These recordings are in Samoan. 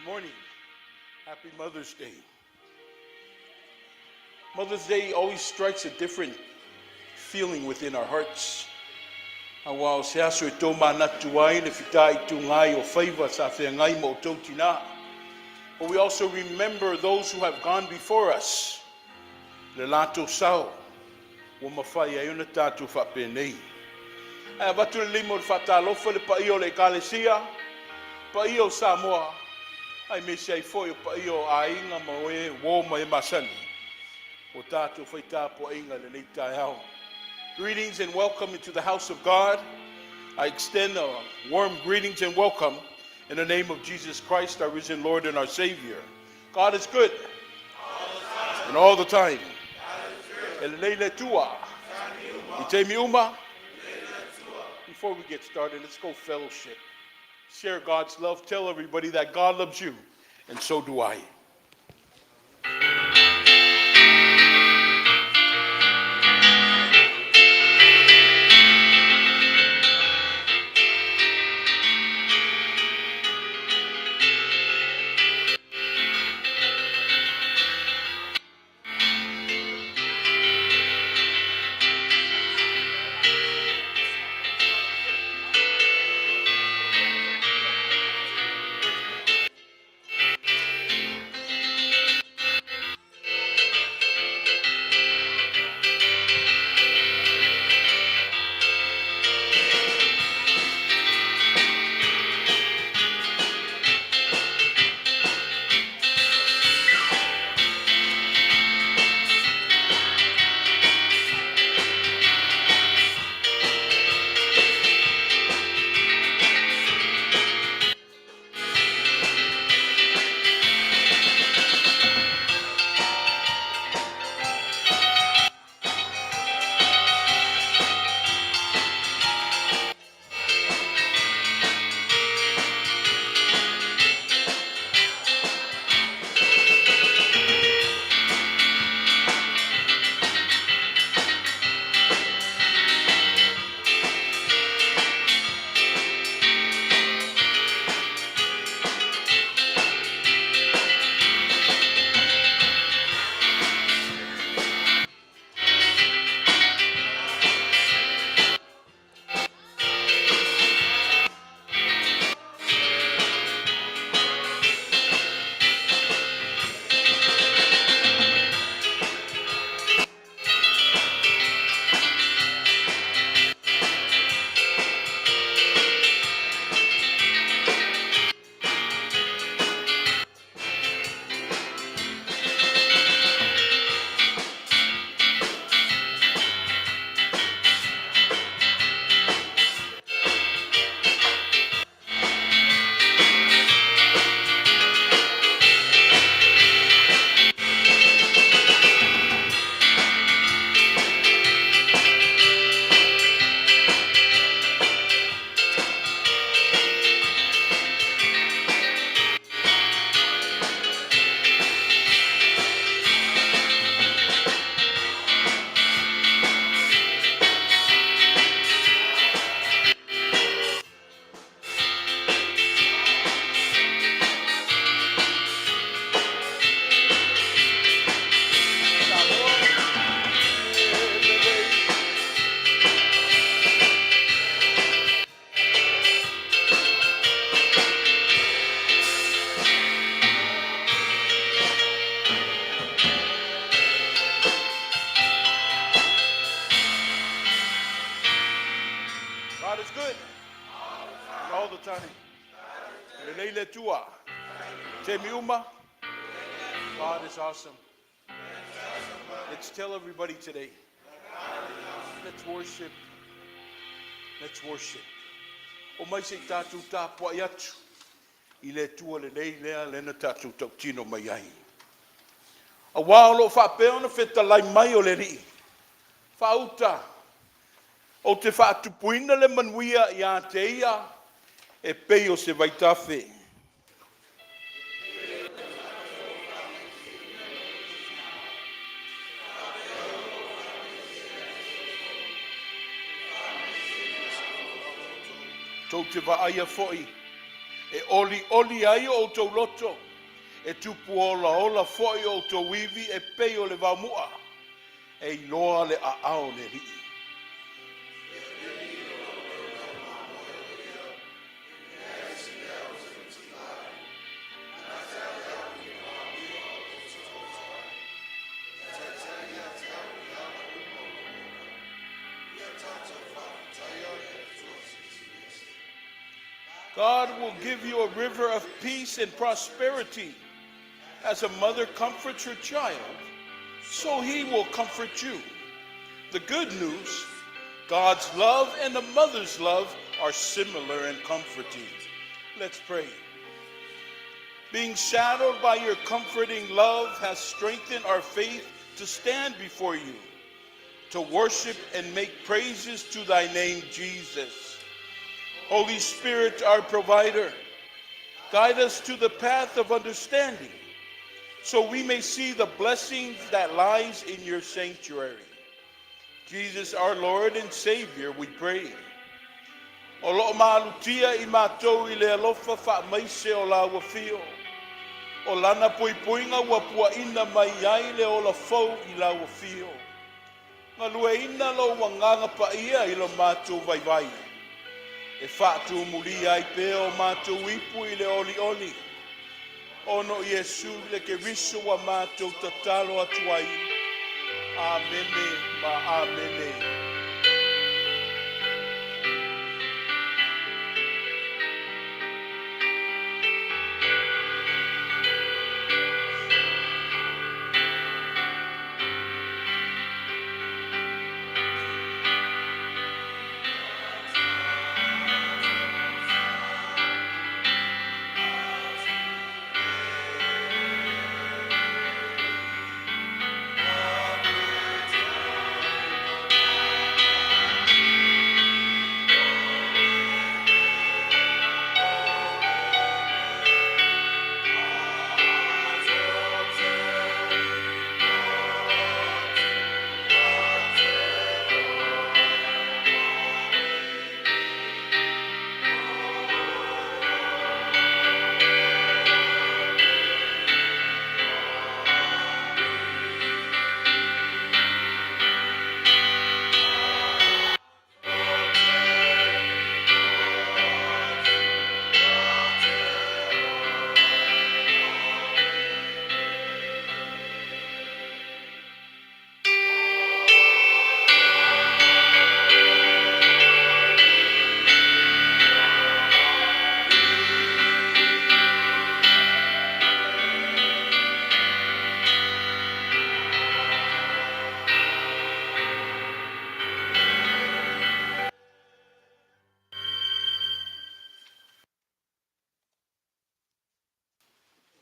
Morning. Happy Mother's Day. Mother's Day always strikes a different feeling within our hearts. Auā o se aso e tomanatu ai le fitaituga ai o faiva sa feagai ma outou tinā. But we also remember those who have gone before us, le latou sao ua mafai ai ona tatou faapenei. Ae avatu le lima o le faatalofa i le paia o le Ekalesia, paia o Samoa, aemaise ai foi o paia o aiga ma e uo ma e masani o tatou fai tapuaiga i lenei taeao. Greetings and welcome into the house of God. I extend a warm greetings and welcome in the name of Jesus Christ, our risen Lord and our Savior. God is good. And all the time. E lelei le Atua. I taimi uma. Before we get started, let's go fellowship. Share God's love. Tell everybody that God loves you, and so do I. God is good. And all the time. Lelei le Atua. Taimi uma. God is awesome. Let's tell everybody today. Let's worship. Let's worship. Omai se i tatou tapuai atu i le Atua lelei lea lea na tatou tautino mai ai. Auā o lo o faapea ona fetalai mai o le Alii, Faauta, ou te faatupuina le manuia ia te ia e pei o se vaitafe. Tou te vaaia foi E olioli ai o outou loto, e tupu olaola foi o outou ivi e pei o le vaomu'a, e iloa le aao o le Alii. God will give you a river of peace and prosperity. As a mother comforts her child, so he will comfort you. The good news, God's love and a mother's love are similar and comforting. Let's pray. Being shadowed by your comforting love has strengthened our faith to stand before you, to worship and make praises to thy name, Jesus. Holy Spirit, our provider, guide us to the path of understanding so we may see the blessings that lies in your sanctuary. Jesus, our Lord and Savior, we pray. O loo malutia i matou i le alofa faamaise o lau afio. O lana puipuiga ua puaina mai ai le ola fou i lau afio. Galueaiina lou agaga paia i lo matou vaivai. E faatumulia ai pea o matou ipu i le olioli. Ona o Iesu le Keriso ua matou tatalo atu ai. Amene ma Amene.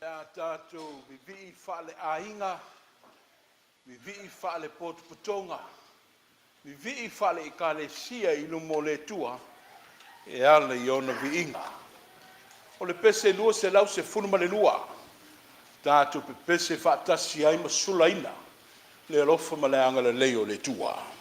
Le a tatou vivii faaleaiga, vivii faalepotopotoga, vivii faale-Ekalesia i luma o le Atua e ala i ona viiga. O le pese 212, tatou pepese faatasi ai ma sulaina le alofa ma le agalelei o le Atua.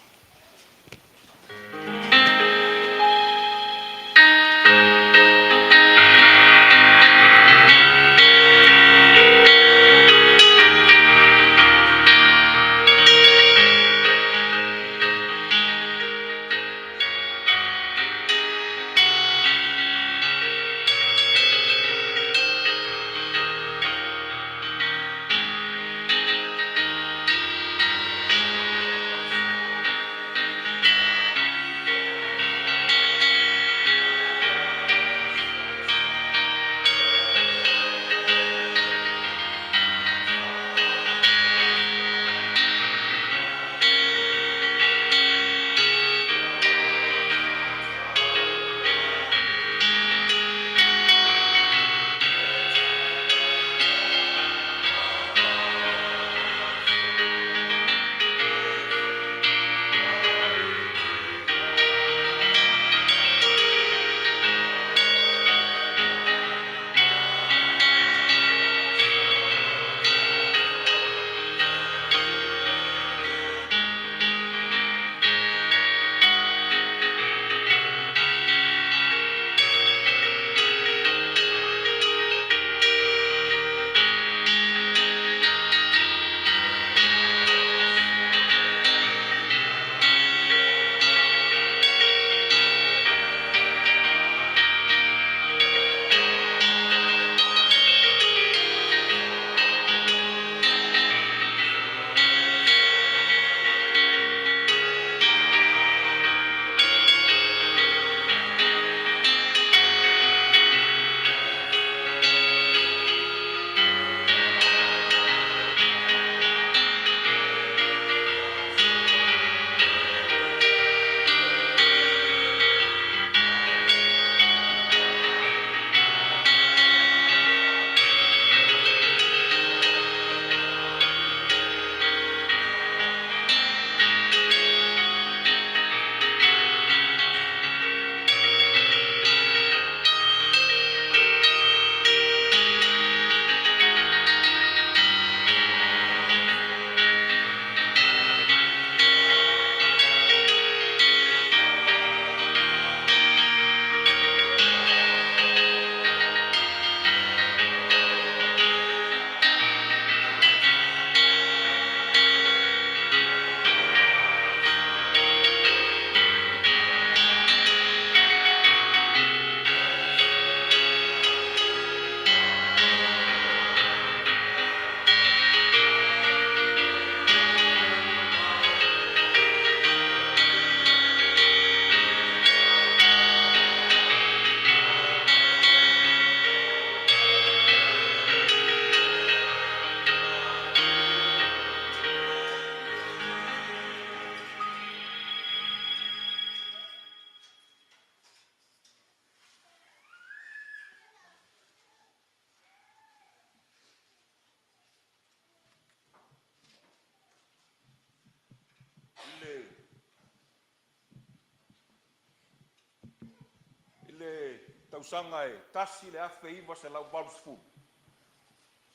tausaga e 1980, masalo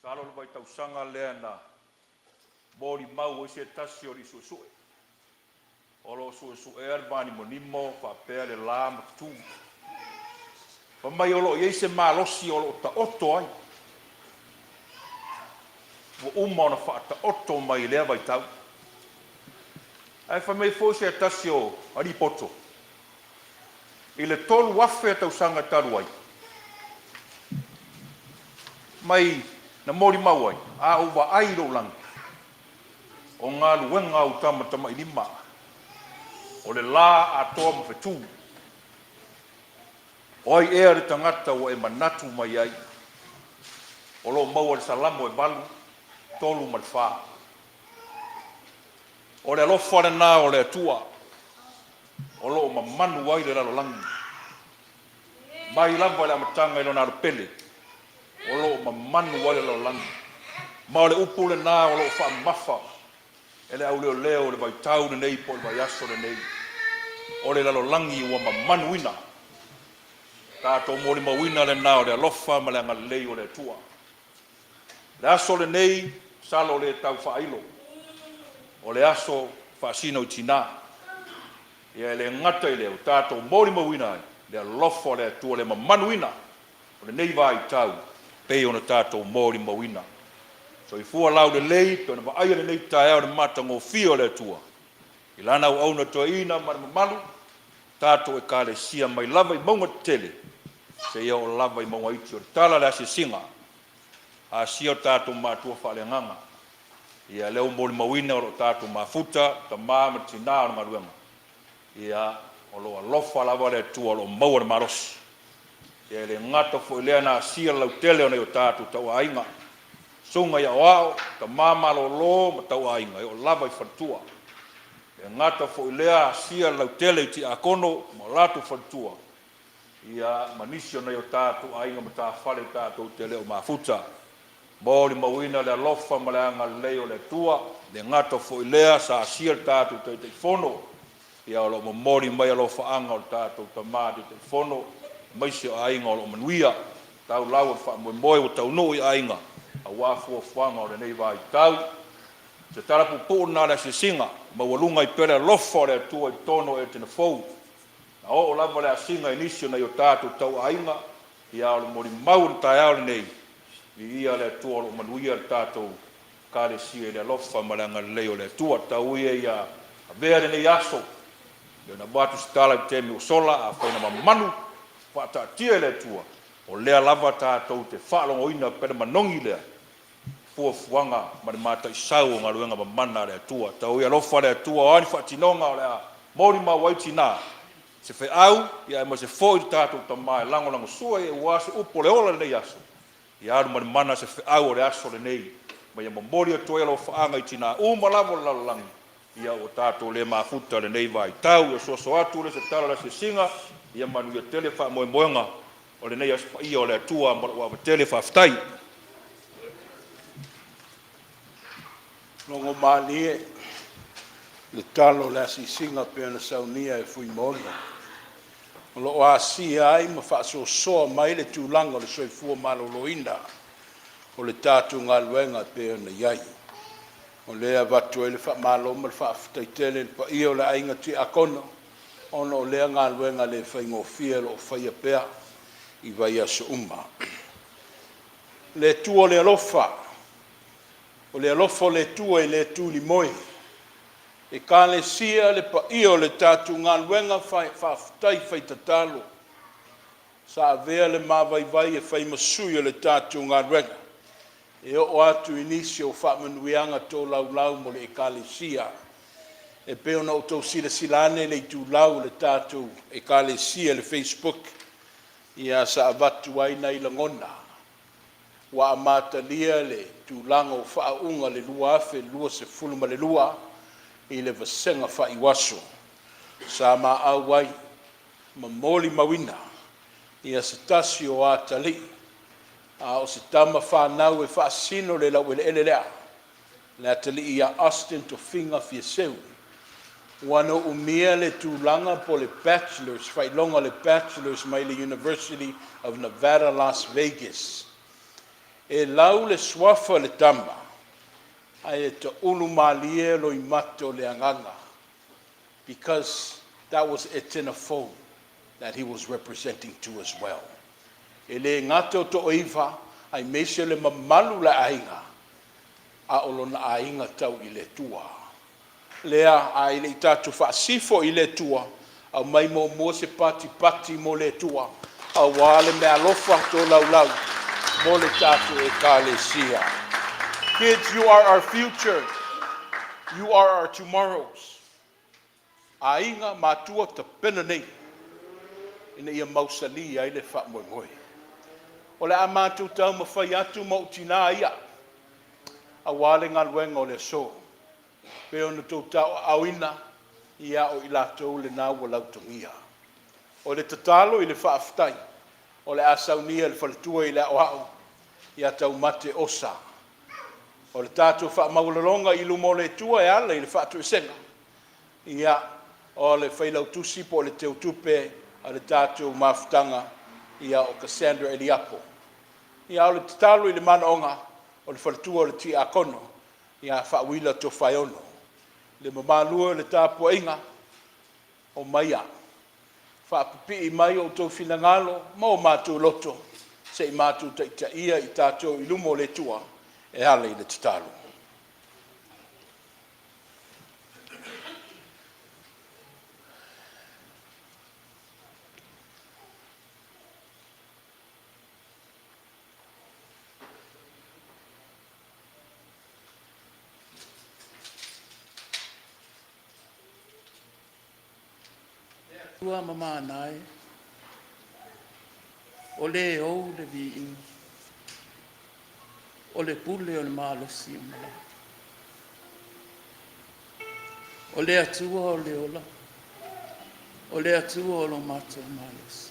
o le vaitausaga lea na molimau ai se tasi o alii suesue o lo o suesuea le vanimonimo faapea le la ma fetu. Fai mai o lo o i ai se malosi o lo o taoto ai, ua uma ona faataoto mai i lea vaitau. Ae fai mai foi se tasi o alii poto, i le 3,000 tausaga talu ai mai na molimau ai, a ou vaai i lou lagi, o galuega a ou tamatamailima, o le la atoa ma fetu. O ai ea le tagata ua e manatu mai ai? O lo o maua i le Salamo e 8, 3 ma le 4. O le alofa lena o le Atua o lo o mamanu ai le lalolagi, mai lava i le amataga i lona alopele, o lo o mamanu ai le lalolagi. Ma o le upu lena o lo o faamamafa e le auleoleo i le vaitau lenei po o le vaiaso lenei, o le lalolagi ua mamanuina. Tatou molimauina lena o le alofa ma le agalelei o le Atua. Le aso lenei, masalo e le tau faailo, o le aso faasino i tina. Ia e le gata i lea, ua tatou molimauina ai le alofa o le Atua, le mamanuina o lenei vaitau pei ona tatou molimauina. Soifua laulelei pei ona vaaia lenei taeao i le matagofie o le Atua i Lana auauna toeaina ma le mamalu, tatou Ekalesia mai lava i mauga tetele seia oo lava i mauga iti. O le tala i le asiasiga, asia o tatou matua faaleagaga, ia lea ua molimauina o lo o tatou mafuta, tama ma tina o le galuega, ia o lo o alofa lava le Atua o lo o maua le malosi. Ia e le gata foi i lea na asia le lautele o nai o tatou tauaiga, susuga i aoao, tama malolo ma tauaiga e oo lava i faletua. E le gata foi i lea asia le lautele i tiakono ma o latou faletua, ia ma nisi o nai o tatou aiga matafale tatou te le o mafuta. Molimauina le alofa ma le agalelei o le Atua. E le gata foi i lea sa asia le tatou Taitaifono, ia o lo o momoli mai alofaaga o le tatou Tama Taitaifono, aemaise o aiga o lo o manuia. Tau lau o le faamoemoe ua taunuu i aiga aua fuafuaga o lenei vaitau. O se tala puupuu lena o le asiasiga, maualuga ai pea le alofa o le Atua i totonu o Etena fou. Na oo lava le asiga i nisi o nai o tatou tauaiga, ia a o le molimau o le taeao lenei, viia le Atua o lo o manuia le tatou Ekalesia i le alofa ma le agalelei o le Atua. Tau ia ia avea lenei aso pei ona avatu se tala i le taimi ua sola, afai na mamanu faataatia e le Atua, o lea lava tatou te faalogoina pea le manogi lea fuafuaga ma le mataisau o galuega mamana a le Atua. Tau ia alofa le Atua, o a ni faatinoga o le a molimau ai tina, se feau, aemaise foi le tatou tama e lagolagosua aua se upu o le ola i lenei aso, ia alu ma le mana se feau o le aso lenei, ma ia momoli atu ai alofaaga i tina uma lava o le lalolagi, ia ua tatou le mafuta i lenei vaitau. Ia soso atu le se tala o le asiasiga, ia manuia tele faamoemoega o lenei Aso Paia o le Atua ma lou ava tele. Faafetai. Logo malie le talo o le asiasiga pei ona saunia e Fuimaono, o lo o asia ai ma faasoasoa mai le tulaga o le soifua maloloina o le tatou galuega e pei ona i ai. O lea e avatu ai le faamalo ma le faafetai tele i le paia o le aiga Tiakono ona o lea galuega le faigofie o lo o faia pea i vaiaso uma. Le Atua o le alofa, o le alofa o le Atua e le tulimoe. Ekalesia, le paia o le tatou galuega faafetai fai tatalo sa avea le ma vaivai e fai ma sui o le tatou galuega e oo atu i nisi o faamanuiaga tolaulau mo le Ekalesia. E pei ona outou silasila ane i le itulau o le tatou Ekalesia i le Facebook, ia sa avatu ai nai lagona ua amatalia le tulaga o faauuga i le 2022 i le vasega faaiuaso sa ma auai ma molimauina ia se tasi o atalii a o se tama fanau e faasino le laueleele lea, le atalii ia Austin Tofiga Fiaseu. Ua na umia le tulaga po o le Bachelor's, faailoga o le Bachelor's mai le University of Nevada, Las Vegas. E lau le suafa o le tama, ae e taulu malie loimata o le agaga because that was Etena Fou that he was representing to as well. E le gata o To'oiva aemaise le mamalu o le aiga, a o lona aiga tau i le Atua. Lea, ae le i tatou faasifo i le Atua, aumai muamua se patipati mo le Atua aua le meaalofa tolaulau mo le tatou Ekalesia. Kids, you are our future. You are our tomorrows. Aiga matua tapena nei ina ia mausali ai le faamoemoe. O le a matou taumafai atu ma ou tinā ia aua le galuega o le aso. Pei ona outou tauaaoina, ia o i latou lena ua lautogia. O le tatalo i le faafetai, o le a saunia e le faletua i le aoao ia taumate Osa. O le tatou faamaualaloga i luma o le Atua e ala i le faatoesega, ia, o le failautusi po o le teutupe a le tatou mafutaga, ia o Cassandra Eliapo. Ia a o le tatalo i le manaoga, o le faletua o le tiakono ia Faauila Tofaeono. Le mamalu e o le tapuaiga, omaia, faapipii mai outou finagalo ma o matou loto se i matou taitaia i tatou i luma o le Atua e ala i le tatalo. Le Atua mamana e, o le ou le viiga, o le pule o le malosi o malae. O le Atua o le ola, o le Atua o lo matou malosi.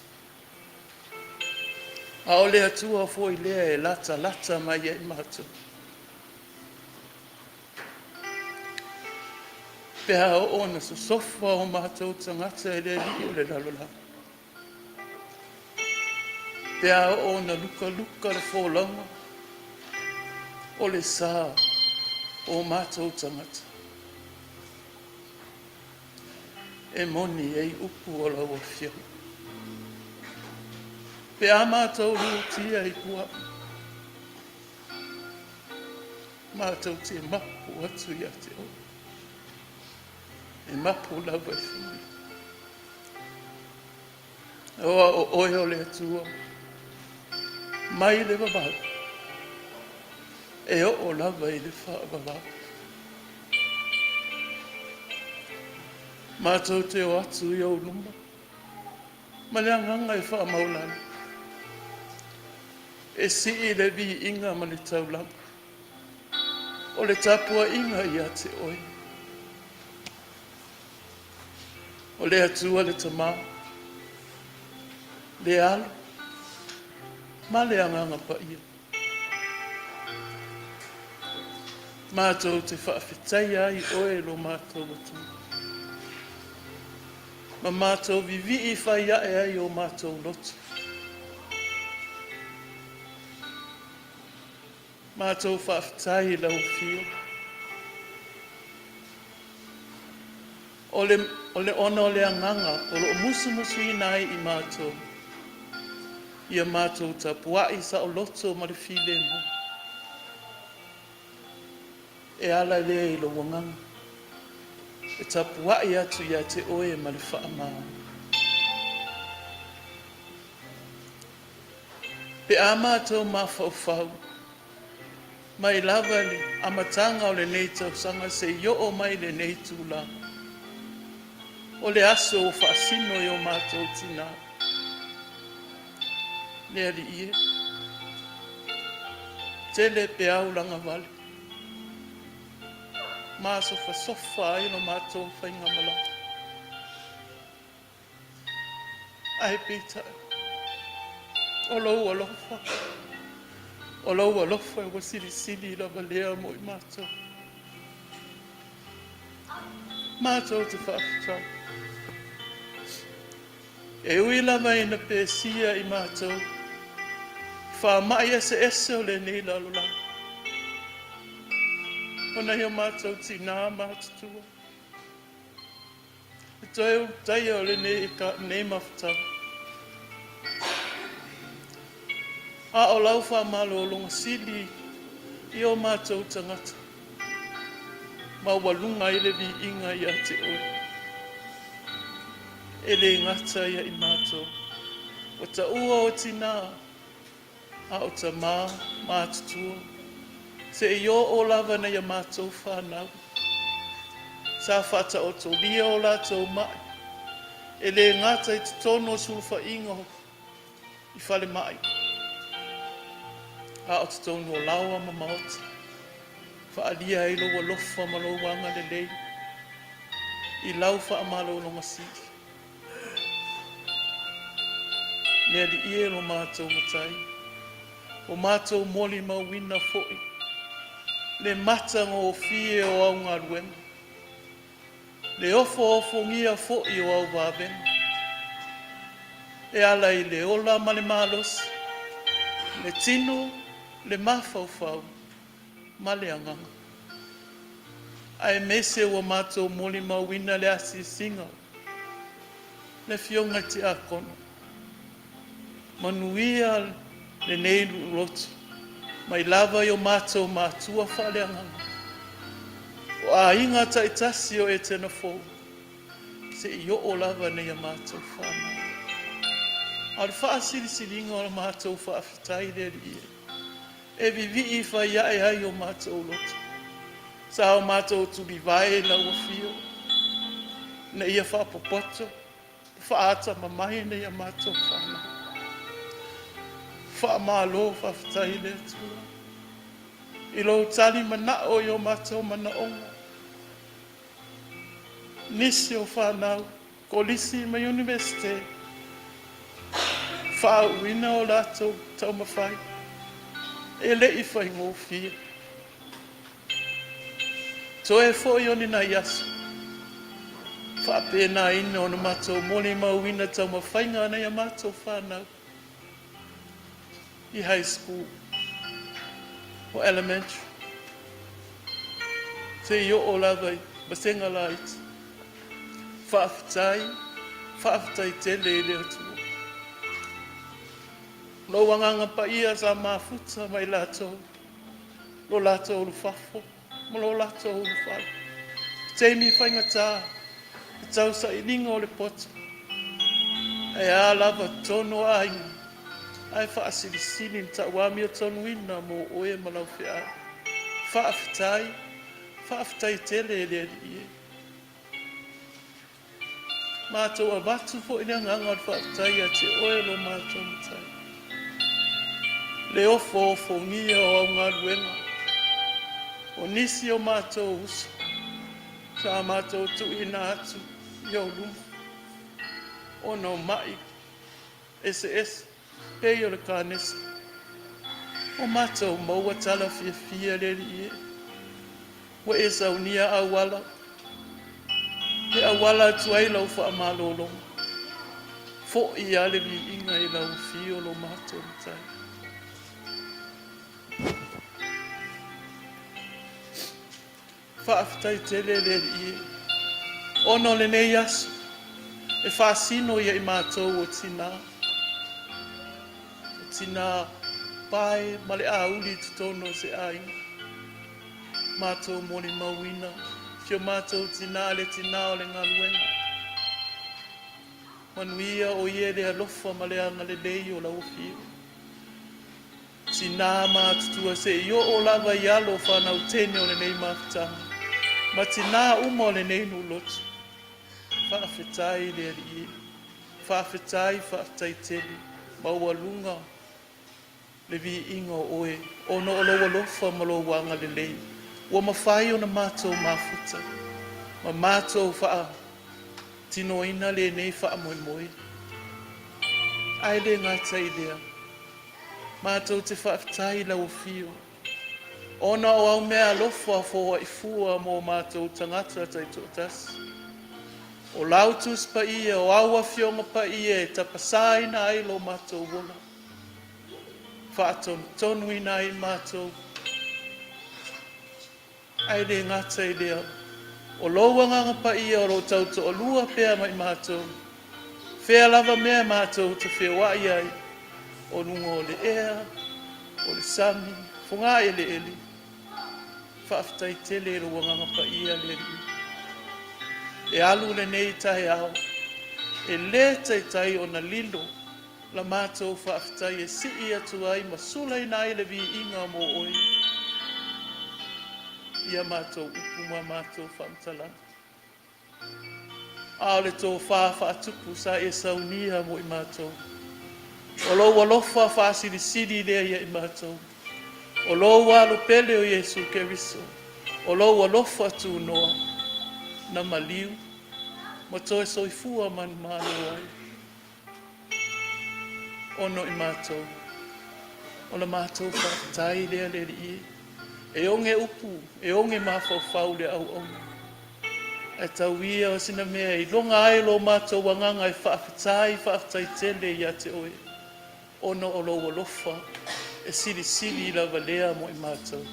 A o le Atua foi lea e latalata mai ia i matou. Pe a oo ina sosofa o matou tagata e le alii o le lalolagi, pe a oo ina lukaluka le folauga o le sa o matou tagata, e moni ai upu o lau Afioga. Pe a matou lutia i puaa, matou te mapu atu ia te oe, e mapu lava i Fagalii. Aua o oe o le Atua mai le vavau e oo lava i le faavavau. Matou te o atu i ou luma ma le agaga e faamaualalo, e sii le viiga ma le taulaga o le tapuaiga ia te oe. O le Atua le Tama, le Alo ma le Agaga Paia. Matou te faafetaia ai oe lo matou Atua, ma matou vivii fai ae ai o matou loto. Matou faafetai i lau Afioga, o le, o le, ona o le agaga o lo o musumusuina ai i matou, ia matou tapuai saoloto ma le filemu. E ala lea i lou agaga e tapuai atu ia te oe ma le faamā. Pe a matou mafaufau mai lava i le amataga o lenei tausaga seia oo mai i lenei itula, o le aso ua faasino i o matou tina, le Alii e, tele peau lagavale masofasofa ai lo matou faigamalaga. Ae peitai, o lou alofa, o lou alofa ua silisili lava lea mo i matou. Matou te faafetai. E ui lava ina pesia i matou i faamai eseese o lenei lalolagi, o nai o matou tinā matutua, e toe ulutaia o lenei mafutaga. A o lau faamalologa sili i o matou tagata, maualuga ai le viiga ia te oe. E le gata ia i matou, ua taua o tinā, a o tamā matutua, seia oo lava nai a matou fanau. Sa faataotolia o latou mai, e le gata i totonu o sulufaiga i falemai, a o totonu o laoa ma maota, faaalia ai lou alofa ma lou agalelei i lau faamalologa sili. Le Alii e lo matou Matai, ua matou molimauina foi le matagofie o au galuega, le ofoofogia foi o au vavega, e ala i le ola ma le malosi, le tino, le mafaufau ma le agaga. Aemaise ua matou molimauina le asiasiga o le Afioga i Tiakono. Manuia lenei lotu mai lava i o matou matua faaleagaga, o aiga taitasi o Etena Fou, seia oo lava nei a matou fanau. A o le faasilisiliga o la matou faafetai le Alii e, e vivii fai ae ai o matou loto. Sa o matou tulivae i lau afio, na ia faapopoto faatamamai nei a matou fanau. Faamalo faafetai i le Atua i lou tali manao i o matou manaoga. Nisi o fanau, kolisi ma Iunivesite, faauuina o latou taumafai, e le i faigofie. Toe foi o ni nai aso, faapenaina ona matou molimauina taumafaiga a nai a matou fanau i high school o elementary seia oo lava i vasega laiti. Faafetai, faafetai tele i le Atua. Lou agaga paia sa mafuta ma i latou lo latou ulufafo ma lo latou ulufale. Taimi faigata i tausailiga o le poto, ae a lava totonu o aiga, ae faasilisili le tauamiotonuina mo oe ma lau feau. Faafetai, faafetai tele e le Alii e. Matou avatu foi le agaga o le faafetai ia te oe lo matou Matai. Le ofoofogia o au galuega, o nisi o matou uso sa matou tuuina atu i ou luma ona o mai eseese pei o le kanesa. Ua matou maua tala fiafia le Alii e. Ua e saunia auala e auala atu ai lau faamalologa. Foi lava le viiga i lau afio lo matou Matai. Faafetai tele le Alii e, ona o lenei aso e faasino ia i matou o tinā, o tinā pae ma le auli i totonu o se aiga. Matou molimauina si o matou tinā, le tinā o le galuega. Manuia o ia le alofa ma le agalelei o lau afio. Tinā matutua se i oo lava i alo fanau teine o lenei mafutaga ma tinā uma o lenei nuu lotu. Faafetai i le Alii e. Faafetai, faafetai tele, maualuga le viiga o oe ona o lou alofa ma lou agalelei ua mafai ona matou mafuta ma matou faatinoina lenei faamoemoe. Ae le gata i lea, matou te faafetai i lau afio ona o au meaalofa foai fua mo matou tagata taitoatasi. O lau Tusi Paia, o au Afioga Paia e tapasaina ai lo matou ola, faatonutonuina ai matou, Ae le gata i lea, o lou Agaga Paia o lo o tautoalua pea ma i matou, fea lava mea matou te feoai ai, o luga o le ea, o le sami, fogaeleele, faafetai tele i lou Agaga Paia le Alii. E alu lenei taeao, e le taitai ona lilo la matou faafetai e sii atu ai ma sulaina ai le viiga mo oe i a matou upu ma a matou faamatalaga. A o le tofa faatupu sa e saunia mo i matou, o lou alofa faasilisili lea ia i matou, o lou alo pele o Iesu Keriso, o lou alofa tunoa na maliu ma toe soifua manumalo ai. Ono i matou, o la matou faafetai lea le Alii e. E oge upu, e oge mafaufau le auauna, ae tau ia o sina mea e iloga ai lo matou agaga e faafetai, faafetai tele ia te oe, ona o lou alofa e silisili lava lea mo i matou.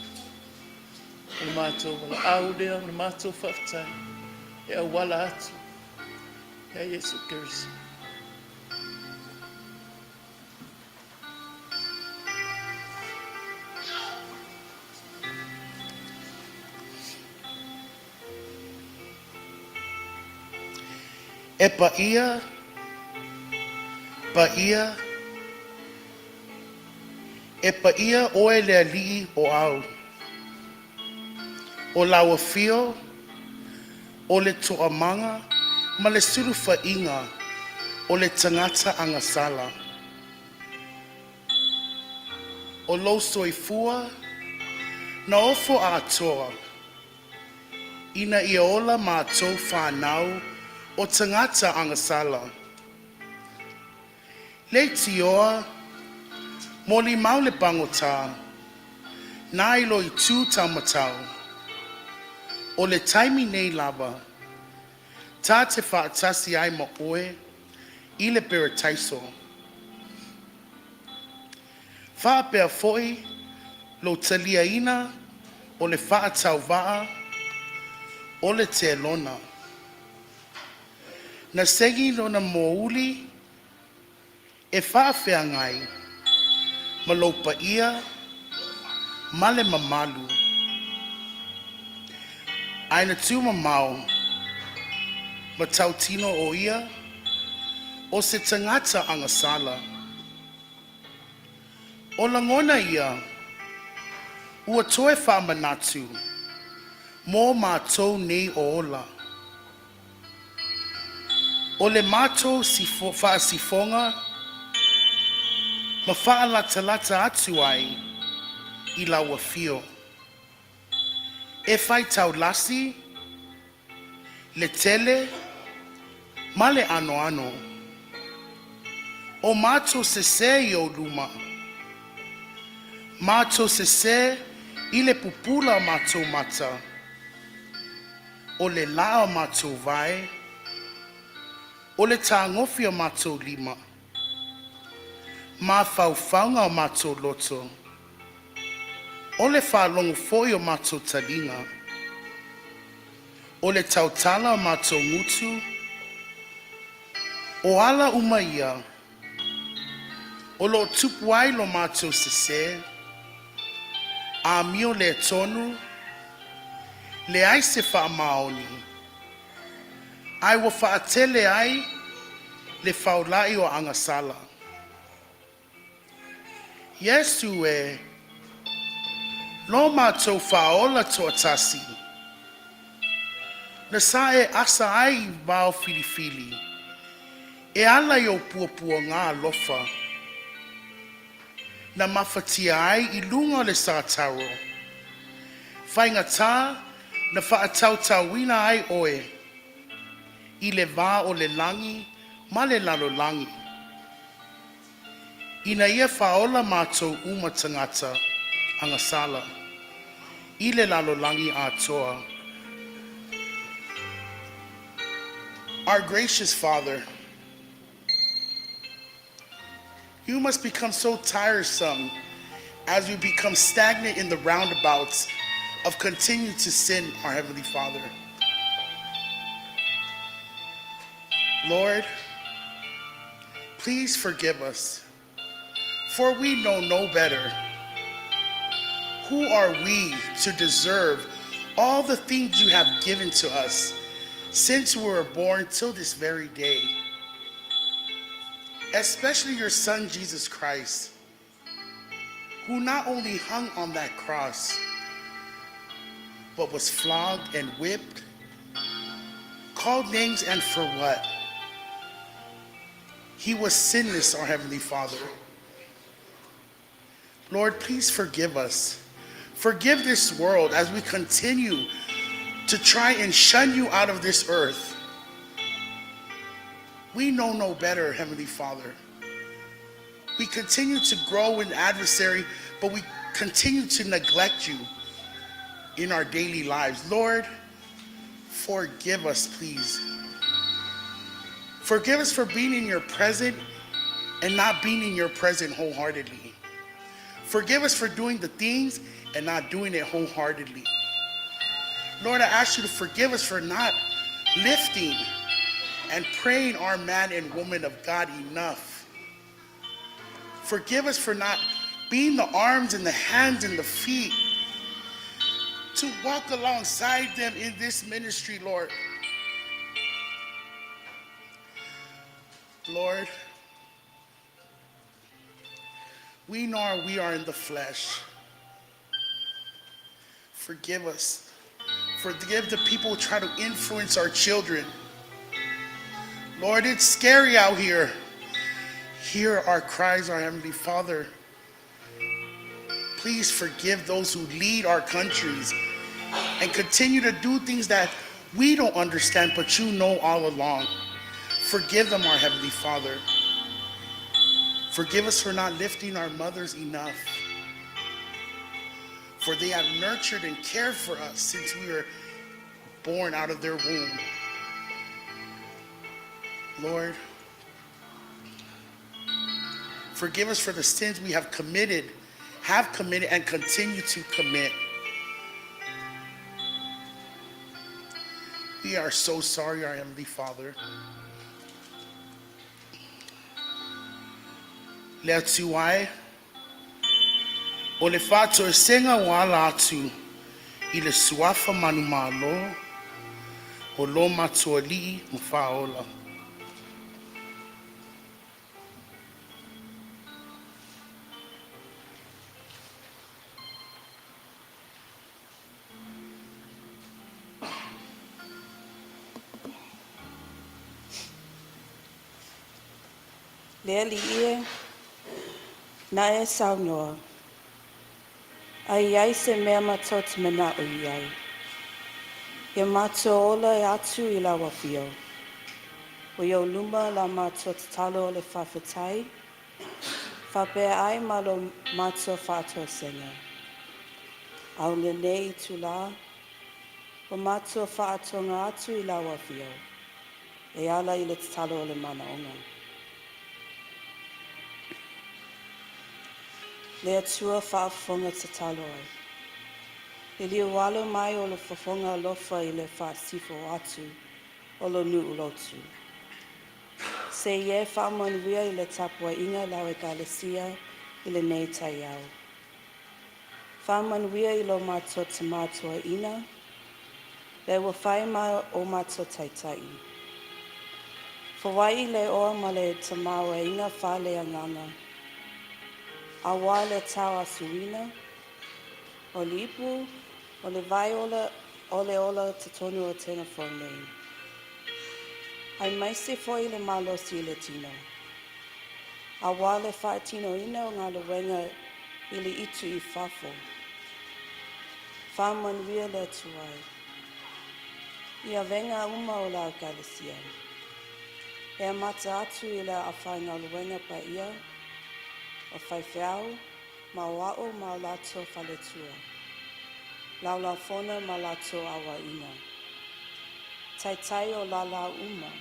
O le matou valaau lea, o le matou faafetai e auala atu ia Iesu Keriso. E paia, paia, e paia oe le Alii o Ao. O lau afio, o le toamaga ma le sulufaiga o le tagata agasala. O lou soifua na ofo atoa ina ia ola matou fanau o tagata agasala. Leitioa, molimau le pagota, nai lo itu taumatau. O le taimi nei lava, ta te faatasi ai ma oe i le Parataiso. Faapea foi lou taliaina o le faatauvaa o le telona. Na segi lona mōuli e faafeagai ma lou paia ma le mamalu, ae na tumamao ma tautino o ia o se tagata agasala. O lagona ia ua toe faamanatu mō mātou nei o ola. O le matou faasifoga ma faalatalata atu ai i lau afio. E fai taulasi le tele ma le anoano o matou sesē i ou luma, matou sesē i le pupula o matou mata. O le lā o matou vae, o le tagofi o matou lima, mafaufauga o matou loto, o le faalogo foi o matou taliga, o le tautala o matou gutu, o ala uma ia o lo o tupu ai lo matou sesē, amio le tonu, leai se faamaoni, ae ua faatele ai le faulai o agasala. Iesu e, lo matou faaola toatasi, na sa e asa ai i vao filifili, e ala i ou puapuaga alofa, na mafatia ai i luga o le sataro, faigata na faatautauina ai oe i le va o le lagi ma le lalolagi, ina ia faaola matou uma tagata agasala i le lalolagi atoa. Our gracious Father, you must become so tiresome as we become stagnant in the roundabouts of continue to sin, our Heavenly Father. Lord, please forgive us, for we know no better. Who are we to deserve all the things you have given to us since we were born till this very day? Especially your Son, Jesus Christ, who not only hung on that cross, but was flogged and whipped, called names, and for what? He was sinless, our Heavenly Father. Lord, please forgive us. Forgive this world as we continue to try and shun you out of this earth. We know no better, Heavenly Father. We continue to grow in adversary, but we continue to neglect you in our daily lives. Lord, forgive us, please. Forgive us for being in your presence and not being in your presence wholeheartedly. Forgive us for doing the things and not doing it wholeheartedly. Lord, I ask you to forgive us for not lifting and praying our man and woman of God enough. Forgive us for not being the arms and the hands and the feet to walk alongside them in this ministry, Lord. Lord, we know we are in the flesh. Forgive us. Forgive the people who try to influence our children. Lord, it's scary out here. Hear our cries, our Heavenly Father. Please forgive those who lead our countries and continue to do things that we don't understand, but you know all along. Forgive them, our Heavenly Father. Forgive us for not lifting our mothers enough, for they have nurtured and cared for us since we were born out of their womb. Lord, forgive us for the sins we have committed, and continue to commit. We are so sorry, our Heavenly Father. Le atu ai, o le faatoesega ua ala atu i le suafa manumalo o lo matuali'i ma faaola. Le Alii e, na e saunoa, a i ai se mea matou te manao i ai, ia matou ola e atu i lau Afio. O i ou luma la matou tatalo o le faafetai, faapea ai ma lo matou faatoesega. A o lenei itula, ua matou faatoga atu i lau Afio, e ala i le tatalo o le manaoga. Le Atua faafofoga tatalo ai. Le liualo mai o le fofoga alofa i le faasifo atu o lo nuu lotu. Se i e faamanuia i le tapuaiga lau Ekalesia i lenei taeao. Faamanuia i lo matou Tama Toeaina, le ua fai ma o matou Taitai. Foai le oa ma le tamaoaiga faaleagaga, aua le tauasuina o le ipu o le vai ola o le ola totonu o Tenafo nei. Aemaise foi le malosi i le tino, aua le faatinoina o galuega i le itu i fafo. Faamanuia le Atua e i avega uma o lau Ekalesia, e amata atu i le aufaigaluega paia, o faifeau, ma o a'o ma o latou faletua, laulaufona ma latou auaiga, taitai o lala uma.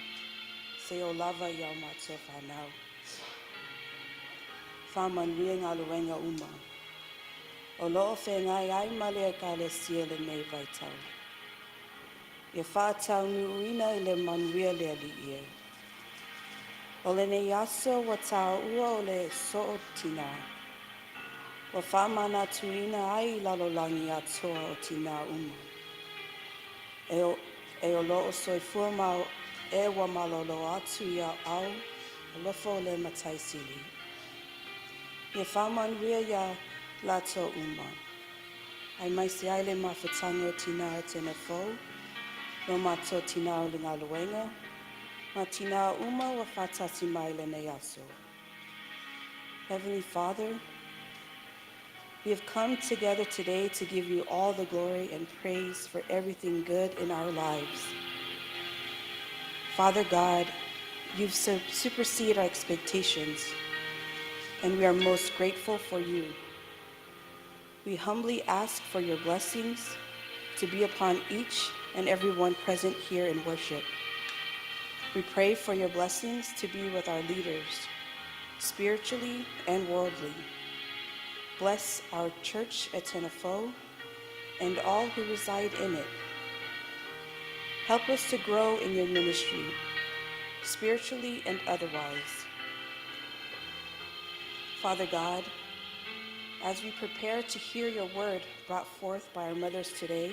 Seia oo lava i a matou fanau. Faamanuia galuega uma o loo feagai ai ma le Ekalesia i lenei vaitau. Ia faataunuuina i le manuia le Alii e. O lenei aso ua taua o le Aso o Tinā, ua faamanatuina ai i lalolagi atoa o tinā uma. E o, e o loo soifua ma e ua malolo atu i aao alofa o le Matai Sili. Ia faamanuia iā latou uma. Aemaise ai le mafutaga o tinā o Tenafou, lo matou tinā o le galuega, ma tinā uma ua faatasi mai lenei aso. Heavenly Father, we have come together today to give you all the glory and praise for everything good in our lives. Father God, you've superseded our expectations, and we are most grateful for you. We humbly ask for your blessings to be upon each and every one present here in worship. We pray for your blessings to be with our leaders, spiritually and worldly. Bless our church at Tenafo and all who reside in it. Help us to grow in your ministry, spiritually and otherwise. Father God, as we prepare to hear your word brought forth by our mothers today,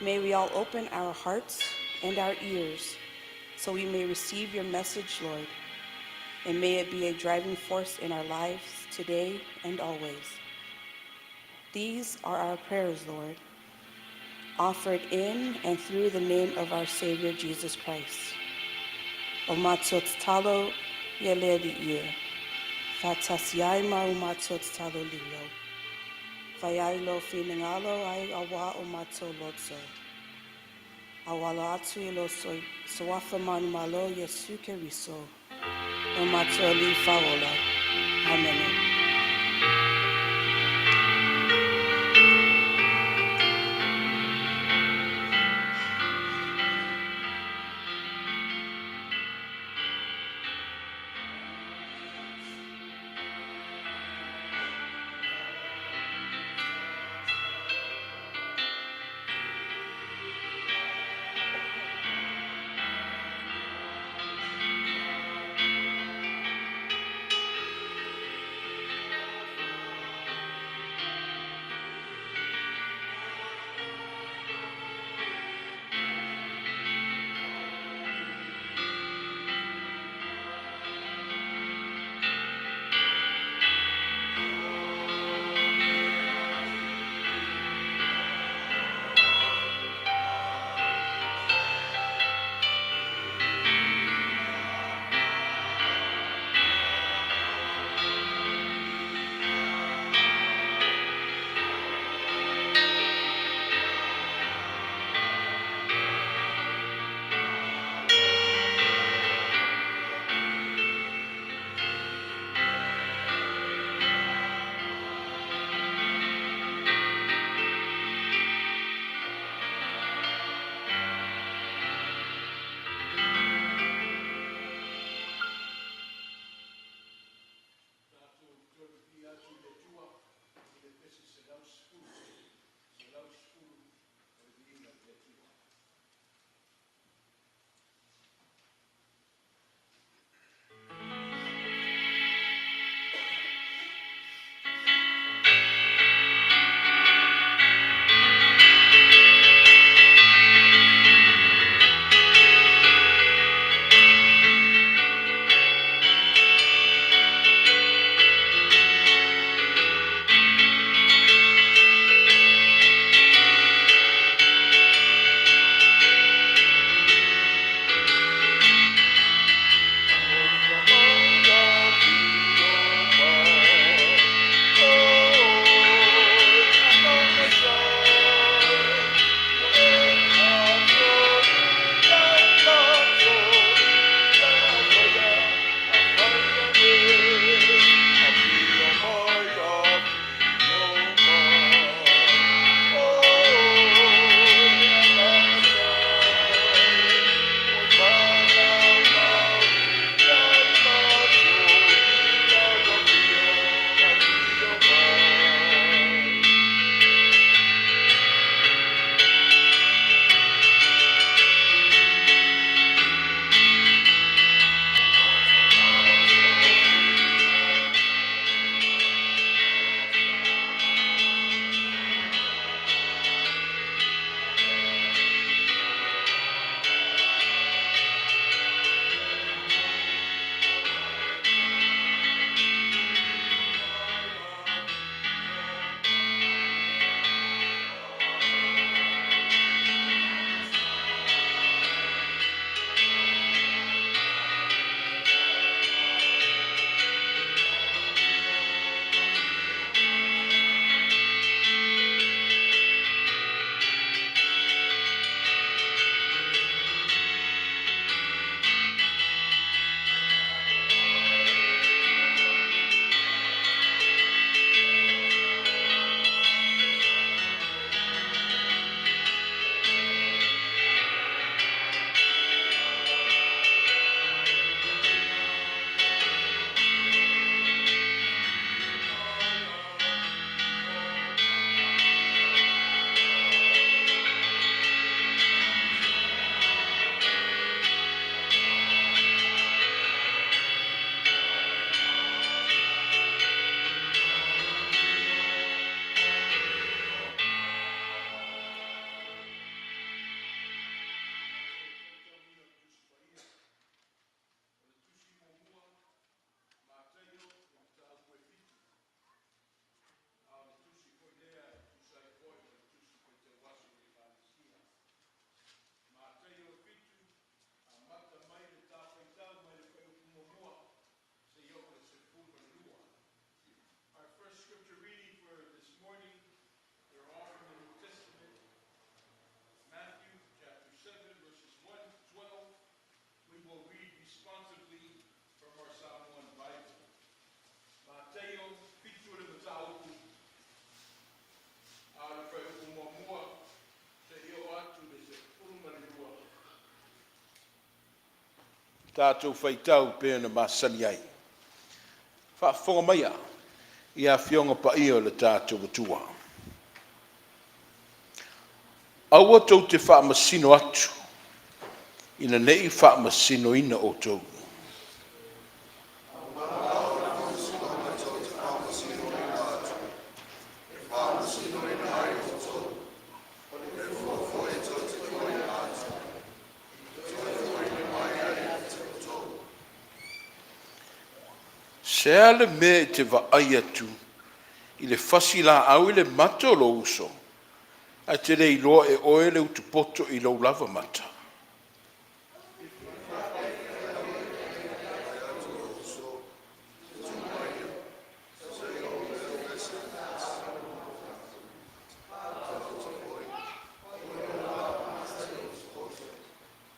may we all open our hearts and our ears so we may receive your message, Lord, and may it be a driving force in our lives today and always. These are our prayers, Lord, offered in and through the name of our Savior Jesus Christ. O matou tatalo ia le Alii e. Faatasi ai ma o matou tatalo lilo. Fai ai lou finagalo ai auā o matou loto. Auala atu i lo suafa manumalo Iesu Keriso. O matou Alii Fauola. Amene. Tatou toe pipii atu i le Atua i le pese 110, 110 o le viiga i le Atua. Tatou faitau pei ona masani ai. Faafofoga maia i Afioga Paia o le tatou Atua. Aua tou te faamasino atu, ina ne i faamasinoina outou. Se a le mea e te vaai atu i le fasilaau i le mata o lou uso, ae te le iloa e oe le utupoto i lou lava mata?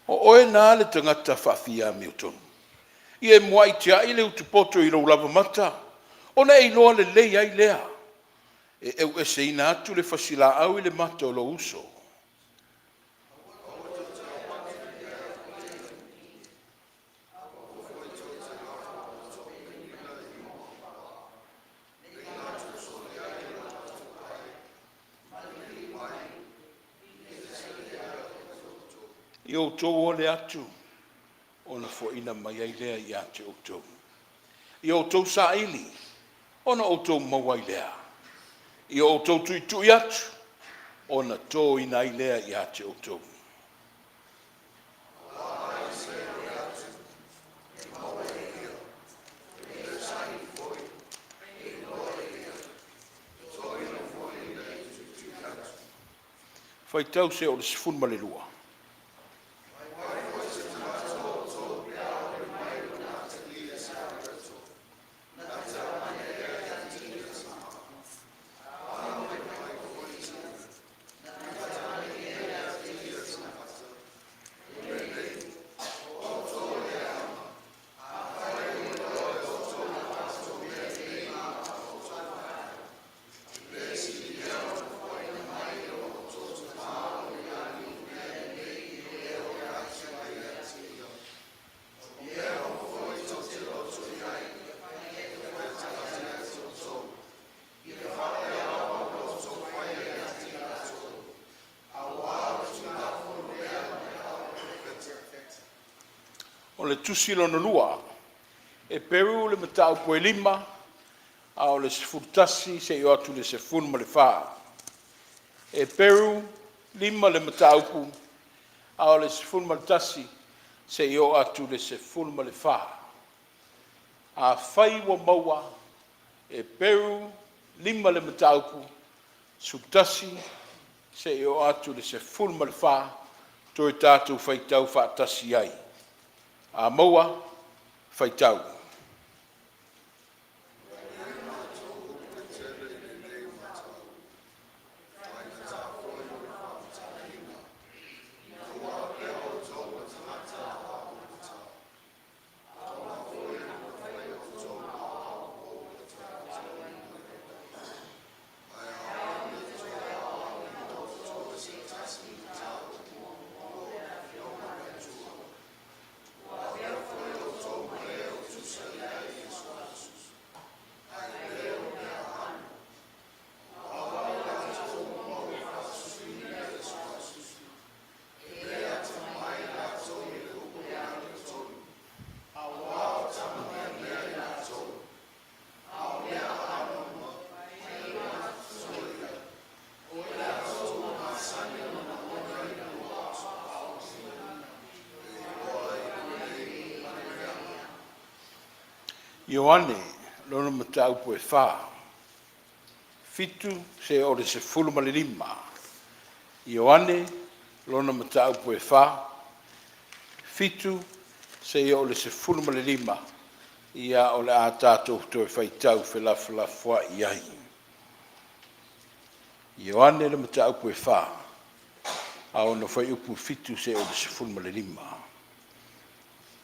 O oe na le tagata faafiamiotonu. Ia e muai tiai le utupoto i lou lava mata, ona e iloa lelei ai lea e eueseina atu le fasilaau i le mata o lou uso. Ia outou ole atu ona foaina mai ai lea ia te outou. Ia outou saili ona outou maua ai lea. Ia outou tuitui atu ona toina ai lea ia te outou. Faitau seia oo i le 12. O le tusi lona lua, Eperu le mataupu e 5 a o le 11 seia oo atu i le 14. Eperu 5 le mataupu a o le 11 seia oo atu i le 14. Afai ua maua Eperu 5 le mataupu 11 seia oo atu i le 14, toe tatou faitau faatasi ai. A maua, faitau. Ioane lona mataupu e 4, 7 seia oo i le 15. Ioane lona mataupu e 4, 7 seia oo i le 15, ia o le a tatou toe faitau felafolafoai ai. Ioane le mataupu e 4, a o lona fuaiupu 7 seia oo i le 15.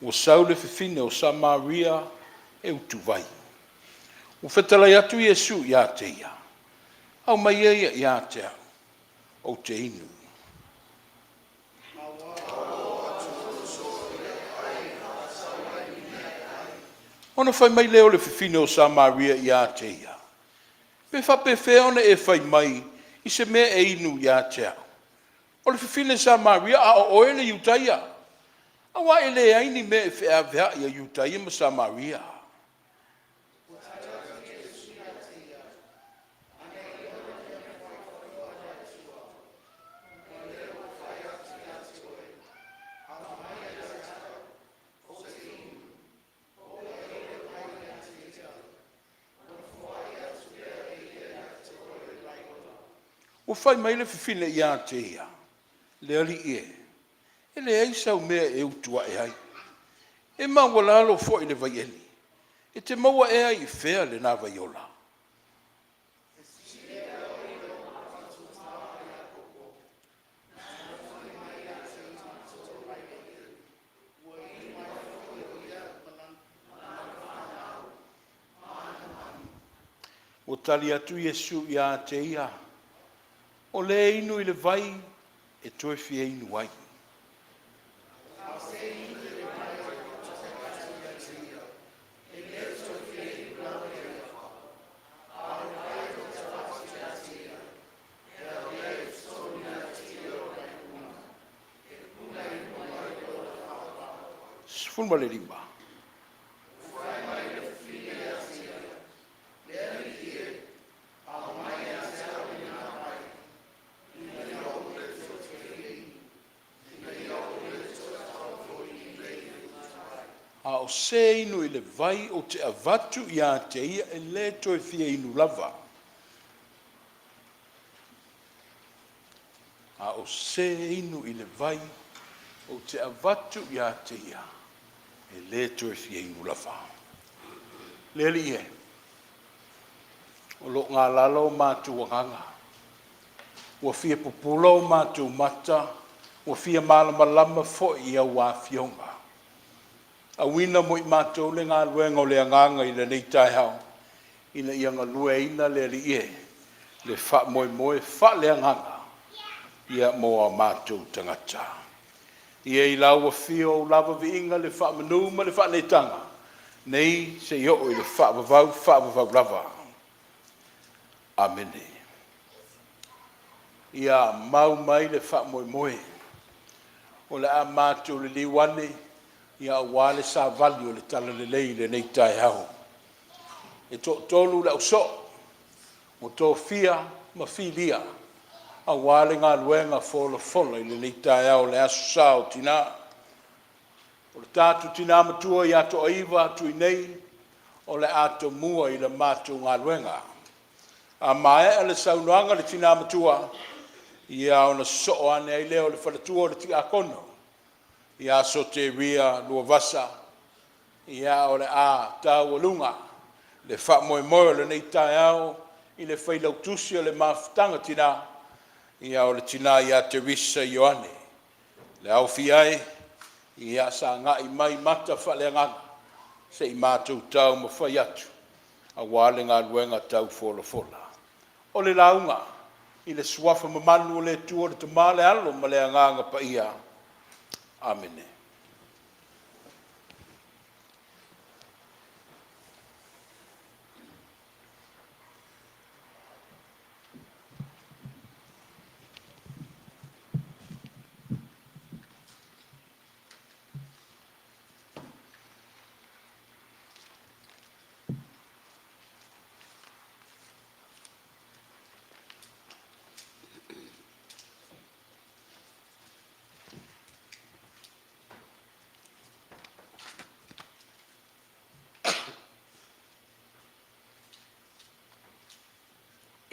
Ua sau le fafine o Samaria e utuvai. Ua fetalai atu Iesu ia te ia, “Aumai ia ia te au, ou te inu.” Ona fai mai lea o le fafine o Samaria ia te ia, Pe faapefea ona e fai mai i se mea e inu ia te au? O le fafine Samaria a o oe le Iutaia. Aua e leai ni mea e feaveai a Iutaia ma Samaria. Ua fai mai le fafine ia te ia, Le alii e, e leai sau mea e utu ae ai, e maualalo foi le vaieli. E te maua ea i fea lena vai ola? Ua tali atu Iesu ia te ia, O le inu i le vai e toe fia inu ai. 15. A o se inu i le vai ou te avatu ia te ia, e le toe fia inu lava. A o se inu i le vai ou te avatu ia te ia, e le toe fia inu lava. Le Alii e, o lo o galala o matou agaga, ua fia pupula o matou mata, ua fia malamalama foi i au afioga. Auina mo i matou le galuega o le Agaga i lenei taeao, ina ia galueaiina le Alii e, le faamoemoe faaleagaga ia mo a matou tagata. Ia i lau afio ou lava viiga le faamanu ma le faaneetaga, nei seia oo i le faavavau, faavavau lava. Amene. Ia mau mai le faamoemoe o le a matou liliu ane aua le savali o le talalelei i lenei taeao. E toatolu le ausoo ua tofia ma filia aua le galuega folafola i lenei taeao o le Aso Sa o Tina. O le tatou Tina Matua ia Toaiva Tuinei o le a tomua i le matou galuega. A maea le saunoaga a le Tina Matua, ia ona sosoo ane ai lea o le faletua o le Tiakono ia Soteria Luevasa, o le a taualuga le faamoemoe o lenei taeao i le Failautusi o le Mafutaga a Tina, o le Tina ia Teresa Ioane. Le aofia e, ia sagai mai mata faaleagaga se i matou taumafai atu aua le galuega tau folafola. O le lauga i le suafa mamalu o le Atua le Tama le Alo ma le Agaga Paia. Amene.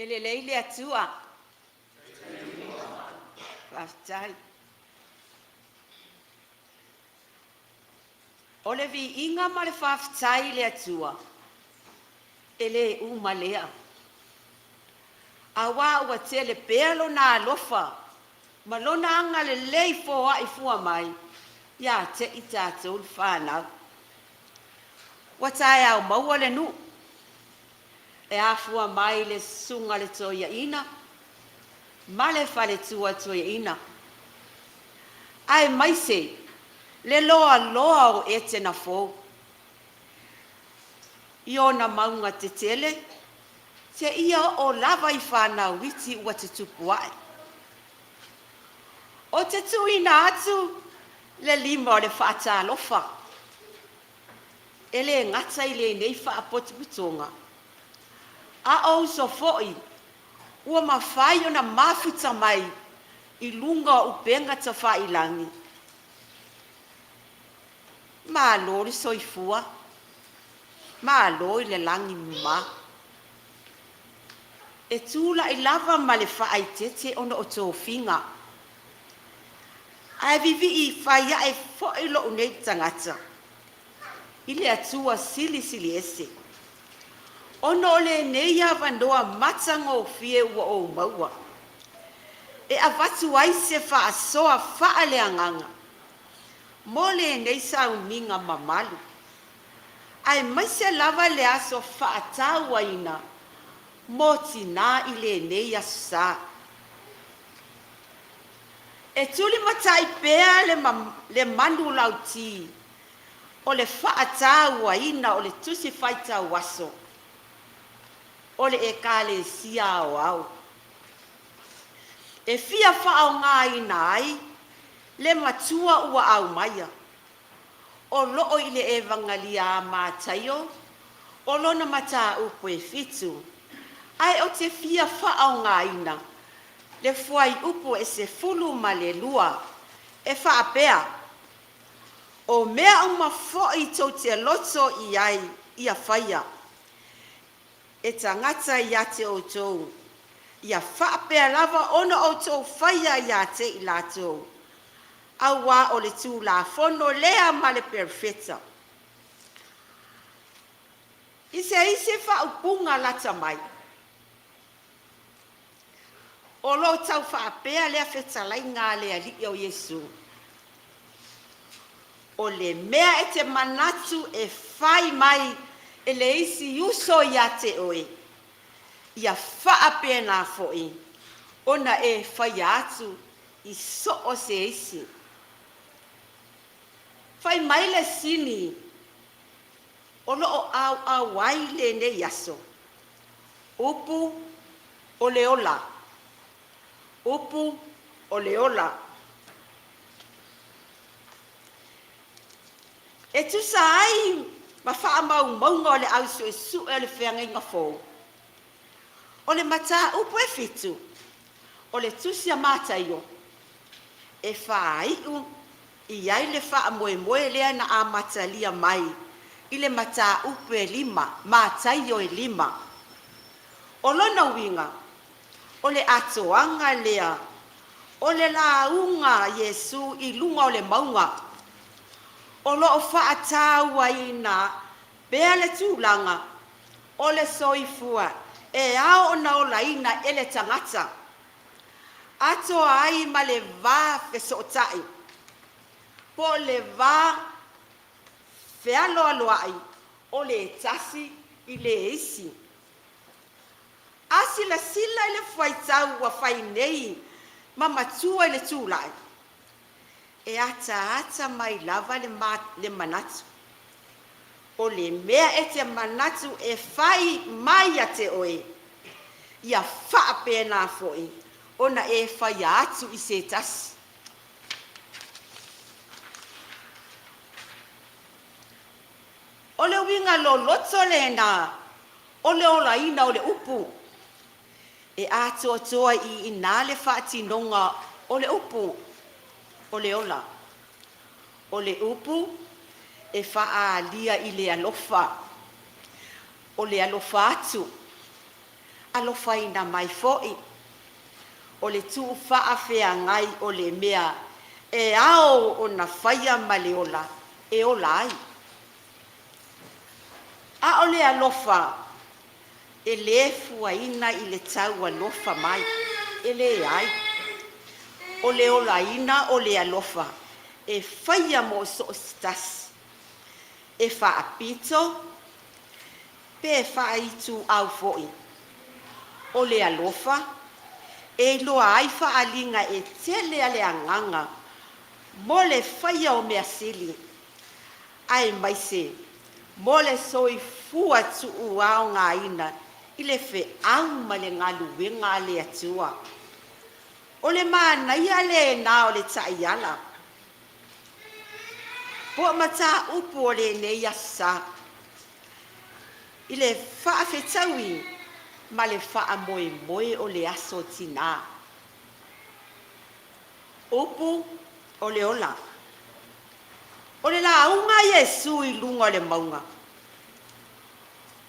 E lelei le Atua. Faafetai. O le viiga ma le faafetai i le Atua, e le uma lea, auā ua tele pea Lona alofa ma Lona agalelei foai fua mai ia te i tatou le fanau. Ua taeao maua le nuu e afua mai le susuga i le toeaina ma le faletua toeaina, aemaise le loaloa o Etena fou. i ona mauga tetele seia oo lava i fanau iti ua tutupu ae. Ou te tuuina atu le lima o le faatalofa e le gata i lenei faapotopotoga, a o uso foi ua mafai ona mafuta mai i luga o upega tafailagi. Malo le soifua, malo i le lagi e mama. E tulai lava ma le faaeteete ona o tofiga, ae vivii fai ae foi lou nei tagata i le Atua Silisili Ese ona o lenei avanoa matagofie ua ou maua e avatu ai se faasoa faaleagaga mo lenei sauniga mamalu, aemaise lava le aso faatauaina mo tinā i lenei aso Sa. E tulimatai pea le manulauti o le faatauaina o le Tusi Faitau Aso o le Ekalesia Aoao e fia faaaogaina ai le matua ua aumaia o lo o i le Evagalia a Mataio o lona mataupu e 7, ae ou te fia faaaogaina le fuaiupu e 12 e faapea: O mea uma foi tou te loto i ai ia faia e tagata ia te outou, ia faapea lava ona outou faia ia te i latou, auā o le Tulafono lea ma le Perofeta. I se isi faaupuga lata mai, o lo o tau faapea lea fetalaiga a le Alii o Iesu, o le mea e te manatu e fai mai e le isi uso ia te oe, ia faapena foi ona e faia atu i so o se isi. Fai mai le sini o lo o auau ai lenei aso, upu o le ola, upu o le ola. E tusa ai ma faamaumauga o le Au Suesue a le Feagaiga Fou, o le mataupu e 7 o le Tusi a Mataio e faaiu i ai le faamoemoe lea na amatalia mai i le mataupu e 5, Mataio e 5. O lona uiga, o le atoaga lea o le lauga a Iesu i luga o le mauga, o lo o faatauaina pea le tulaga o le soifua e ao ona olaina e le tagata, atoa ai ma le va fesootai po o le va fealoaloai o le tasi i le isi. A silasila i le fuaitau ua fai nei ma matua i le tulai, e ataata mai lava le manatu, o le mea e te manatu e fai mai ia te oe, ia faapena foi ona e faia atu i se tasi. O le uiga loloto lena o le olaina o le upu, e atoatoa i ina le faatinoga o le upu o le ola. O le upu e faaalia i le alofa, o le alofa atu, alofaina mai foi, o le tuufaafeagai o le mea e ao ona faia ma le ola e ola ai. A o le alofa e le fuaina i le taualofa mai, e leai. O le olaina o le alofa e faia mo so o se tasi, e faapito pe faaituau foi. O le alofa e iloa ai faaaliga e tele a le agaga mo le faia o mea sili, aemaise mo le soifua soifua tuuaogaina i le feau ma le galuega a le Atua. O le manaia lena o le taiala po o mataupu o lenei aso Sa i le faafetaui ma le faamoemoe o le Aso Tinā. Upu o le ola. O le lauga a Iesu i luga o le mauga,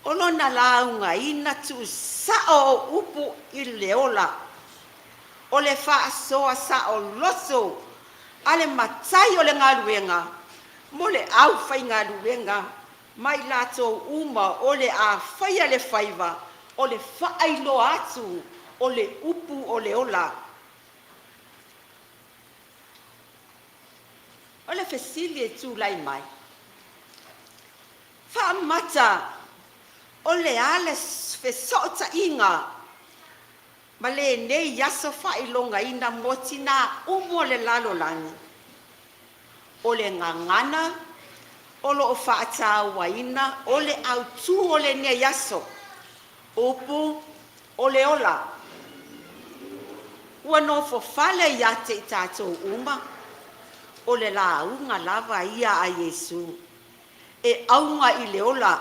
o lona laugaina tuusao o upu i le ola, o le faasoa saoloto a le matai o le galuega mo le aufaigaluega ma i latou uma o le a faia le faiva o le faailoa atu o le upu o le ola. O le fesili e tulai mai, faamata o le a le fesootaiga ma lenei aso faailogaina mo tinā umu o le lalolagi? O le gagana o lo o faatauaina o le autu o lenei aso, upu o le ola. Ua nofofale ia te i tatou uma, o le lauga lava ia a Iesu e auga i le ola,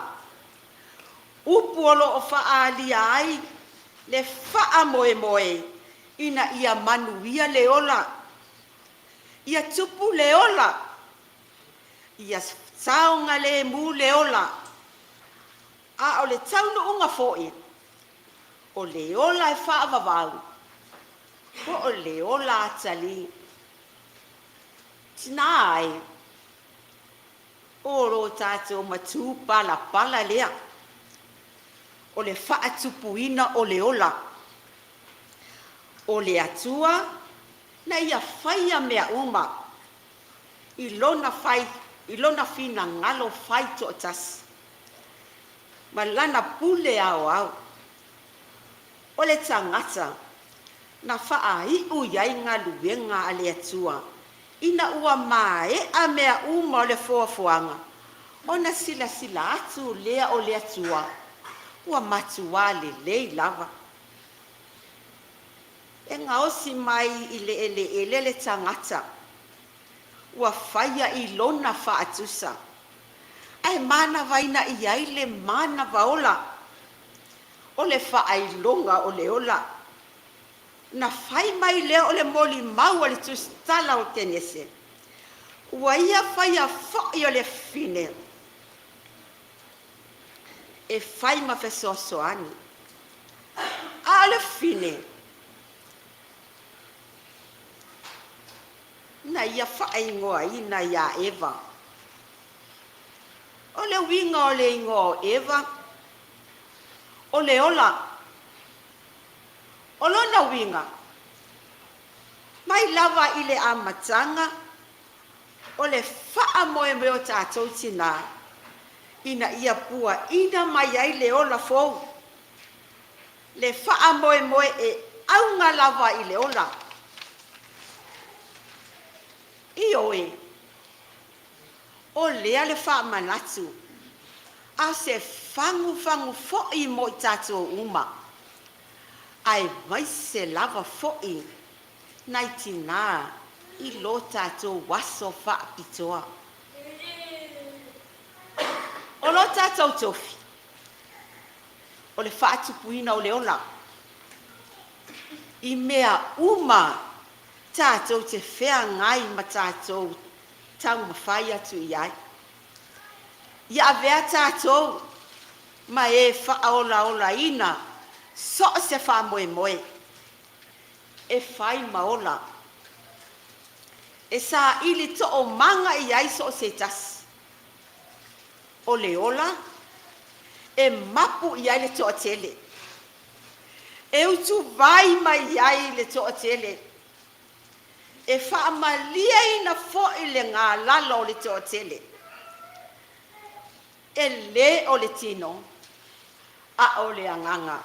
upu o lo o faaalia ai le faamoemoe ina ia manuia le ola, ia tupu le ola, ia saogalemu le ola, a o le taunuuga foi, o le ola e faavavau po o le ola atalii. Tina e, o lo tatou matupalapala lea o le faatupuina o le ola. O le Atua na Ia faia mea uma i Lona finagalo faitoatasi ma Lana pule aoao. O le tagata na faaiu i ai galuega a le Atua ina ua maea mea uma o le foafoaga, ona silasila atu lea o le Atua ua matua lelei lava. E gaosi mai i le eleele le tagata ua faia i lona faatusa, ae manavaina i ai le manava ola, o le faailoga o le ola. Na fai mai lea o le molimau a le tusitala o Kenese, ua ia faia foi o le fafine e fai ma fesoasoani, a o le fafine na ia faaigoaina ia Eva. O le uiga o le igoa o Eva, o le ola. O lona uiga, mai lava i le amataga o le faamoemoe o tatou tinā ina ia puaina mai ai le ola fou, le faamoemoe e auga lava i le ola. Ioe, o lea le faamanatu, a o se fagufagu foi mo i tatou uma, aemaise lava foi nai tinā i lo tatou aso faapitoa. O lo tatou tofi, o le faatupuina o le ola i mea uma tatou te feagai ma tatou taumafai atu i ai. Ia avea tatou ma e faaolaolaina so o se faamoemoe e fai ma ola, e saili toomaga i ai so o se tasi. O le ola e mapu i ai le toatele, e utuvai mai ai le toatele, e faamalieina foi le galala o le toatele. E le o le tino a o le agaga.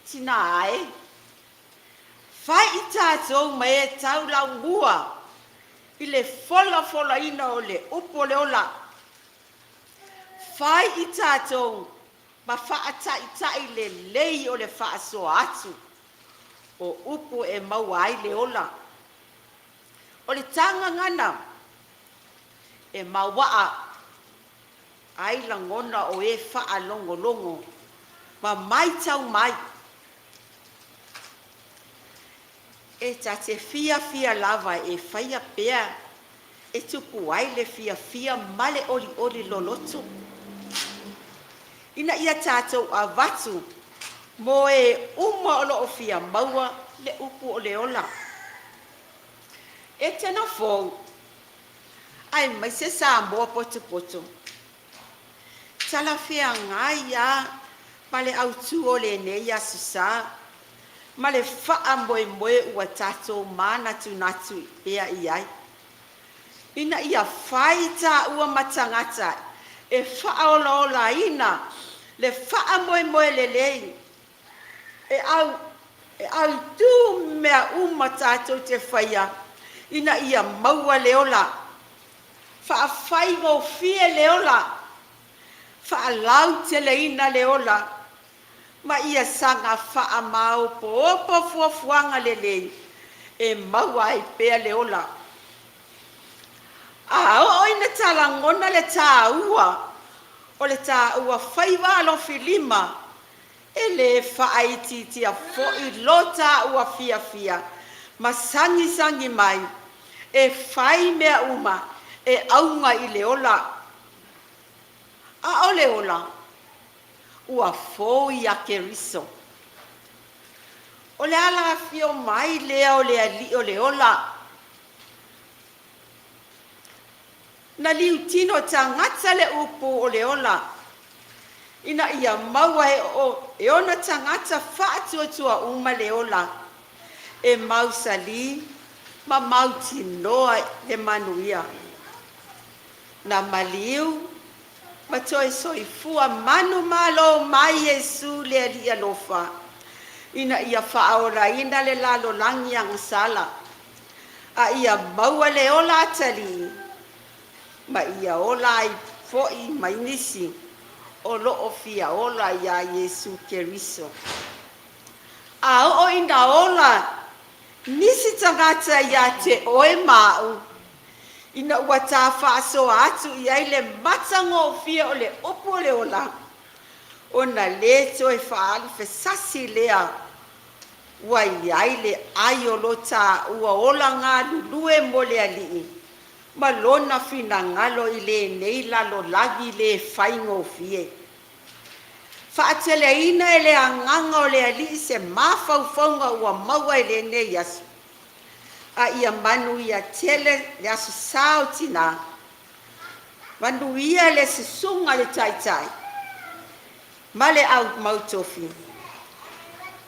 Tina e, fai i tatou ma e taulaumua i le folafolaina o le upu o le ola. Fai i tatou ma faataitai lelei o le faasoa atu o upu e maua ai le ola. O le tagagana e mauaa ai lagona o e faalogologo ma matau mai. E ta te fiafia lava e faia pea e tupu ai le fiafia ma le olioli loloto, ina ia tatou avatu mo e uma o lo o fia maua le upu o le ola. E te nofou aemaise Samoa potopoto, talafeagai a ma le autu o lenei Aso Sa ma le faamoemoe ua tatou manatunatu pea i ai, ina ia fai taua ma tagata e faaolaolaina le faamoemoe lelei e autu mea uma tatou te faia ina ia maua le ola, faafaigofie le ola, faalauteleina le ola, ma ia saga faamaopoopo fuafuaga lelei e maua ai pea le ola. A oo ina ta lagona le tāua o le taua faiva alofilima, e le faaitiitia foi lo taua fiafia ma sagisagi mai e fai mea uma e auga i le ola. A o le ola, ua fou ia Keriso. O le ala afio mai lea o le Alii o le ola, na liutino tagata le upu o le ola, ina ia maua e ona tagata faatuatua uma le ola, e mausali ma mautinoa le manuia. Na maliu ma toe soifua manumalo mai Iesu le Alii alofa, ina ia faaolaina le lalolagi agasala, a ia maua le ola atalii ma ia ola ai foi ma nisi o lo o fia ola iā Iesu Keriso. A oo ina ola nisi tagata iā te oe ma a'u, ina ua ta faasoa atu i ai le matagofie o le upu o le ola, ona lē toe faalufesasi lea ua i ai le ai o lo tāua ola galulue mo le Alii ma Lona finagalo i lenei lalolagi le faigofie. Faateleina e le Agaga o le Alii se mafaufauga ua maua i lenei aso, a ia manuia tele le Aso Sa o Tinā, manuia le Susuga i le Taitai ma le au mautofi,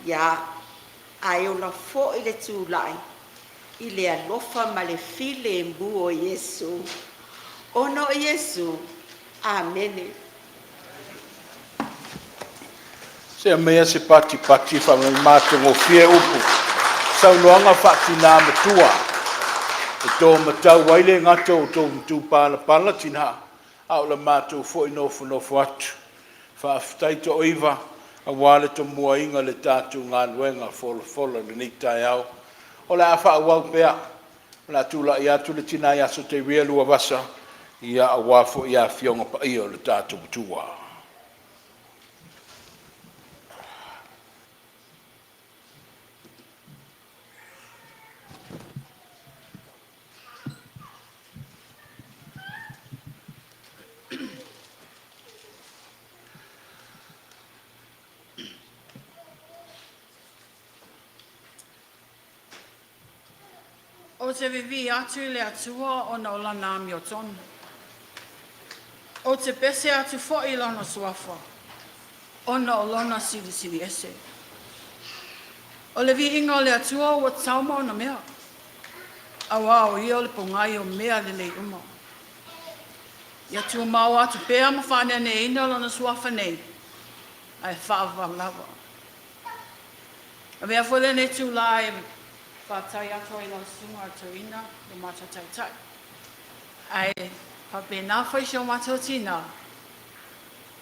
ia ae ola foi le tulai i le alofa ma le filemu o Iesu. Ona o Iesu. Amene. Se aumaia se patipati matagofie upu, saunoaga faatina matua e to matau ai le gata o outou matupalapala tina, a o le matou foi nofonofo atu. Faafetai To'oiva aua le tomuaina o le tatou galuega folafola i lenei taeao. O le a faaauau pea, o le a tulai atu le tina ia Soteria Luavasa aua foi Afioga Paia o le tatou Atua. Ou te vivī atu i le Atua ona o Lana amiotonu. Ou te pese atu foi i Lona Suafa ona o Lona Silisili Ese. O le viiga o le Atua ua tatau ma ona mea, auā o Ia o le pogai o mea lelei uma. Ia tumau atu pea ma faaneaneaina Lona Suafa nei, ae faavavau lava. Avea foi lenei itulā e faafetai atu ai i lau Susuga i le Toeaina, lo matou Taitai, ae faapena foi si o matou tinā.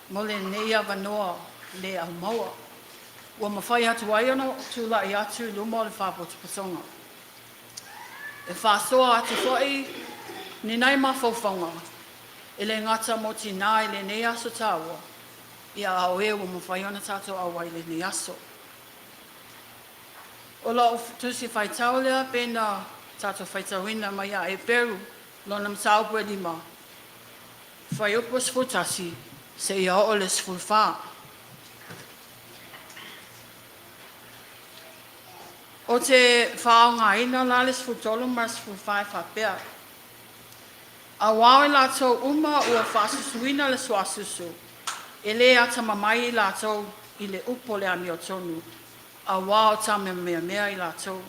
mo lenei avanoa le aumaua ua mafai atu ai ona tulai atu i luma o le Faapotopotoga. E faasoa atu foi ni nai mafaufauga e le gata mo tinā i lenei aso taua, ia a o e ua mafai ona tatou auai i lenei aso. O lau tusi faitau lea pei na tatou faitauina mai ia Eperu lona mataupu e 5, fuaiupu 11 seia oo i le 14. Ou te faaaogaina la le 13 ma le 14 e faapea, Auā o i latou uma ua faasusuina le suasusu, e le atamamai i latou i le upu o le amiotonu, auā o tameamea i latou.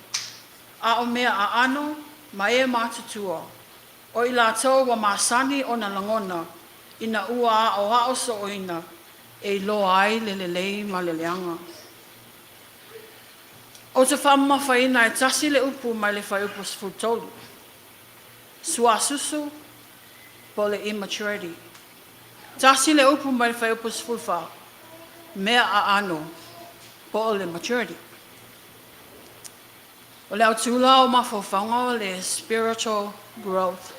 A o mea aano ma e matutua, o i latou ua masani ona lagona ina ua aoao sooina e iloa ai le lelei ma le leaga. Ou te faamamafaina e tasi le upu mai le fuaiupu 13, suasusu po o le immaturity. Tasi le upu mai le fuaiupu 14, mea aano po o le maturity. O le autū la o mafaufauga o le spiritual growth,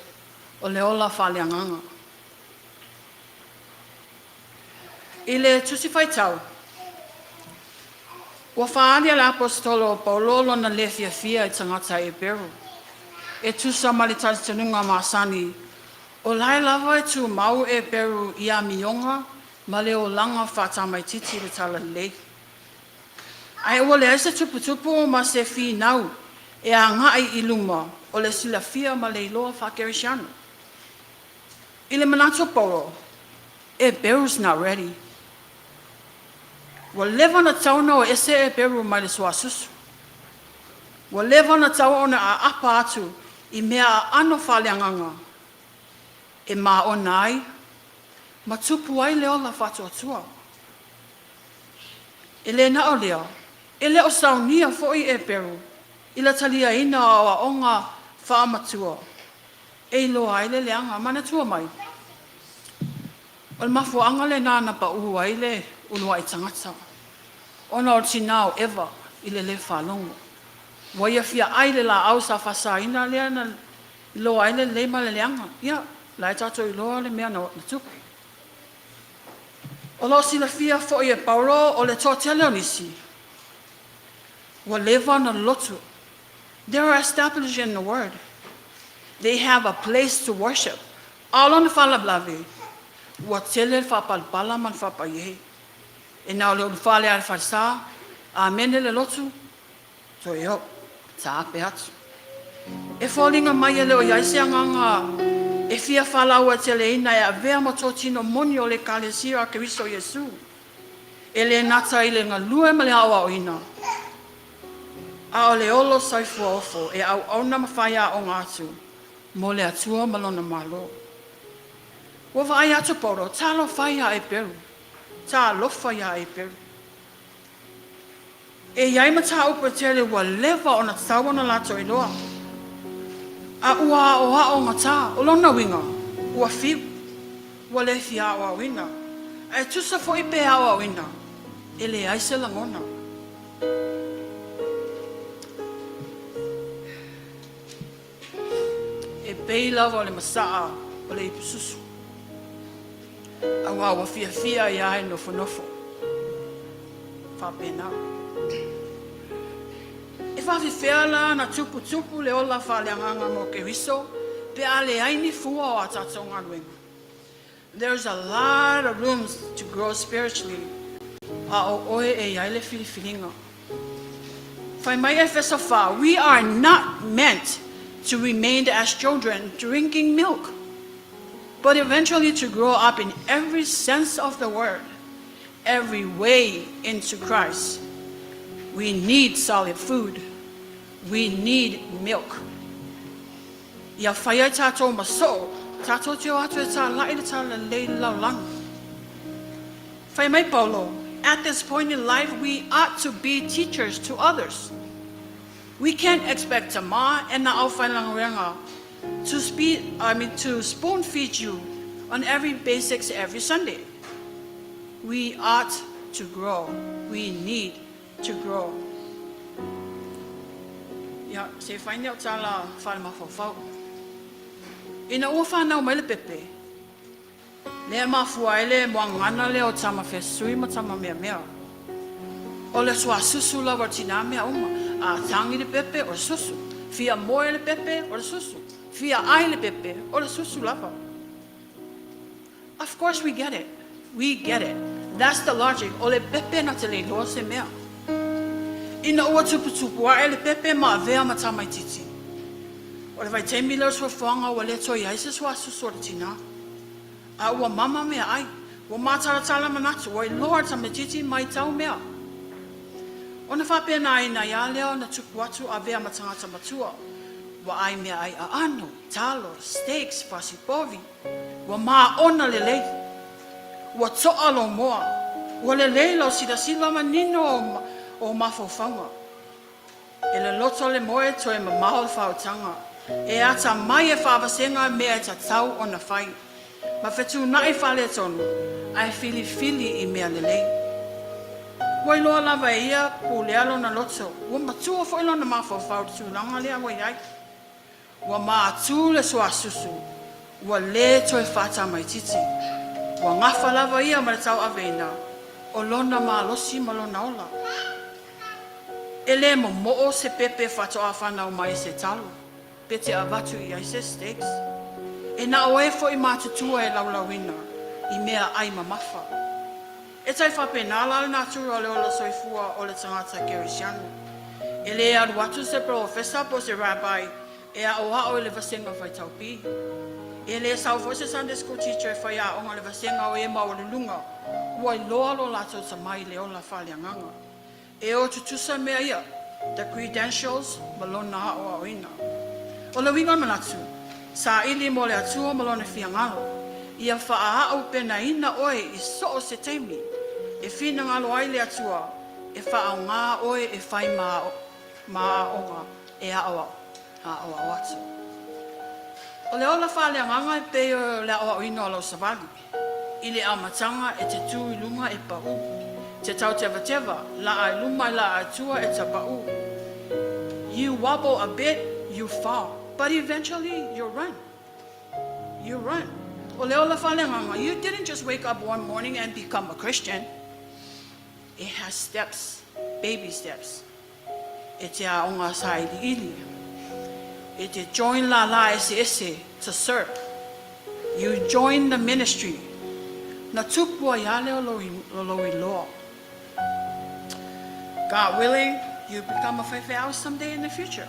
o le ola faaleagaga. I le tusi faitau, ua faaali e le Aposetolo o Paulo lona le fiafia i tagata Eperu. E tusa ma le talitonuga masani, o lae lava e tumau Eperu i amioga ma le olaga faatamaitiiti i le talalelei. Ae ua leai se tuputupu ma se finau e agai i luma o le silafia ma le iloa faakerisiano. I le manatu o Paulo, Eperu's not ready. Ua leva ona tatau ona o ese Eperu mai le suasusu. Ua leva ona tatau ona aapa atu i mea aano faaleagaga e maona ai ma tupu ai le ola faatuatua. E le na o lea, e le o saunia foi Eperu i le taliaina o aoaoga faamatua e iloa ai le leaga. Manatua mai, o le mafuaaga lenā na paū ai le uluai tagata, ona o le tinā o Eva i le le faalogo. Ua ia fia ai le laau sa faasaina lea na iloa ai le lelei ma le leaga. Ia, la e tatou iloa le mea na tupu. O lo o silafia foi e Paulo o le toatele o nisi ua leva ona lotu. They are established in the word. They have a place to worship. A o lona faalavelave, ua tele le faapalapala ma le faapaiehe. E na o le ulufale lava i le falesa, amene le lotu, toe o, taape atu. E foliga mai e le o i ai se agaga e fia faalauaiteleina e avea ma totino moni o le Ekalesia a Keriso Iesu. E le gata i le galue ma le aoaoina, a o le olo soifua ofo e auauna ma faiaoga atu mo le Atua ma lona Malo. Ua vaai atu Paulo, talofa e ia Eperu, talofa ia Eperu. E i ai mataupu e tele ua leva ona tatau ona latou iloa, a ua aoao gata, o lona uiga, ua fiu, ua le fia aoaoina, ae tusa foi pe aoaoina, e leai se lagona. E pei lava o le masaa o le ipususu, auā ua fiafia ai lava e nofonofo faapena. E faafefea la ona tuputupu le ola faaleagaga mo Keriso pe a leai ni fua o a tatou galuega? There's a lot of rooms to grow spiritually, a o oe e i ai le filifiliga. Fai mai Efeso 4, we are not meant to remain as children drinking milk, but eventually to grow up in every sense of the word, every way into Christ. We need solid food. We need milk. Ia fai ai tatou ma soo, tatou te o atu e tālaʻi le talalelei i le lalolagi. Fai mai Paulo, at this point in life we ought to be teachers to others. We can't expect Tama and the Aufailangarenga to speed, I mean, to spoon feed you on every basics every Sunday. We ought to grow. We need to grow. Ia, se i fai ni au tala faalemafaufau. Ina ua fanau mai le pepe, lea e mafua ai le muagana lea o tama fesui ma tama meamea. O le suasusu lava o tinā mea uma. A tagi le pepe, o le susu. Fia moe le pepe, o le susu. Fia ai le pepe, o le susu lava. Of course we get it. We get it. That's the logic. O le pepe na te le iloa se mea. Ina ua tuputupu ae le pepe ma avea ma tamaititi. O le vaitaimi lea o le soifuaga ua le toe i ai se suasusu o le tinā. A ua mama meaai. Ua mātalatala manatu, ua iloa le tamaititi maitau mea. Ona faapena ai lava lea ona tupu atu avea ma tagata matua. Ua ai meaai aano, talo, steaks, fasipovi. Ua māona lelei. Ua toa lou moa. Ua lelei lau silasila manino o mafaufauga. E loloto le moe toe mamao le faautaga. E atamai e faavasega mea e tatau ona fai. Ma fetuunai faaletonu, ae filifili i mea lelei. Ua iloa lava e ia pulea lona loto, ua matua foi lona mafaufau i le tulaga lea ua i ai. Ua maatu le suasusu, ua le toe faatamaititi. Ua gafa lava ia ma le tauaveina o lona malosi ma lona ola. E le momoo se pepe faatoa fanau mai se talo, pe te avatu i ai se steaks. E na o e foi matutua e laulauina i mea ai mamafa. E tai faapena la le natura o le ola soifua o le tagata Kerisiano. E le alu atu se polofesa po o se rabbi e aʻoaʻo i le vasega faitau pi. E le sau foi se Sunday school teacher e fai aoga i le vasega o e maualuluga ua iloa lo latou tamai i le ola faaleagaga. E o tutusa mea ia, the credentials ma lona aʻoaʻoina. O le uiga o le manatu, saili mo le Atua ma lona fiagalo, ia faaaupenaina oe i so o se taimi e finagalo ai le Atua e faaaoga oe e fai ma aoga e aʻoaʻo. Aʻoaʻo atu. O le ola faaleagaga e pei o le aʻoaʻoina o lau savali. I le amataga e te tū i luga e paʻu. Te tautevateva, laa i luma laa i tua e tapaʻu. You wobble a bit, you fall, but eventually you run. You run. O le ola faaleagaga, you didn't just wake up one morning and become a Christian. It has steps, baby steps. E te aoga sailiili. E te join lālā eseese to serve. You join the ministry. Na tupu ai a lea o lou iloa. God willing, you become a faifeau someday in the future.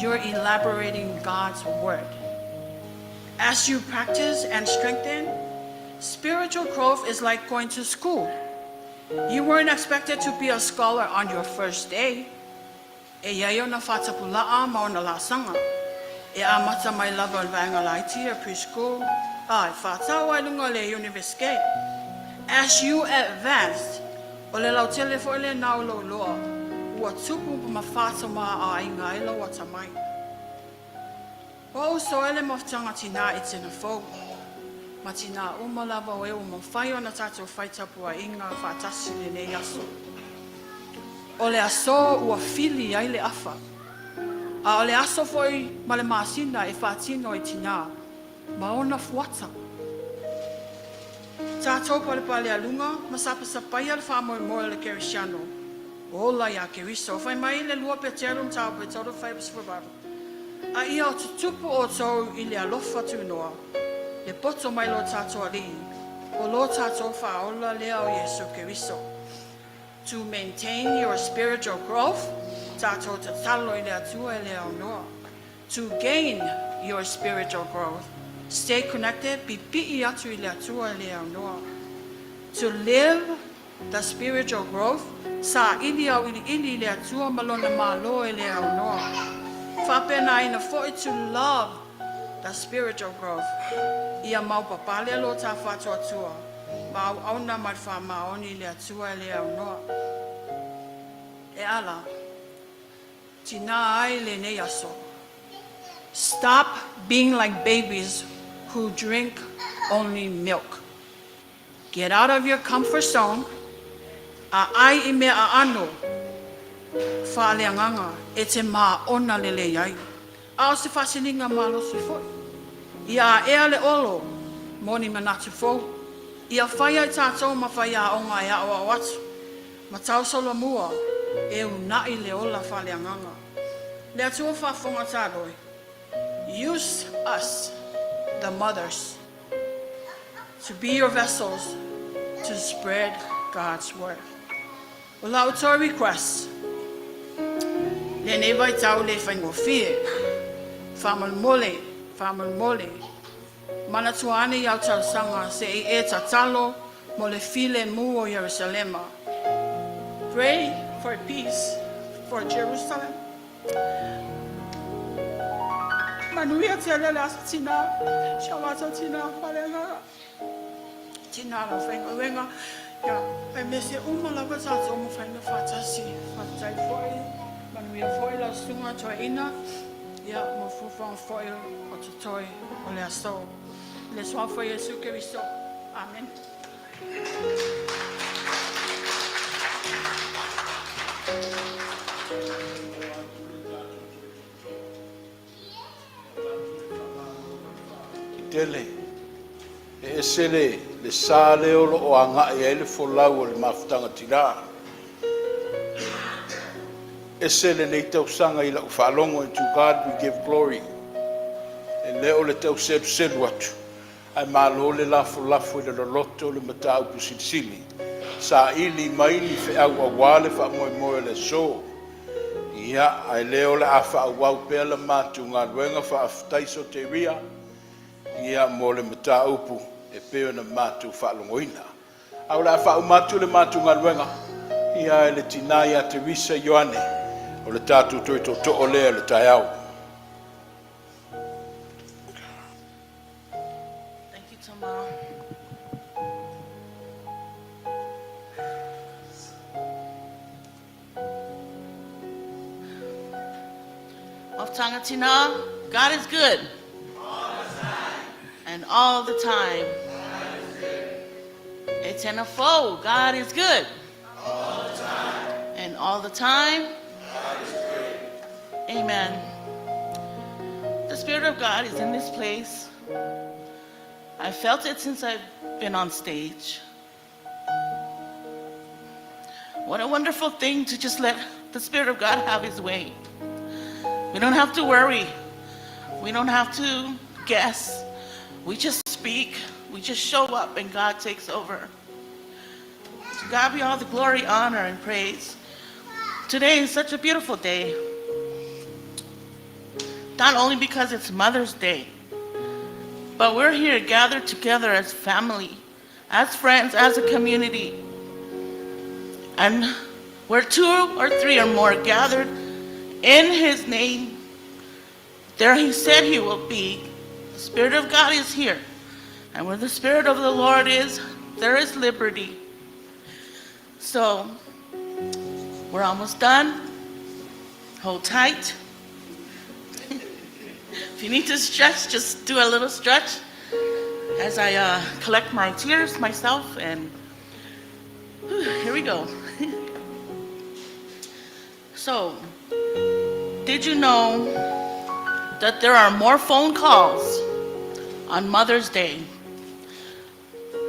You're elaborating God's word. As you practice and strengthen, spiritual growth is like going to school. You weren't expected to be a scholar on your first day. E i ai ona faatapulaa ma ona laasaga. E amata mai lava i le vaega laiti a preschool, a e faatau ai luga o le Univesike. As you advanced, o le lautele foi lena o lou iloa, ua tupu ma faatamaoaiga ai lou atamai. Ua ou soe le mafutaga tinā i tena fou, ma tinā uma lava o e ua mafai ona tatou fai tapuaiga faatasi i lenei aso. O le aso ua fili ai le afa, a o le aso foi ma le masina e faatino ai tinā ma ona fuata. Tatou palepalealuga ma sapasapaia le faamoemoe o le Kerisiano, ola iā Keriso, fai mai le lua Peteru mataupu e 3:18. A ia tutupu outou i le alofa tunoa, le poto mai lo tatou Alii, o lo tatou Faaola lea o Iesu Keriso. To maintain your spiritual growth, tatou tatalo i le Atua e le aunoa. To gain your spiritual growth, stay connected, pipii atu i le Atua e le aunoa. To live The spiritual growth, saili auiliili i le Atua ma Lona Malo e le aunoa. Faapenaina foi to love the spiritual growth, ia maopapale lo ta faatuatua ma auauna ma le faamaoni i le Atua e le aunoa. E ala, tinā ai lenei aso. Stop being like babies who drink only milk. Get out of your comfort zone a ʻai i mea ʻaʻano faaleagaga e te māʻona lelei ai, a o se faasiliga malosi foi. Ia aʻea le olo mo ni manatu fou, ia fai ai tatou ma faiaoga e aʻoaʻo atu ma tausolomua e unaʻi le ola faaleagaga. Le Atua faafofoga taloe, use us, the mothers, to be your vessels to spread God's word. O la outou request, lenei vaitau le faigofie, faamolemole, faamolemole, manatua ane i au talosaga se i e tatalo mo le filemu o Ierusalema. Pray for peace for Jerusalem. Manuia tele le Aso Tinā, si o mātou tinā whare Tinā rau whainga ia, aemaise uma lava tātou mo whainga whātasi. Whātai foi, manuia foi lau susuga toeaina, ia, mo fuafuaga foi o totoe o le aso. I le Suafa o Iesu Keriso. Amen. Tele, e ese le, le sa lea o lo o agai ai le folau o le mafutaga tinā. Ese lenei tausaga i lau faalogo and to God we give glory. E le o le tau seluselu atu, ae malo le lafolafo i le loloto o le mataupu silisili. Saili mai ni feau aua le faamoemoe o le aso. Ia, ae le o le a faaauau pea la matou galuega, faafetai Soteria, ia, mo le mataupu e pei ona matou faalogoina. Ae o le a faauma atu le matou galuega, ia, e le tina ia Teresa Ioane, o le tatou toe tootoo lea i le taeao. Thank you, Tama. Of Tangatina, God is good. All the time. And all the time. It's in a foe. God is good. All the time. And all the time. God is good. Amen. The Spirit of God is in this place. I felt it since I've been on stage. What a wonderful thing to just let the Spirit of God have His way. We don't have to worry. We don't have to guess. We just speak. We just show up and God takes over. To God be all the glory, honor, and praise. Today is such a beautiful day. Not only because it's Mother's Day, but we're here gathered together as family, as friends, as a community. And where two or three or more gathered in His name, there He said He will be. The Spirit of God is here. And where the Spirit of the Lord is, there is liberty. So, we're almost done. Hold tight. If you need to stretch, just do a little stretch as I collect my tears myself. And whew, here we go. So, did you know that there are more phone calls on Mother's Day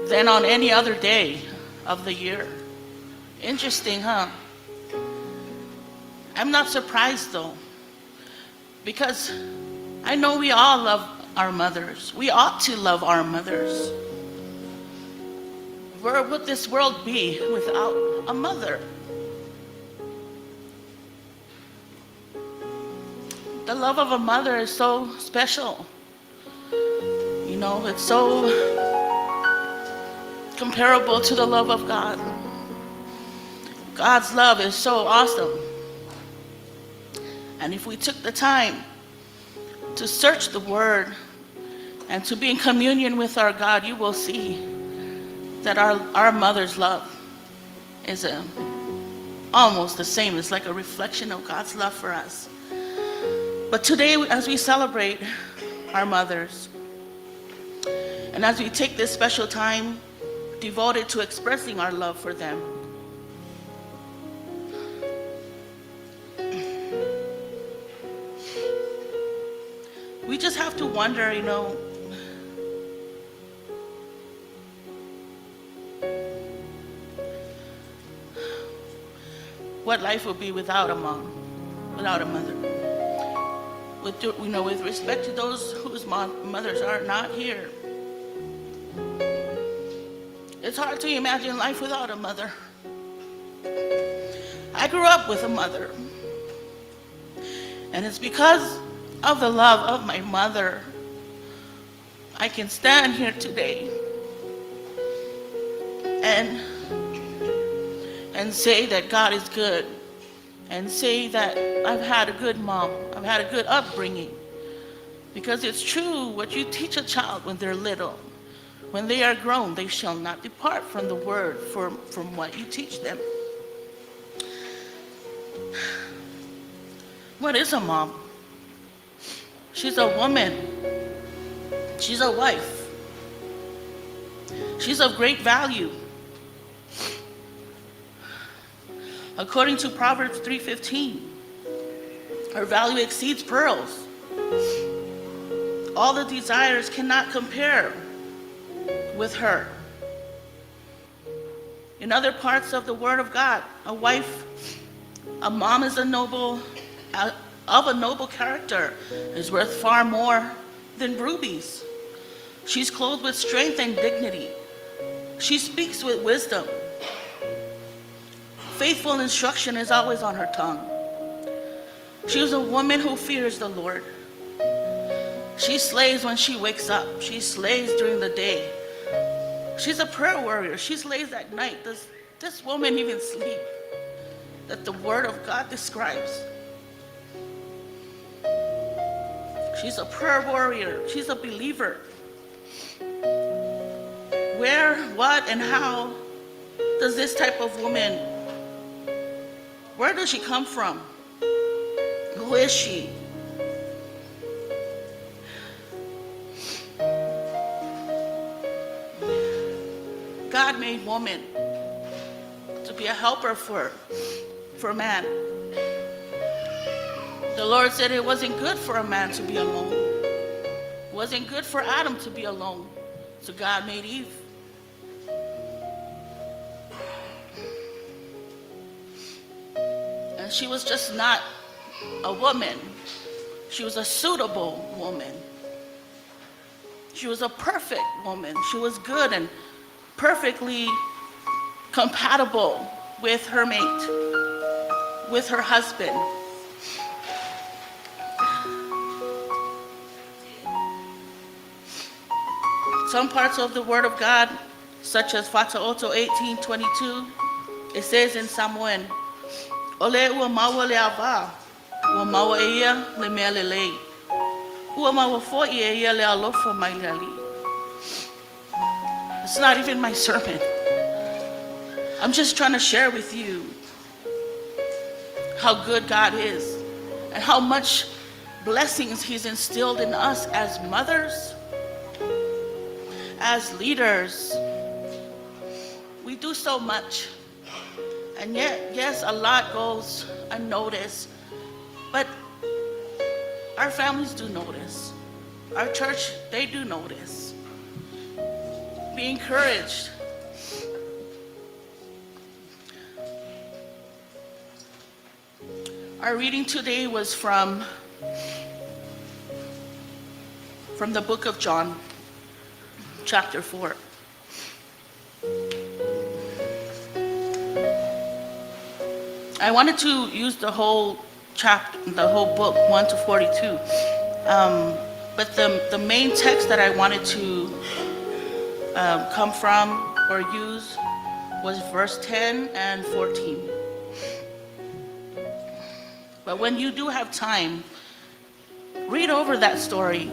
than on any other day of the year? Interesting, huh? I'm not surprised though, because I know we all love our mothers. We ought to love our mothers. Where would this world be without a mother? The love of a mother is so special. You know, it's so comparable to the love of God. God's love is so awesome. And if we took the time to search the Word and to be in communion with our God, you will see that our mother's love is almost the same. It's like a reflection of God's love for us. But today, as we celebrate our mothers, and as we take this special time devoted to expressing our love for them. We just have to wonder, you know, what life would be without a mom, without a mother. With, you know, with respect to those whose mothers are not here. It's hard to imagine life without a mother. I grew up with a mother. And it's because of the love of my mother I can stand here today and say that God is good and say that I've had a good mom, I've had a good upbringing. Because it's true what you teach a child when they're little. When they are grown, they shall not depart from the word from what you teach them. What is a mom? She's a woman. She's a wife. She's of great value. According to Proverbs 3:15, her value exceeds pearls. All the desires cannot compare with her. In other parts of the Word of God, a wife, a mom is a noble, of a noble character, is worth far more than rubies. She's clothed with strength and dignity. She speaks with wisdom. Faithful instruction is always on her tongue. She is a woman who fears the Lord. She slays when she wakes up. She slays during the day. She's a prayer warrior. She slays at night. Does this woman even sleep? That the Word of God describes. She's a prayer warrior. She's a believer. Where, what, and how does this type of woman, where does she come from? Who is she? God made woman to be a helper for man. The Lord said it wasn't good for a man to be alone. It wasn't good for Adam to be alone. So God made Eve. And she was just not a woman. She was a suitable woman. She was a perfect woman. She was good and perfectly compatible with her mate, with her husband. Some parts of the Word of God, such as Fata'oto 18:22, it says in Samoan, Ole ua maua le ava, ua maua e ia le mea lelei. Ua maua foi e ia le alofa mai le Alii. It's not even my sermon. I'm just trying to share with you how good God is and how much blessings He's instilled in us as mothers, as leaders. We do so much. And yet, yes, a lot goes unnoticed, but our families do notice. Our church, they do notice. Be encouraged. Our reading today was from the book of John, chapter 4. I wanted to use the whole chapter, the whole book, 1 to 42. But the main text that I wanted to come from or use was verse 10 and 14. But when you do have time, read over that story.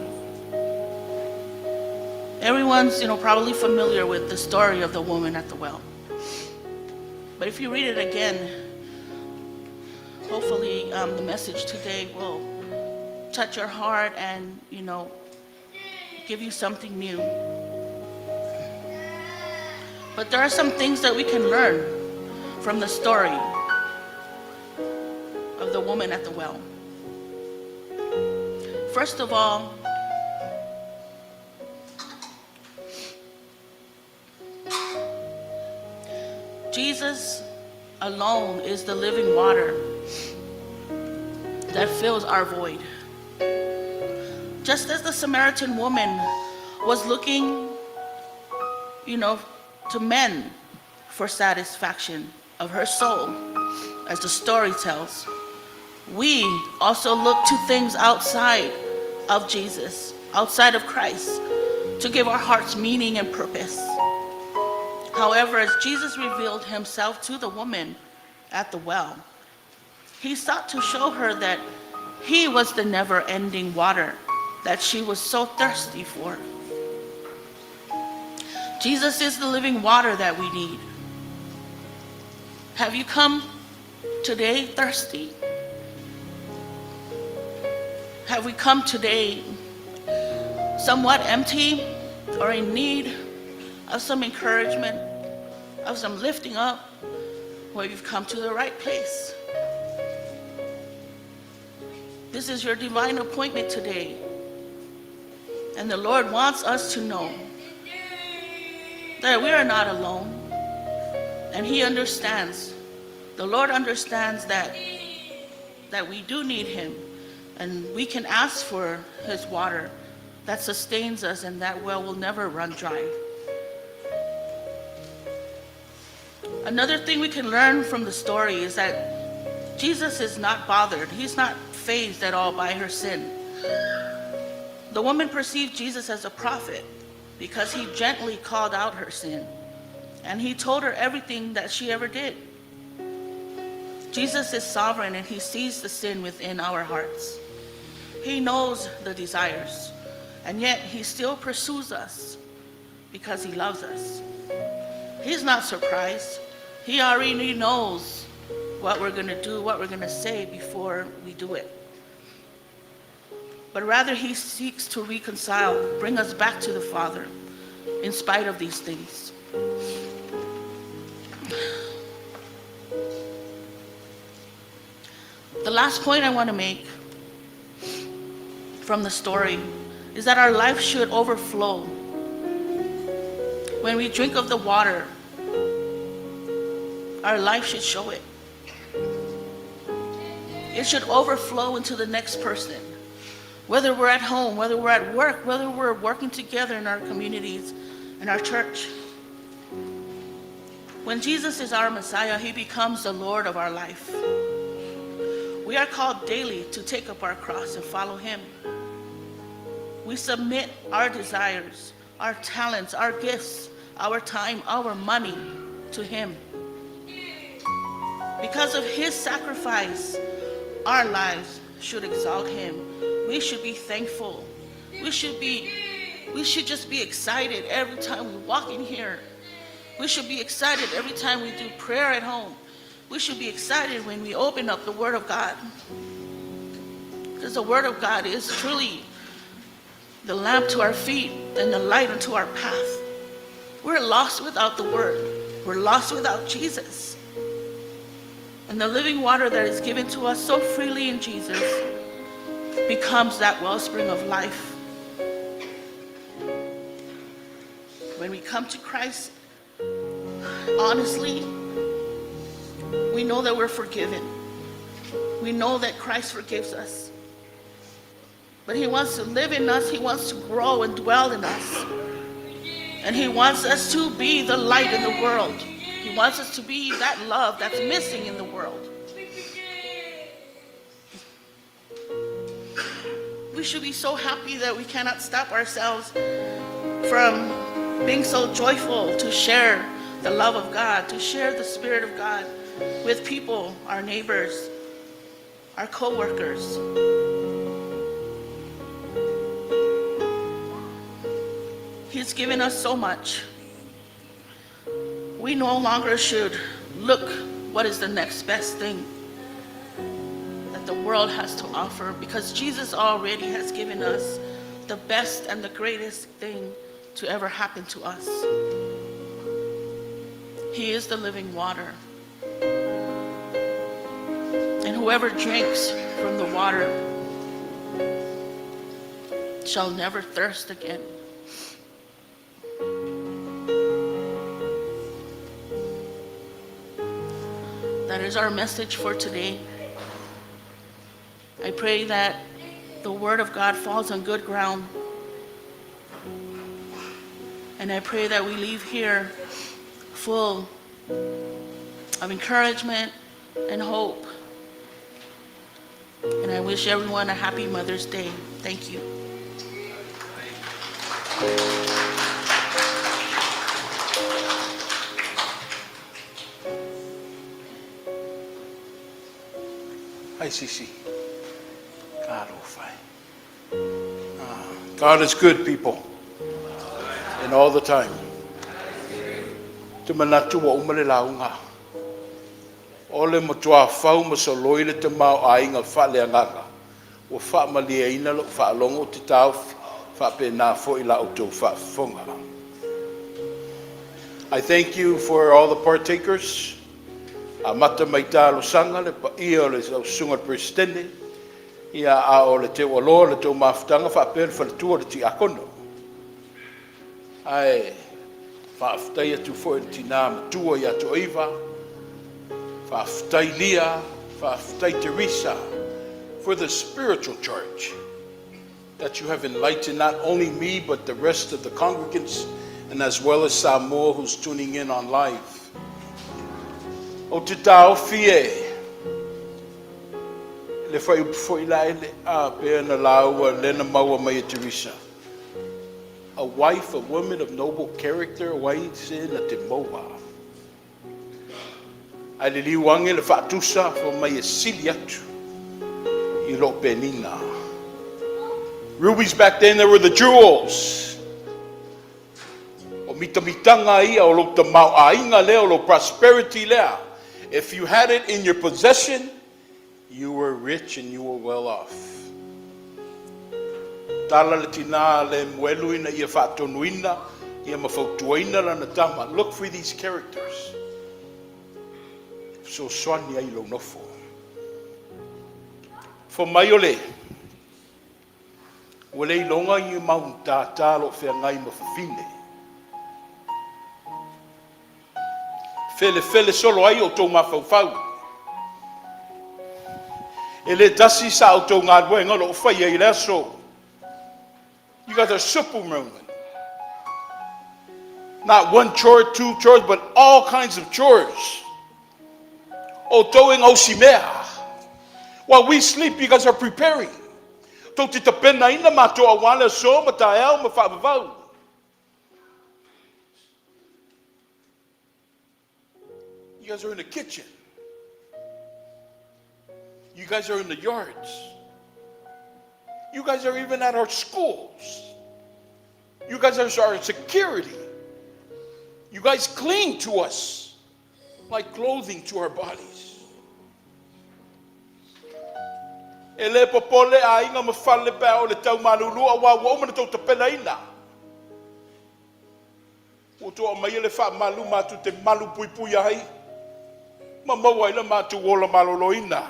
Everyone's, probably familiar with the story of the woman at the well. But if you read it again, hopefully the message today will touch your heart and, give you something new. But there are some things that we can learn from the story of the woman at the well. First of all, Jesus alone is the living water that fills our void. Just as the Samaritan woman was looking, you know, to men for satisfaction of her soul, as the story tells, we also look to things outside of Jesus, outside of Christ, to give our hearts meaning and purpose. However, as Jesus revealed himself to the woman at the well, he sought to show her that he was the never ending water that she was so thirsty for. Jesus is the living water that we need. Have you come today thirsty? Have we come today somewhat empty or in need of some encouragement, of some lifting up? Well, you've come to the right place. This is your divine appointment today. And the Lord wants us to know that we are not alone. And He understands. The Lord understands that, that we do need Him. And we can ask for His water that sustains us, and that well will never run dry. Another thing we can learn from the story is that Jesus is not bothered. He's not fazed at all by her sin. The woman perceived Jesus as a prophet because he gently called out her sin and he told her everything that she ever did. Jesus is sovereign and he sees the sin within our hearts. He knows the desires, and yet he still pursues us because he loves us. He's not surprised. He already knows what we're going to do, what we're going to say before we do it. But rather, he seeks to reconcile, bring us back to the Father in spite of these things. The last point I want to make from the story is that our life should overflow. When we drink of the water, our life should show it. It should overflow into the next person. Whether we're at home, whether we're at work, whether we're working together in our communities, in our church. When Jesus is our Messiah, he becomes the Lord of our life. We are called daily to take up our cross and follow him. We submit our desires, our talents, our gifts, our time, our money to him. Because of his sacrifice, our lives should exalt him. We should be thankful. We should be we should just be excited every time we walk in here. We should be excited every time we do prayer at home. We should be excited when we open up the Word of God. Because the Word of God is truly the lamp to our feet and the light unto our path. We're lost without the Word. We're lost without Jesus. And the living water that is given to us so freely in Jesus becomes that wellspring of life. When we come to Christ, honestly, we know that we're forgiven. We know that Christ forgives us. But He wants to live in us, He wants to grow and dwell in us. And He wants us to be the light in the world. He wants us to be that love that's missing in the world. We should be so happy that we cannot stop ourselves from being so joyful to share the love of God, to share the Spirit of God with people, our neighbors, our co-workers. He's given us so much. We no longer should look what is the next best thing that the world has to offer, because Jesus already has given us the best and the greatest thing to ever happen to us. He is the living water. And whoever drinks from the water shall never thirst again. That is our message for today. I pray that the word of God falls on good ground. And I pray that we leave here full of encouragement and hope. And I wish everyone a happy Mother's Day. Thank you. Hi, Sisi. God, oh, fine. God is good, people. And all the time. Te manatu ua uma le lauga. O le matua fau ma soloi le tamaoaiga faaleagaga ua faamalieina lou faalogo ou te taofi faapena foi la outou faafofoga. I thank you for all the partakers. Amata mai talosaga le paia o le lau susuga i le Peresetene, ia a o le teualoa le tou mafutaga faapea le faletua o le Tiakono. Ae faafetai atu foi i le tina matua ia Toaiva, faafetai Lia, faafetai Teresa for the spiritual charge that you have enlightened not only me but the rest of the congregants and as well as Samoa who's tuning in on live. Ou te taofi e le fuaiupu foi la ele a pei ona lauga lea na maua mai e Teresa. A wife, a woman of noble character, o ai se na te maua? Ae liliu ane le faatusa fai mai e sili atu i lo penina. Rubies back then, they were the jewels. O mitamitaga ia o lou tamaoaiga lea, o lou prosperity lea. If you had it in your possession, you were rich and you were well off. Tala le tina a Lemuelu ina ia faatonuina ia ma fautuaina lana tama, look for these characters. Fesoasoani ai i lou nofo. Fai mai o le ua le iloga ni mau matata o lo o feagai ma fafine. Felefele solo ai outou mafaufau. E le tasi sa outou galuega o lo o faia i le aso. You guys are superwomen. Not one chore, two chores, but all kinds of chores. Outou e gaosi mea. While we sleep, you guys are preparing. Tou te tapenaina matou aua le aso ma taeao ma faavavau. You guys are in the kitchen. You guys are in the yards. You guys are even at our schools. You guys are our security. You guys cling to us like clothing to our bodies. E le popole aiga ma fale pe a oo i le tau malulu aua ua uma ona tou tapenaina. Ua outou aumaia le faamalu matou te malu puipuia ai ma maua ai le matou ola maloloina.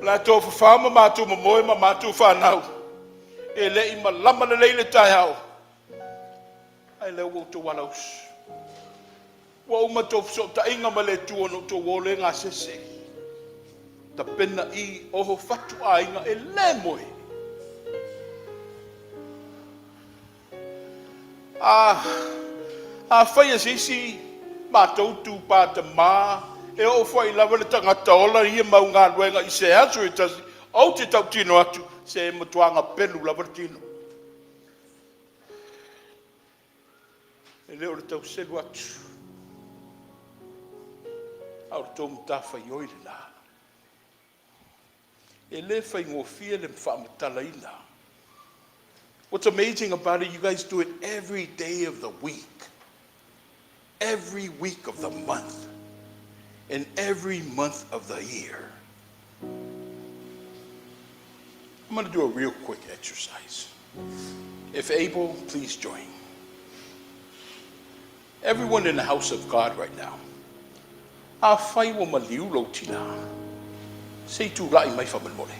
O le a tofafa ma matou momoe ma matou fanau, e le i malama lelei le taeao, ae lea ua outou alausu. Ua uma tou fesootaiga ma le Atua ona outou o lea gasese. Tapena i oho fatu aiga e le moe. A, afai e se isi matou tupā tamā e oo foi lava le tagata ola ia mau galuega i se aso e tasi, ou te tautino atu, se matua gapelu lava le tino. E le o le tau selu atu, a o le tou matafaioi lena. E le faigofie le faamatalaina. What's amazing about it, you guys do it every day of the week, every week of the month, and every month of the year. I'm going to do a real quick exercise. If able, please join. Everyone in the house of God right now, afai ua maliu lou tinā, se i tulai mai faamolemole.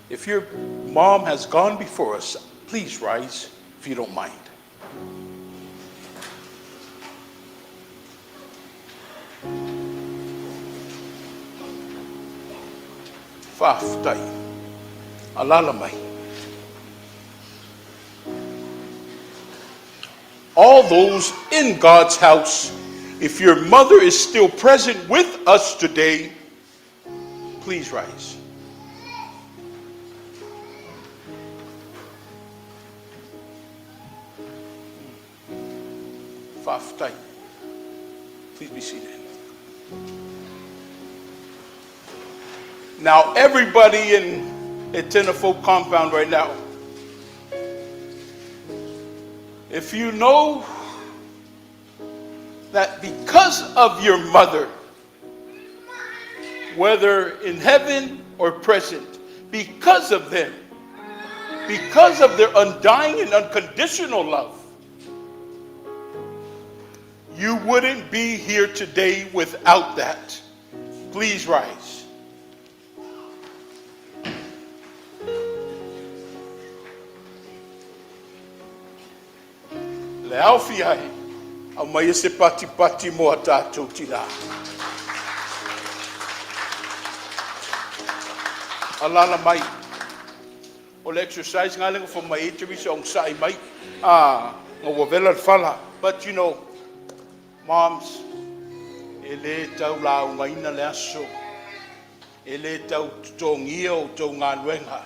If your mom has gone before us, please rise if you don't mind. Faafetai. Alaala mai. All those in God's house, if your mother is still present with us today, please rise. Faafetai. Please be seated. Now, everybody in Etena Folk compound right now, if you know that because of your mother, whether in heaven or present, because of them, because of their undying and unconditional love, you wouldn't be here today without that. Please rise. Le aofia ai, aumaia se patipati mo a tatou tinā. Alaala mai. O le exercise lena lea na fai mai ai Teresa onosai mai a na ua vela le fala. But you know, moms, e le tau laugaina le aso, e le tau totogia o outou galuega.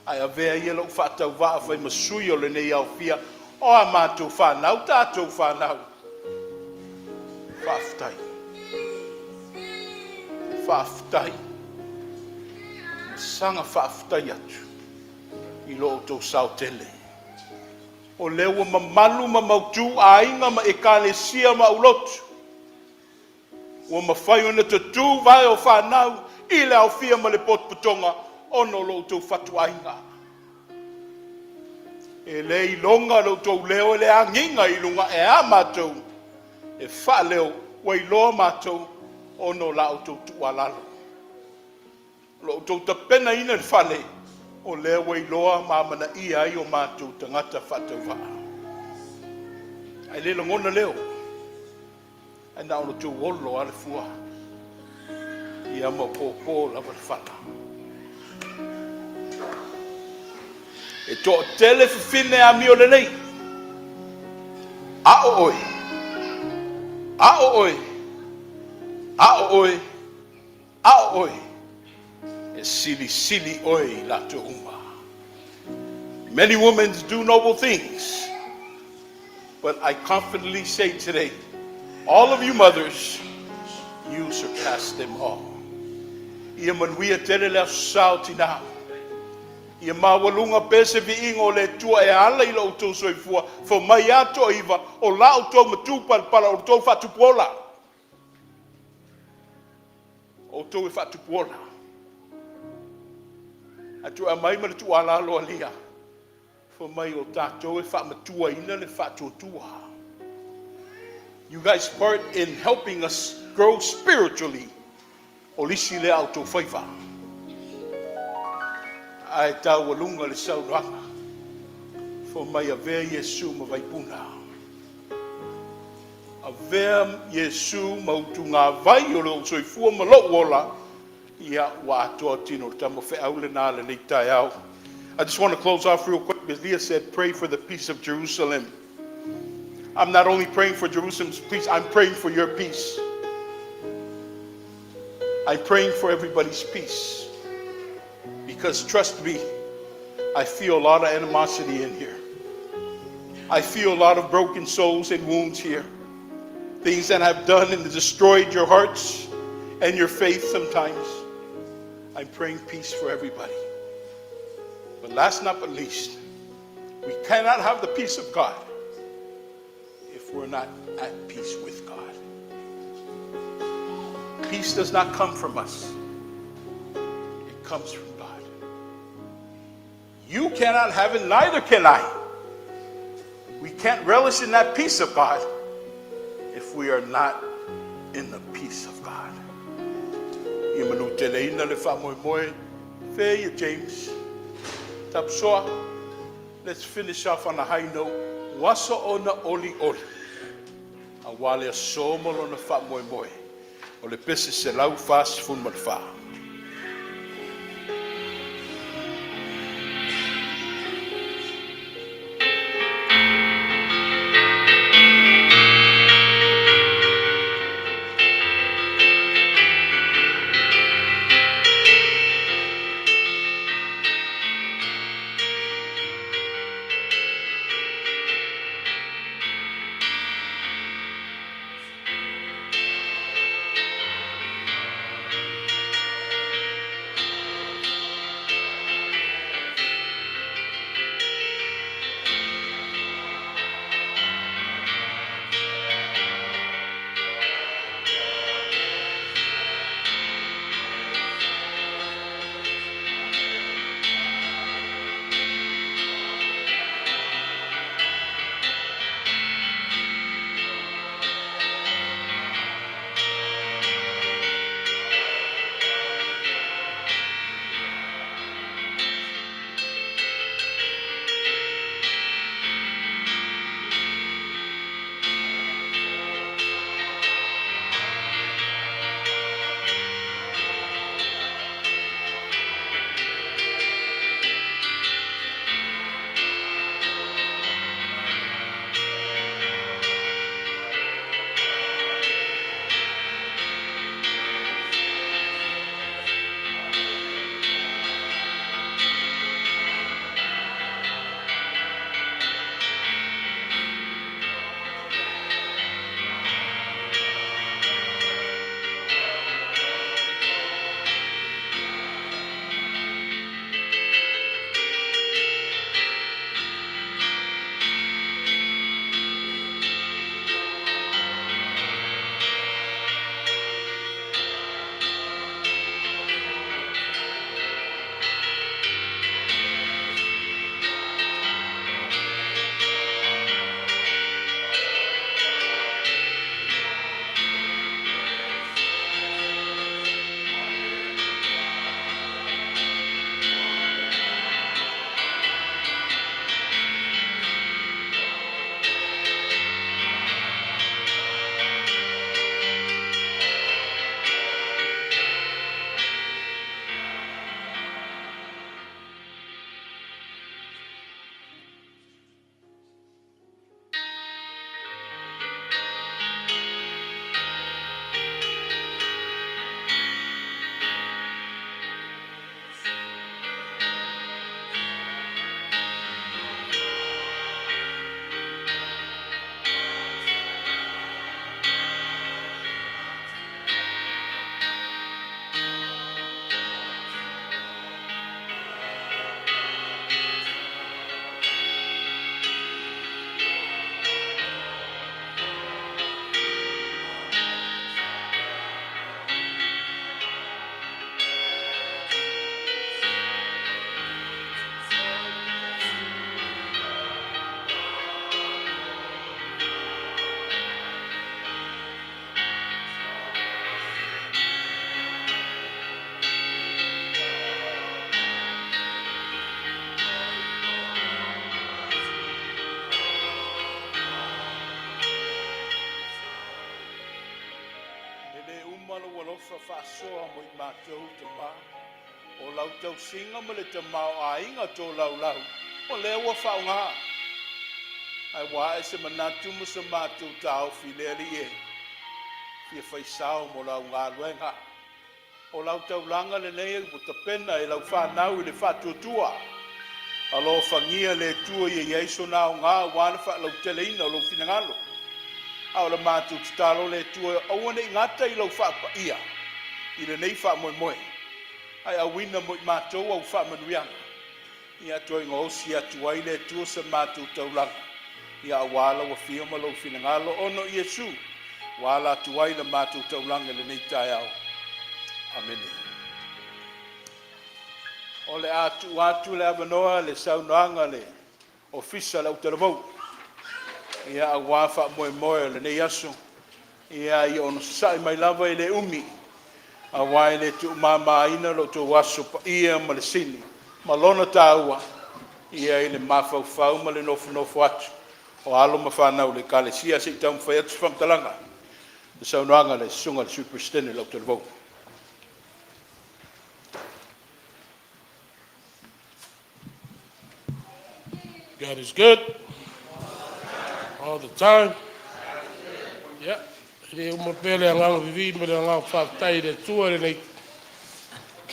Ae avea ia lou faatauvaa fai ma sui o lenei aofia o a matou fanau, tatou fanau. Faafetai. Faafetai. Saga faafetai atu i lo outou sao tele. O lea ua mamalu ma mautu aiga ma ekalesia ma aulotu. Ua mafai ona tutū vae o fanau i le aofia ma le potopotoga ona o lo outou fatuaiga. E le iloga lo outou leo e le agiga i luga e a matou e faaleo ua iloa matou ona o la outou tuualalo. O lo outou tapenaina le fale, o lea ua iloa ma amanaia ai o matou tagata faatauvaa. Ae le lagona leo, ae na o lo outou olo lava le fua, ia ma pōpō lava le fala. E toatele fafine amio lelei, a o oe, a o oe, a o oe, a o oe, e silisili oe i latou uma. Many women do noble things, but I confidently say today, all of you mothers, you surpass them all. Ia manuia tele le aso sa o tinā. Ia maualuga pea se viiga o le Atua e ala i lo outou soifua, fai mai a toaiva, o la outou matupalapala, o outou faatupuola. O outou e faatupuola. Ae toe aumai ma le tuualalo a Lia, fai mai o tatou e faamatuaina le faatuatua. You guys part in helping us grow spiritually. O lisi lea a outou faiva. Ae taualuga le saunoaga. Fai mai avea Iesu ma vaipuna. Avea Iesu ma utugāvai o lou soifua ma lou ola, ia ua atoa tino o le tama feau lenā lenei taeao. I just want to close off real quick because Leah said, pray for the peace of Jerusalem. I'm not only praying for Jerusalem's peace, I'm praying for your peace. I'm praying for everybody's peace. Because trust me, I feel a lot of animosity in here. I feel a lot of broken souls and wounds here. Things that I've done and destroyed your hearts and your faith sometimes. I'm praying peace for everybody. But last not but least, we cannot have the peace of God if we're not at peace with God. Peace does not come from us. It comes from God. You cannot have it, neither can I. We can't relish in that peace of God if we are not in the peace of God. Ia manuteleina le faamoemoe. Fea ia James? Tapusoa, let's finish off on a high note. Ua soona olioli, aua le aso ma lona faamoemoe, o le pese 144. E le uma lou alofa faasoa mo i matou, Tama. O lau tausiga ma le tamaoaiga tolaulau, o lea ua faaaoga. Ae ua ae se manatu ma so matou taofi i le Alii e fia fai sao mo lau galuega. O lau taulaga lenei ua tapena e lau fanau i le faatuatua. Alofagia le Atua ia i ai sona aoga aua le faalauteleina o lou finagalo. A o le matou tatalo le Atua, aua ne i gata i lau faapaia i lenei faamoemoe, ae auina mo i matou au faamanuiaga. Ia toe gaosi atu ai le Atua sa matou taulaga, ia aua lau afio ma lou finagalo, ona o Iesu, ua ala atu ai la matou taulaga i lenei taeao. Amene. O le a tuu atu le avanoa le saunoaga a le Ofisa o le Autalavou. Ia, aua faamoemoe o lenei aso, ia onosai mai lava e le umi, aua e le tuumamaina lo outou aso paia ma le sili ma lona taua, ia i le mafaufau ma le nofonofo atu o alo ma fanau i le Ekalesia. Se i taumafai atu se faamatalaga i le saunoaga a le Susuga i le Sui Peresetene o le Autalavou. God is good all the time. Yeah, e le uma pea le agaga vivii ma le agaga faafetai i le Atua i lenei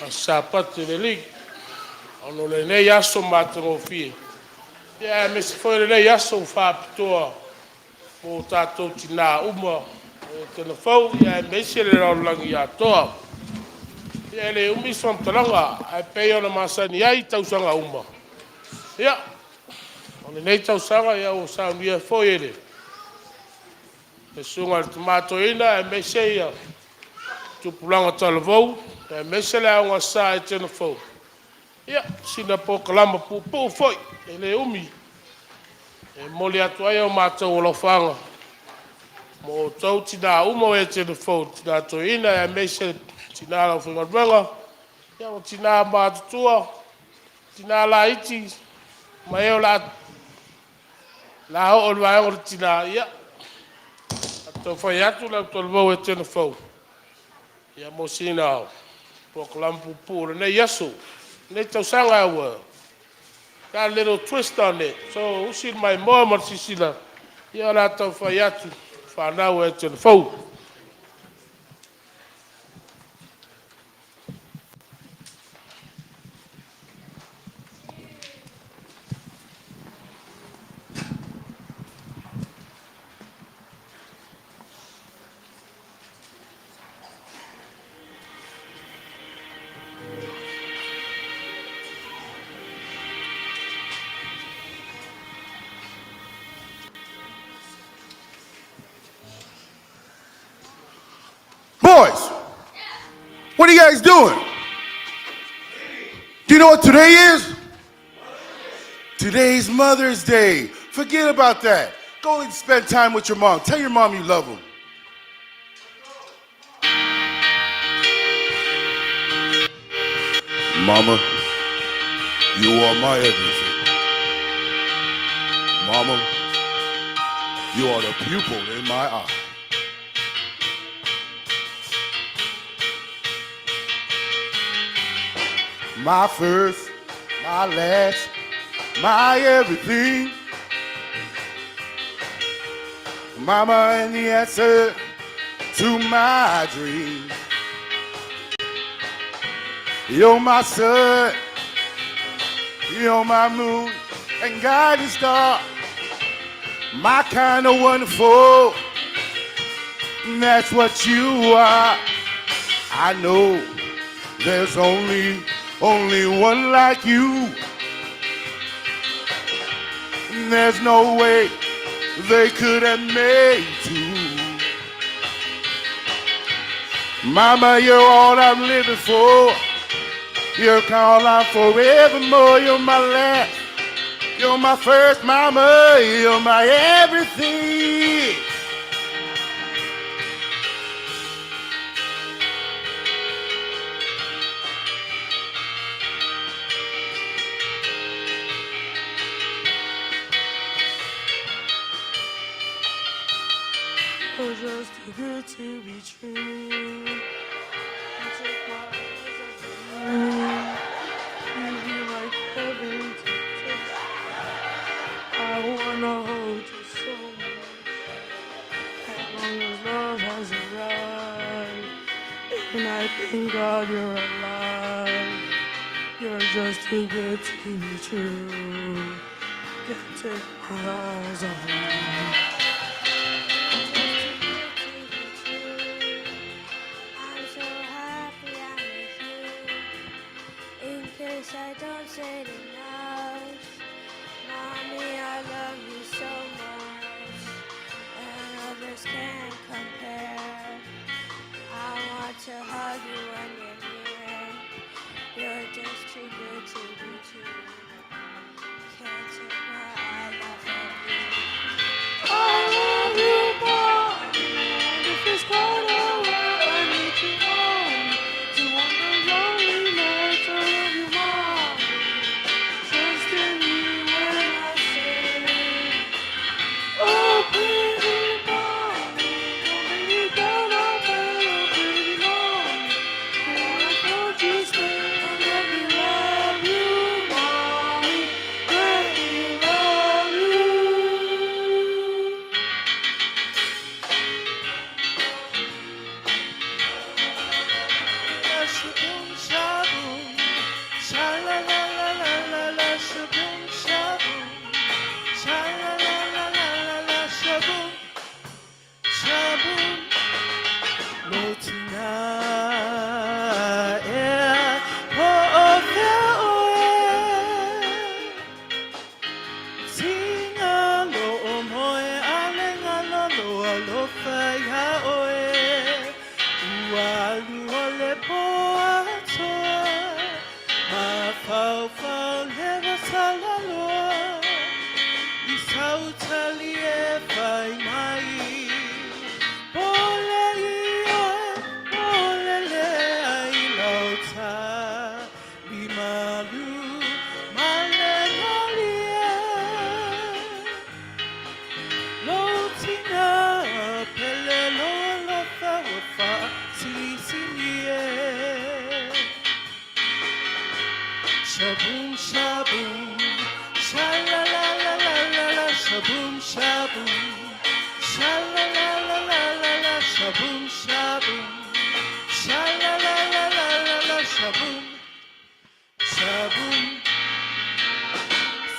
aso Sapatu o le Alii, ona o lenei aso matagofie, ia aemaise foi o lenei aso ua faapitoa mo tatou tinā uma o Etena Fou aemaise le lalolagi atoa. Ia e le umi se faamatalaga, ae pei ona masani ai i tausaga uma, ia, o lenei tausaga ua saunia foi e le Susuga i le Tama Toeaina aemaise tupulaga talavou aemaise le Aoga Sa Etena Fou, ia, sina polokalama puupuu foi e le umi e momoli atu ai a matou alofaaga mo outou tinã uma o Etena Fou, tinã toeaina aemaise tinã o le aufaigaluega, ia o tinã matutua, tinã laiti ma e o le a oo i le vaega o le tinã. Ia, a toe fai atu le autalavou Etena Fou mo sina polokalame puupuu o lenei aso, lenei tausaga. Ua got a little twist on it, so usi le maimoa ma le sisila, ia o le a taumafai atu fanau a Etena Fou. Boys, what are you guys doing? Do you know what today is? Today's Mother's Day. Forget about that. Go and spend time with your mom. Tell your mom you love them. Mama, you are my everything. Mama, you are the pupil in my eye. My first, my last, my everything. Mama, and the answer to my dream. You're my sun, you're my moon, and guiding star. My kind of wonderful, that's what you are. I know there's only one like you. There's no way they could have made two. Mama, you're all I'm living for. You're all I'm forevermore. You're my last, you're my first, mama. You're my everything. You're just too good to be true. You take my eyes off of you. You be like heaven to touch. I wanna hold you so much. As long as love has arrived, and I thank God you're alive. You're just too good to be true. Can't take my eyes off of you. Just too good to be true. I'm so happy I'm with you. In case I don't say it enough, Mommy, I love you so much, and others can't compare. I want to hug you when you're near. You're just too good to be true. Can't take my eyes off of you. Malu o le po atoa, Mafaufau lewa salaloa, I sau tali e fai mai, Po le ioe, po le leai lau tali malu ma le malie. Lou tina pele lou alofa ua faasilisili e. Shaboom, shaboom, sha la la la la la la, shaboom, shaboom, sha la la la la la la, shaboom, shaboom, sha la la la la la la, shaboom, shaboom.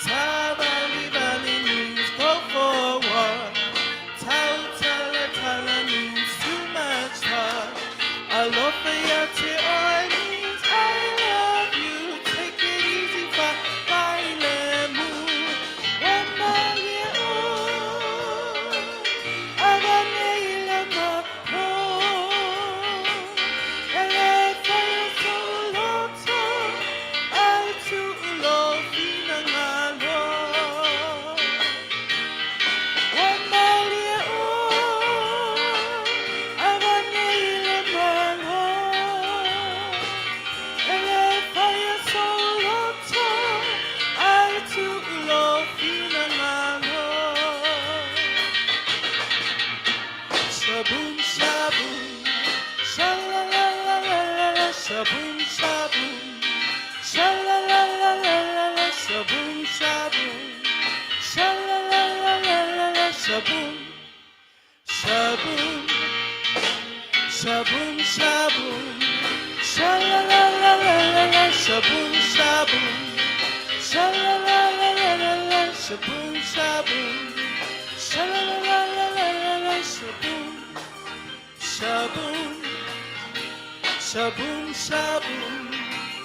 Savali vali means go for a walk. Tau tala tala means too much talk. Alofa ia te oe means I love you. Take it easy, fa vai le mu. Wa malie oe, avane i le malo. E le fai o sou loto, ae tuu lou finagalo. Ua malie oe, avane i le Malo. E le fai o sou loto, ae tuu lou finagalo. Shaboom, shaboom, sha la la la la la la, shaboom, shaboom, sha la la la la la la, shaboom, shaboom, sha la la la la la la, shaboom, shaboom, shaboom, shaboom, sha la la la la la la, shaboom, shaboom, sha la la la la la la, shaboom, shaboom, sha la la la la la la la, shaboom, shaboom, shaboom, shaboom,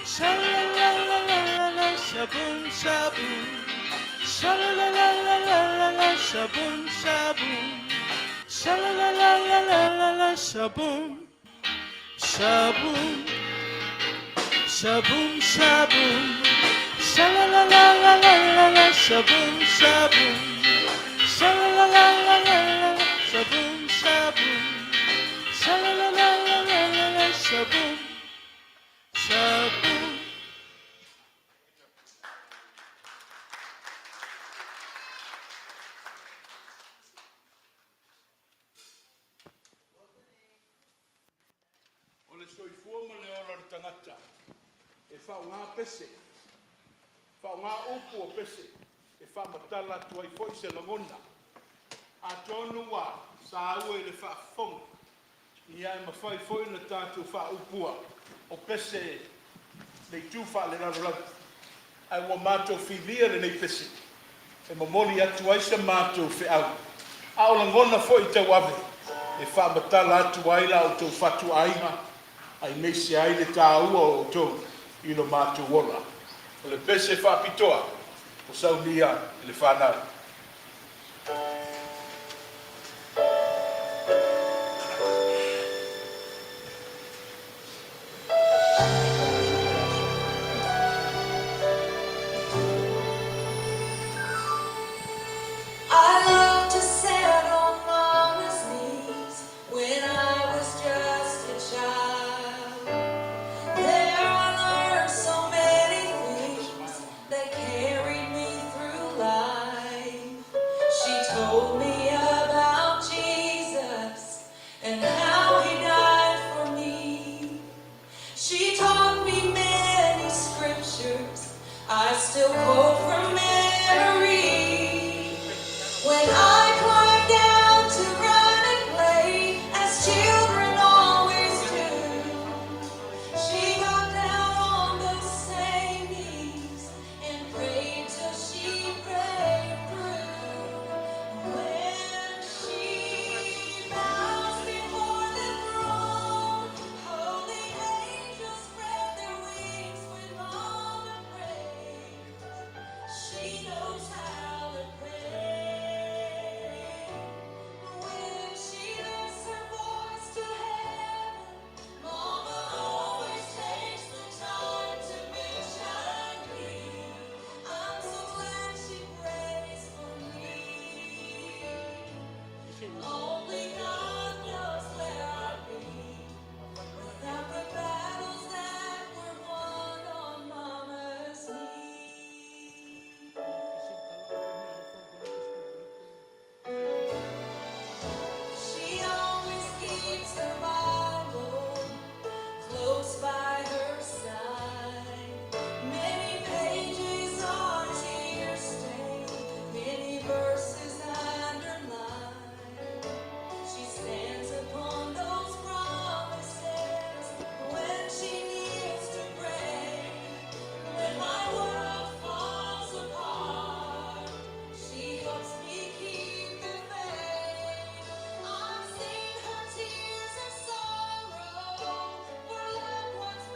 sha la la la la la la, shaboom, shaboom, sha la la la la la la la, shaboom, shaboom, sha la la la la la la la, shaboom, shaboom, shaboom, shaboom, sha la la la la la la la, shaboom, shaboom, sha la la la la la la la, shaboom, shaboom, sha la la la la la la la, shaboom, shaboom. O le soifua ma le ola o le tagata e faaaoga pese, faaaoga upu o pese e faamatala atu ai foi se lagona. Atonu ua saua i le faafofoga, ia e mafai foi ona tatou faaupua o pese le itu faalelalolagi. Ae ua matou filia lenei pese e momoli atu ai se matou feau. A o lagona foi tauave e faamatala atu ai la outou fatuaiga aemaise ai le taua o outou i lo matou ola. O le pese faapitoa o saunia i le fanau. I love to sit on Mama's knees when I was just a child. There I learned so many things that carried me through life. She told me about Jesus and how he died for me. She taught me many scriptures I still quote from memory. When I climbed down to run and play, as children always do, she got down on those same knees and prayed till she prayed through. When she bows before the throne, holy angels spread their wings when Mama prays. close by her side. Many pages are tear stained, many verses underlined. She stands upon those promises when she kneels to pray. When my world falls apart, she helps me keep the faith. I've seen her tears of sorrow for loved ones.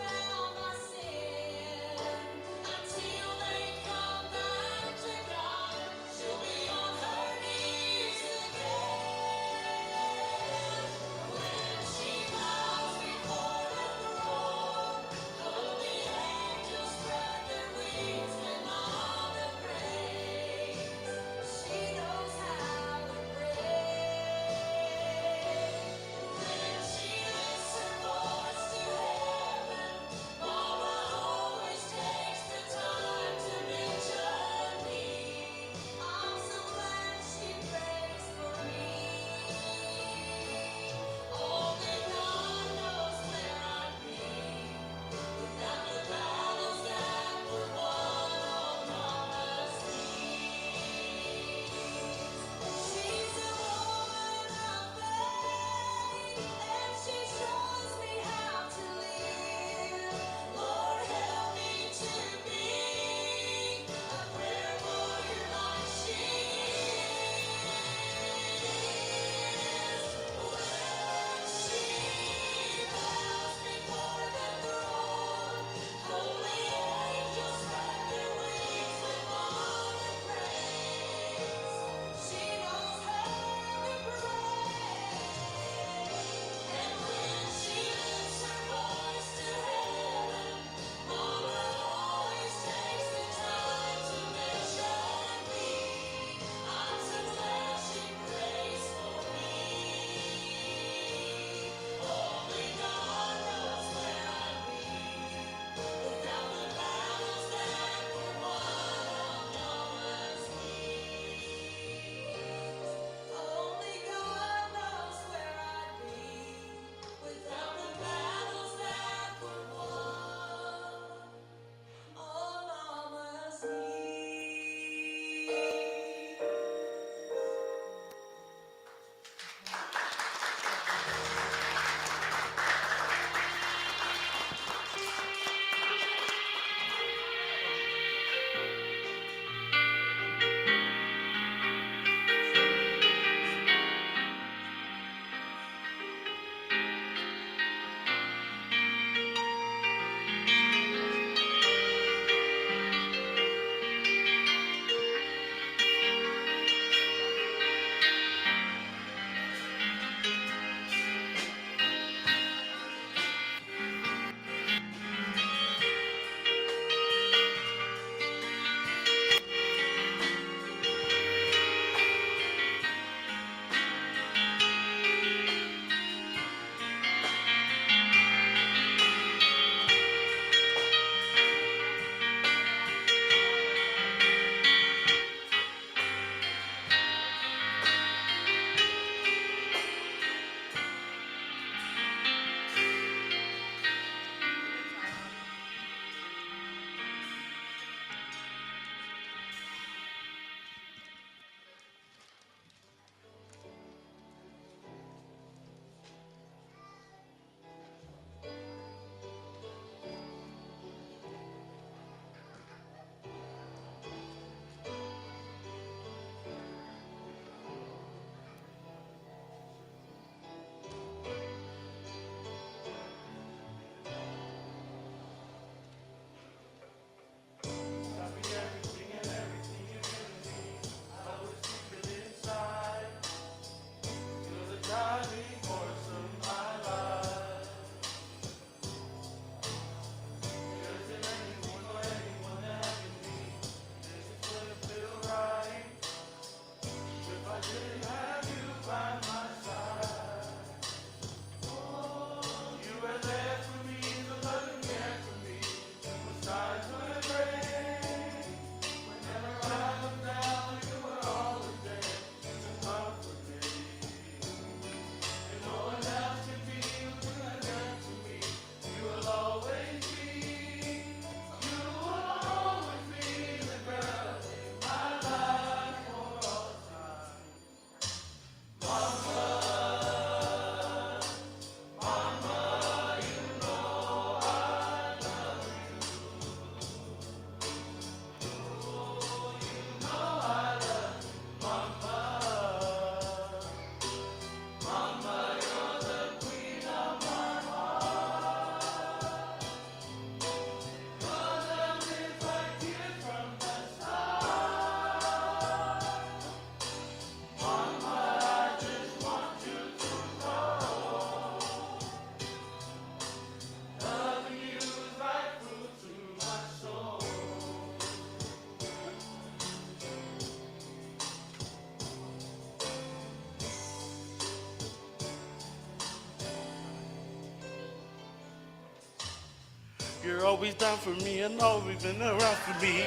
You're always down for me and always been around for me.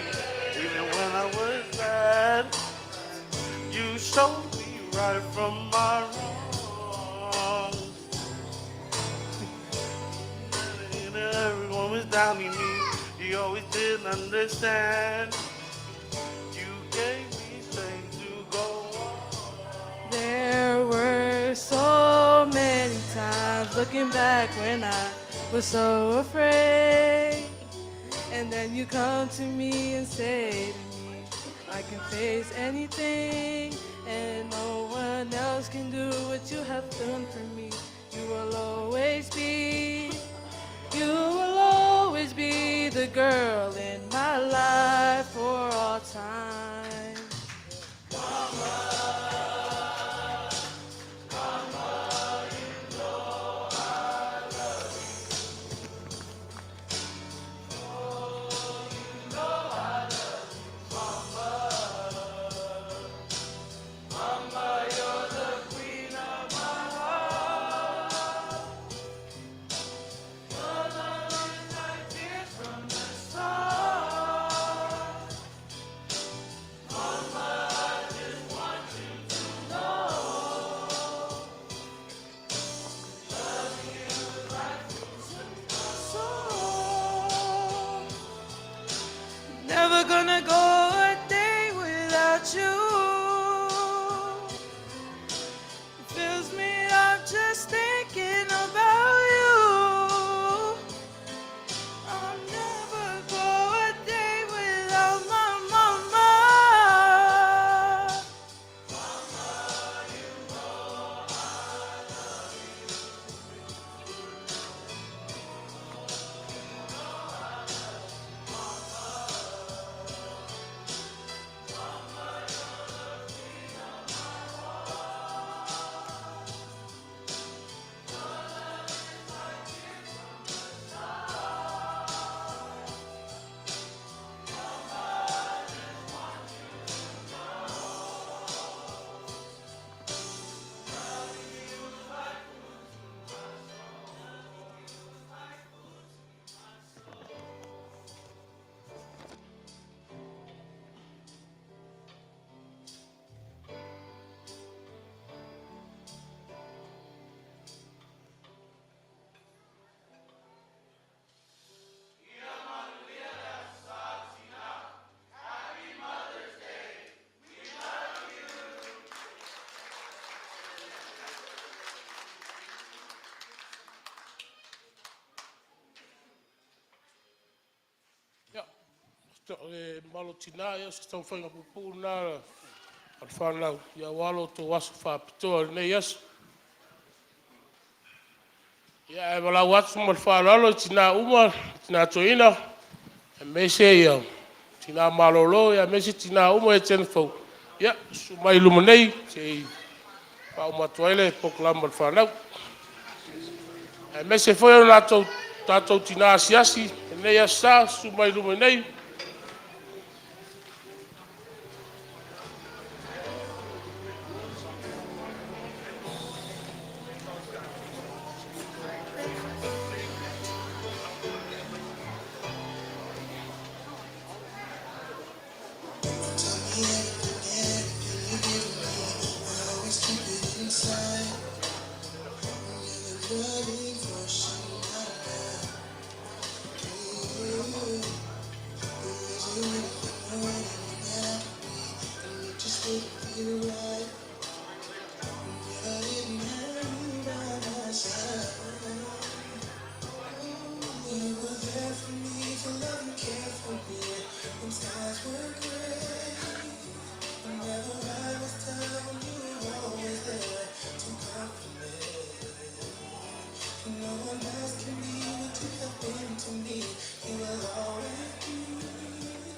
Even when I was bad, you showed me right from my wrongs. And everyone was downing me. You always did understand. You gave me strength to go on. There were so many times looking back when I was so afraid. And then you come to me and say to me, I can face anything, and no one else can do what you have done for me. You will always be, you will always be the girl in my life for all time. Never gonna go a day without you. It fills me up just thinking about you. I'll never go a day without my mama. Ia, o le malo tina, ia o se taumafaiga puupuu lena a le fanau, aua lo outou aso faapitoa i lenei aso. Ia, ae valaau atu ma le faaaloalo i tina uma, tina toeaina, aemaise tina malolo, aemaise tina uma ia te ia susu mai i luma nei se i faauma atu ai le polokalame a le fanau. Aemaise foi o tatou tina asiasi i lenei aso Sa, susu mai i luma nei.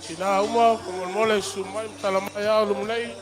Tina uma, faamolemole susu mai ma tala mai ao i luma nei.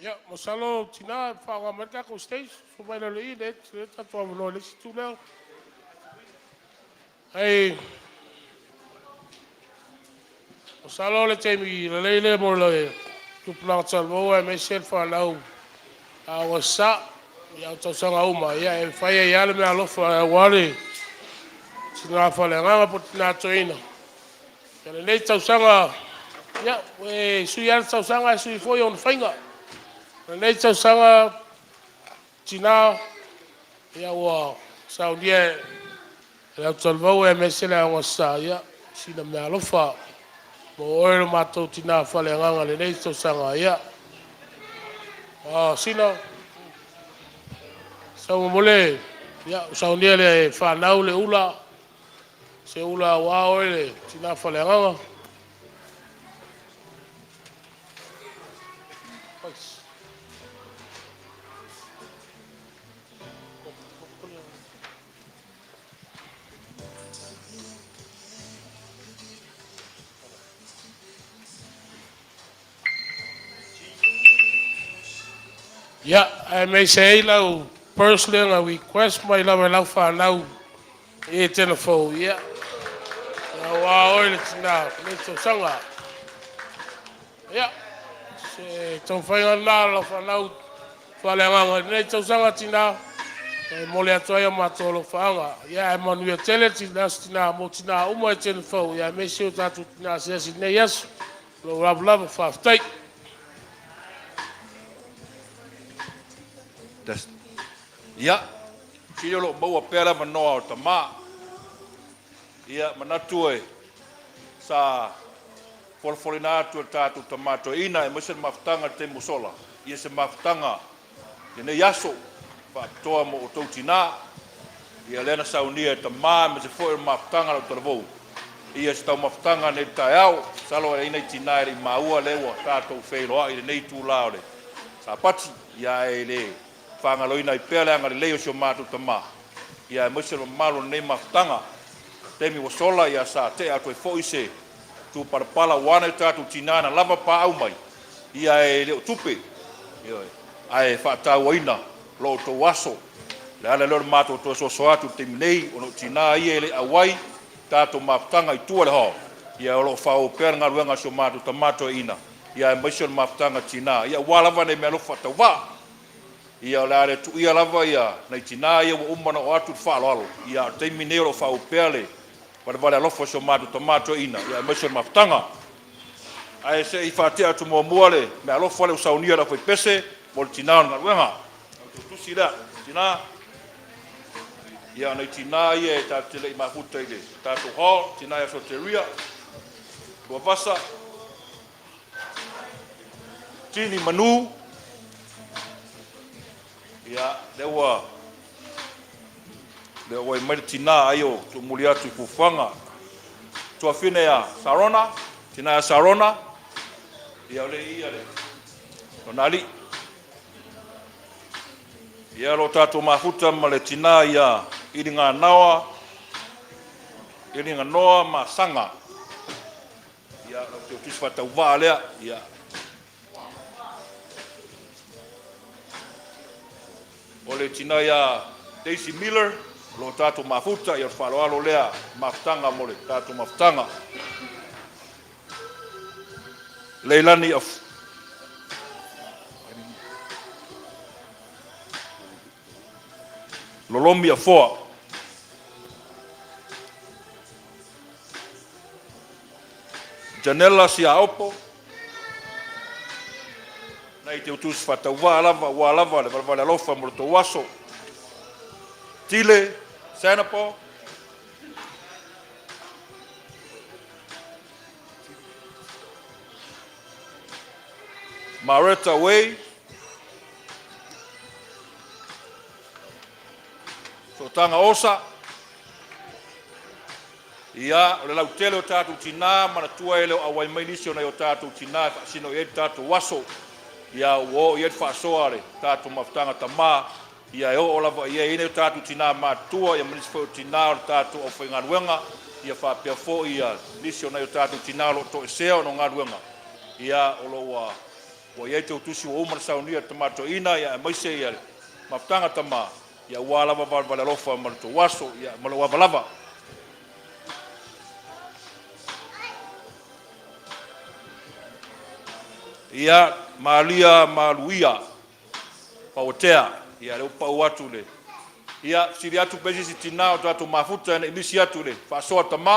Ia, masalo tina e faaaoga mai le tatou stage. Susu mai lalo i i, lea e tatou avanoa i le isi itu lea. Ae masalo o le taimi lelei lea mo le tupulaga talavou aemaise le fanau a Sa. Ia, o tausaga uma e fai ai lava le meaalofa aua le tina faaleagaga po o le tina toeaina. I lenei tausaga, ia, e sui lava le tausaga ae sui foi ona faiga. O lenei tausaga tina, ia ua saunia e le autalavou aemaise le Aoga Sa sina meaalofa mo oe lo matou tina faaleagaga i lenei tausaga. Ia, Sina, sau momole, ia ua saunia e le fanau le ula, se ula aua oe le tina faaleagaga. Ia, aemaise ai lau purse lea na request mai lava e lau fanau i telefon, ia, aua oe le tina i lenei tausaga. Ia, se taumafaiga lena a lau fanau faaleagaga i lenei tausaga tina, e momoli atu ai a matou alofaaga. Ia, ae manuia tele le aso tina mo tina uma i Telefou, aemaise o tatou tina asiasi i lenei aso. Lou lavalava, faafetai. Ia, sili o lo o maua pea le avanoa o tama. Ia, manatu e sa folafolaina atu e le tatou tama toeaina aemaise le mafutaga i le taimi ua sola, ia se mafutaga i lenei aso faapitoa mo outou tina. Ia lea na saunia e tama aemaise foi o le mafutaga a lau talavou, ia se taumafataga nei i le taeao. Masalo e i ai nai tina e le i maua lea ua tatou feiloai i lenei itula o le Sapati, ia ae le faagaloina ai pea le agalelei o si o matou tama, ia aemaise le mamalu o lenei mafutaga. Taimi ua sola, ia sa tea atu ai foi se tupalapala aua nai o tatou tina na lava paau mai, ia e le o tupe, ioe, ae faatauaina lo outou aso. O le ala lea o le matou toe soso atu i le taimi nei, ona o tina ia e le i auai tatou mafutaga i tua i le hall, ia o lo o faaauau pea le galuega a si o matou tama toeaina, ia aemaise o le mafutaga a tina, ia aua lava nai meaalofa faatauvaa. Ia o le a le tuuia lava ia nai tina ia ua uma ona oo atu le faaaloalo, ia a o le taimi lenei o lo o faaauau pea le valevale alofa o si o matou tama toeaina, ia aemaise o le mafutaga. Ae se i faatea atu muamua le meaalofa lea ua saunia e le aufaipese mo le tina o le galuega. La outou tusi lea, tina. Ia, o nai tina ia e tatou te le i mafuta i le tatou hall, tina ia Soteria. Luavasa, Tini Manu, ia, lea ua lea ua i mai le tinā ai o tuumuli atu i fuafuaga. Tuafine ia Sarona, tinā ia Sarona, ia o le ia le lona alii. Ia lo tatou mafuta ma le tinā ia Iliganaoa, Iliganoa ma Saga. Ia, lau teutisi faatauvaa lea. Ia. O le tina ia Daisy Miller, o lo o tatou mafuta, ia o le faaaloalo lea mafutaga mo le tatou mafutaga. Leilani of Lolomi Afoa. Janella Siaopo, nai te utusi faatauvaa lava ua lava le valevale alofa mo le tou aso. Tile Sanapo, Maretta Way, Sootaga Osa, Ia, o le lautele o tatou tinā, manatua e le o auai mai nisi o nai o tatou tinā e faasino i ai le tatou aso. Ia, ua oo i ai le faasoa a le tatou mafutaga tamā, ia e oo lava i ai. E i ai nai o tatou tinā matutua, ia ma nisi foi o tinā o le tatou aufaigaluega, ia faapea foi ia nisi o nai o tatou tinā o lo o toesea ona o galuega, ia, o lo o ua ua i ai teutusi ua uma ona saunia e le Tama Toeaina, ia aemaise ia le mafutaga tamā, Ia aua lava valevale alofa ma le tou aso, ia ma lou ava lava. Ia, Malia Maluia, Pauatea, ia lea ua pau atu le... Ia, fesili atu pe isi tinā o tatou mafuta ina i misi atu le faasoa tamā.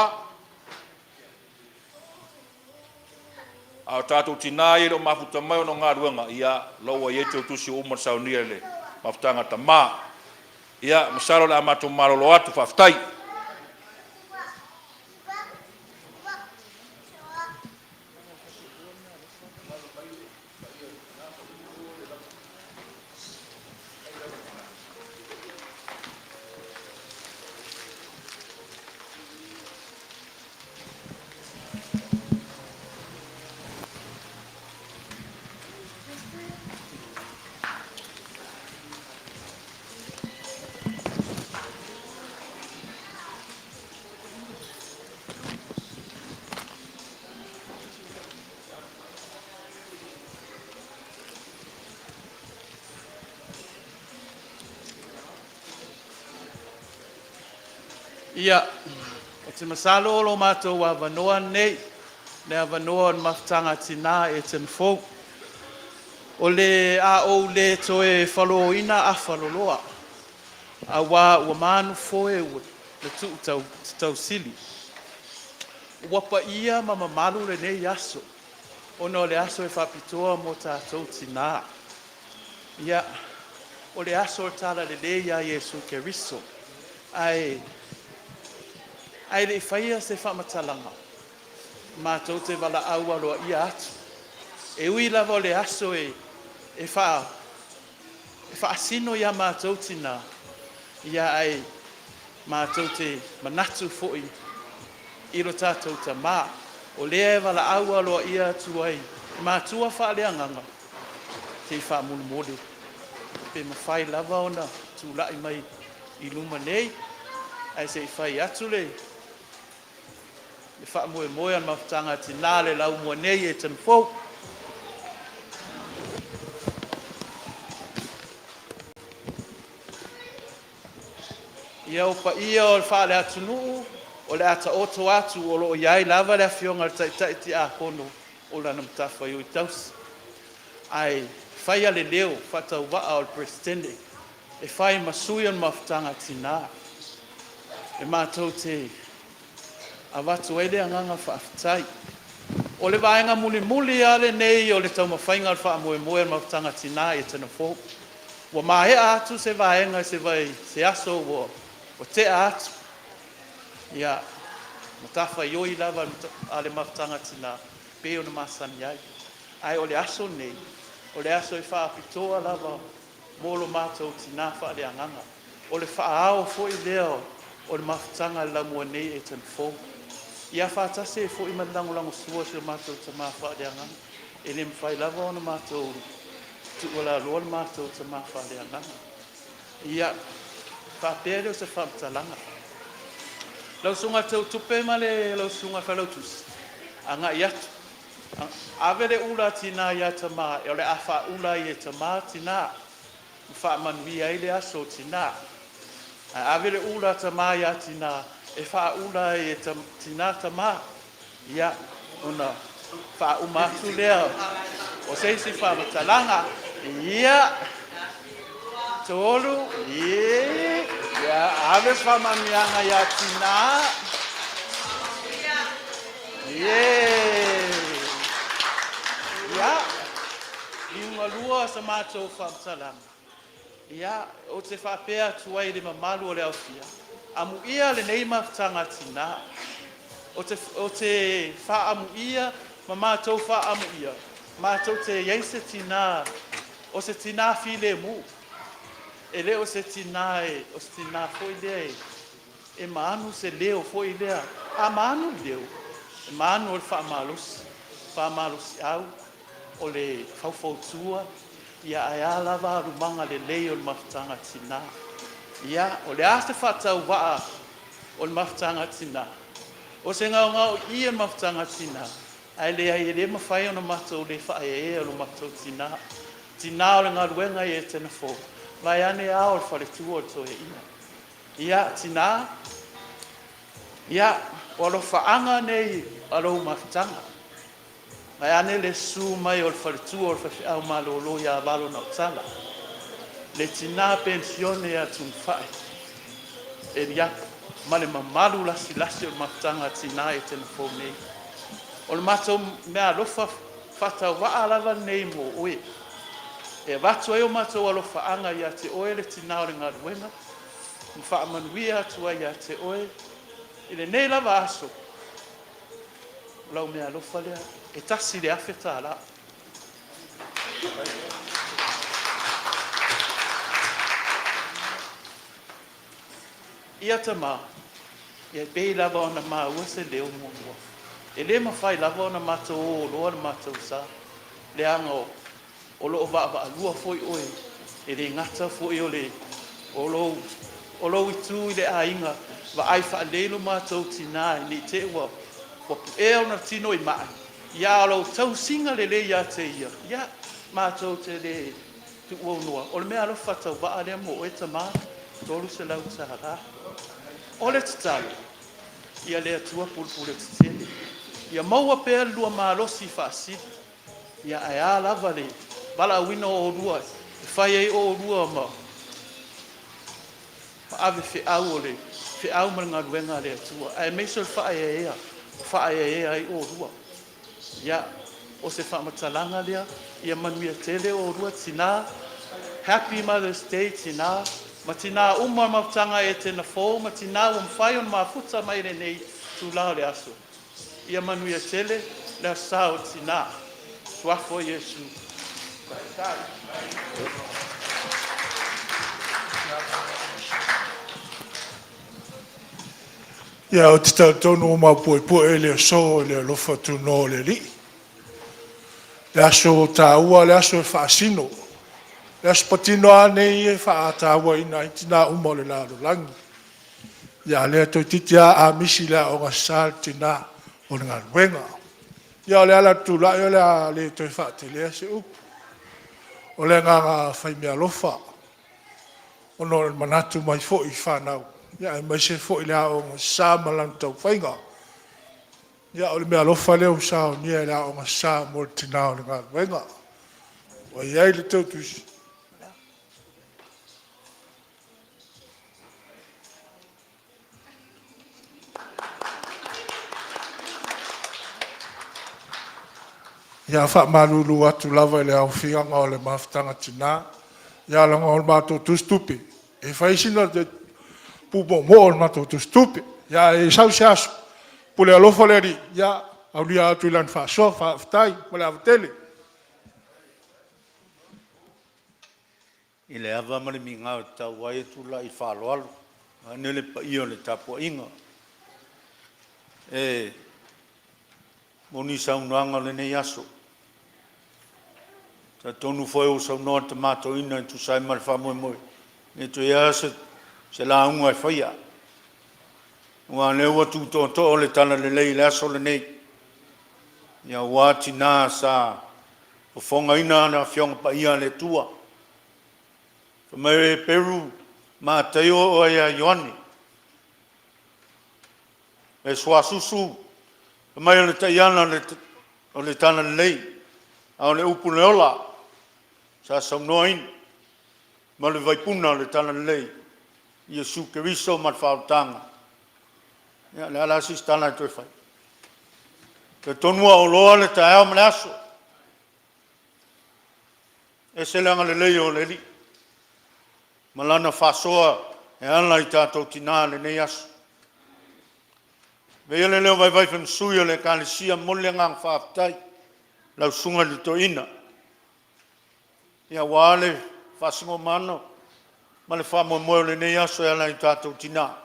A o tatou tinā ia e le o mafuta mai ona o galuega, ia, la ua i ai teutusi ua uma ona saunia i le mafutaga a tamā. Ia, masalo o le a matou malolo atu, faafetai. Ia, ou te masalo o lo matou avanoa lenei, le avanoa o le Mafutaga a Tina e Ethan Fou. O le a ou le toe faloina afaloloa, aua ua manufoe ua le tuu tau tausili. Ua paia ma mamalu lenei aso, ona o le aso e faapitoa mo tatou tinā. Ia, o le aso o le Talalelei ia Iesu Keriso. Ae, ae le i faia se faamatalaga, matou te valaau aloaia atu. E ui lava o le aso e, e, faa, e faasino iā matou tinā, ia ae matou te manatu foi i lo tatou Tamā, o lea e valaau aloaia atu ai i matua faaleagaga, se i faamolemole pe mafai lava ona tulai mai i luma nei, ae se i fai atu le le faamoemoe a le Mafutaga a Tinā le laumua nei e Ethan Fou. Ia, o paia o le faaleatunuu o le a taoto atu o lo o i ai lava le Afioga i le Taitai Tiakono o lana matafaioi tausi. Ae faia le leo faatauvaa o le Peresetene e fai ma sui o le Mafutaga a Tina e matou te avatu ai le agaga faafetai. O le vaega mulimuli lava lenei o le taumafaiga o le faamoemoe o le Mafutaga a Tina i Ethan Fou. Ua maea atu se vaega i se, vai, se aso ua, ua tea atu. Ia, Matafaioi lava a le mafutaga tinā pei ona masani ai. Ae o le aso lenei, o le aso e faapitoa lava mo lo matou tinā faaleagaga. O le faaao foi lea o le mafutaga a le Laumua nei Etena Fou. Ia faatasi ai foi ma le lagolagosua a si o matou tamā faaleagaga. E le mafai lava ona matou tuualaloa le matou tamā faaleagaga. Ia, faapea lea o se faamatalaga. Lau Susuga i le Teutupe ma le lau Susuga i le Failautusi, agai atu, ave le ula a tinā ia tamā o le a faaula ai e tamā tinā ma faamanuia ai le aso o tinā. Ae ave le ula a tamā ia tinā e faaula ai e tinā tamā. Ia, ona faauma atu lea o se isi faamatalaga. Ia, tolu, ia, ave faamanuiaga ia tinā. Ie. Ia, liugalua sa matou faamatalaga. Ia, ou te faapea atu ai i le mamalu o le aofia, amuia lenei mafutaga a tinā. Ou te faaamuia ma matou faaamuia, matou te i ai se tinā, o se tinā filemu. E le o se tinā, o se tinā foi lea e maanu se leo foi lea. A maanu le leo, e maanu o le faamalosi, faamalosiau, o le faufautua, ia ae a lava alumaga lelei o le mafutaga a tinā. Ia, o le a se faatauvaa o le mafutaga a tinā? O se gaogaoi'i o le mafutaga a tinā, ae leai e le mafai ona matou le faaeaea lo matou tinā. Tinā o le galuega i Etena Fou, vaeane ao o le faletua o le toeaina. Ia, tinā, ia, o alofaaga nei a lou mafutaga, vaeane le susu mai o le faletua o le faifeau malolo ia Valo Nautala, le tina penisione ia Tunufa'i Eliapo ma le mamalu lasilasi o le mafutaga a Tina i Etena Fou nei. O le matou meaalofa faatauvaa lava lenei mo oe e avatu ai o matou alofaaga ia te oe le tina o le galuega ma faamanuia atu ai ia te oe i lenei lava aso. O lau meaalofa lea e $1,000. Ia tamā, ia e pei lava ona maua se leo muamua, e le mafai lava ona matou ō loa le matou sa, leaga o lo o vaavaalua foi oe, e le gata foi o lou itu i le aiga, vaai faalelei lo matou tinã ne i te i ua puea ona tino i mai, a o lau tausiga lelei ia te ia, ia, matou te le tuuaunoa. O le meaalofa tauvaa lea mo oe tama, $300. O le tatalo, ia le Atua pulepuletetele, ia maua pea le lua malosi faasili, ae a lava le valaauina o oulua e fai ai o oulua ma avefeau o le feau ma le galuega a le Atua, aemaise o le faaeaea o faaeaea ai oulua. Ia, o se faamatalaga lea, ia manuia tele oulua tinã. Happy Mother's Day tinã, ma tinã uma o le mafutaga Etena Fou ma tinã ua mafai ona mafuta mai i lenei itulā o le aso. Ia manuia tele le Aso Sa o Tinã. Suafa o Iesu. Ia, ou te talitonu ua maopuepue le aso i le alofa tunoa o le Alii. Le aso taua, le aso e faasino. O le aso patino lava lenei e faatauaina ai tina uma o le lalolagi. Ia, a o lea toeitiiti lava a misi i le Aoga Sa le tina o le galuega. Ia o le ala o le tulai o le a le toe faateleina se upu. O le agaga fai meaalofa ona o le manatu mai foi i fanau, aemaise foi le Aoga Sa ma lana taumafaiga. Ia o le meaalofa lea ua saunia e le Aoga Sa mo le Tina o le Galuega. Ua i ai le teutusi? Ia, e faamalulu atu lava i le aofiaga o le Mafutaga a Tina, ia leaga o le matou tusitupe, e fai sina pumoomoo o le matou tusitupe. Ae sau se aso Pule alofa le Alii, ia aulia atu i lana faasoa. Faafetai ma le ava tele. I le ava ma le migao e tatau ai e tulai i le faaaloalo, vaeane le paia o le tapuaiga. E moni saunoaga o lenei aso, e talitonu foi ua saunoa le Tama Toeaina e tusa ai ma le faamoemoe, e le toe i ai lava se lauga e faia, aua o lea ua tu tootoo le talalelei i le aso lenei, aua tina sa fofogaina le Afioaga Paia a le Atua. Fai mai o Peru Mataio oe ia Ioane, e suasusu fai mai o le taiala o le talalelei, a o le upu o le ola sa saunoaina ma le vaipuna o le talalelei, Iesu Keriso ma le faaolataga. Ia o le a la se isi tala e toe fai? E talitonu ua oloa le taeao ma le aso, e ese le agalelei o le Alii ma Lana faasoa e ala i tatou tina i lenei aso. Avea ia lea leo vaivai ma sui o le Ekalesia e momoli le agaga faafetai i lau Susuga i le Toeaina aua le faasinomaga ma le faamoemoe o lenei aso e ala i tatou tina.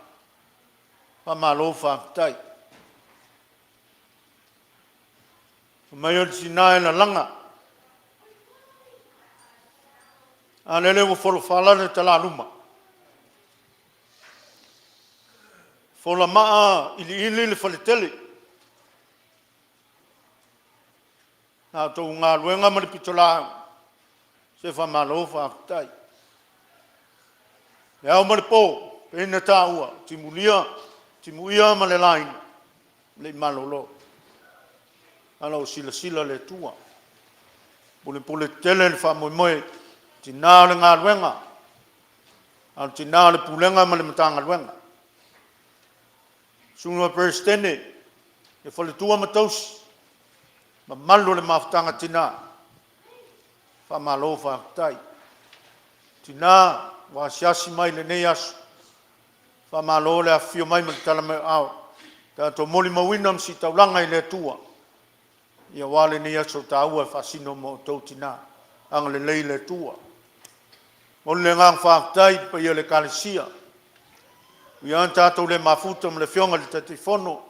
Faamalo faafetai. Fai mai o le tina e lalaga, a lele ua folafala le talaluma, folamaa iliili le faletele. La outou galuega ma le pitolaau, se faamalo faafetai. I le ao ma le po e pei ona taua, timulia, timuia ma le laina, e le i malolo, a o lo o silasila le Atua, pulepule tetele le faamoemoe, o tina o le galuega, a o le tina o le Pulega ma le Matagaluega. Susuga i le Peresetene, le faletua ma tausi, mamalu o le mafutaga tina, faamalo faafetai. Tina ua asiasi mai i lenei aso, faamalo le afifio mai ma le tala mai o aao, tatou molimauina ositaulaga i le Atua aua lenei aso taua e faasino mo outou tina. Agalelei le Atua. E momoli le agaga faafetai i le paia o le Ekalesia, e ui lava ina tatou le mafuta ma le Afioga i le Taitaifono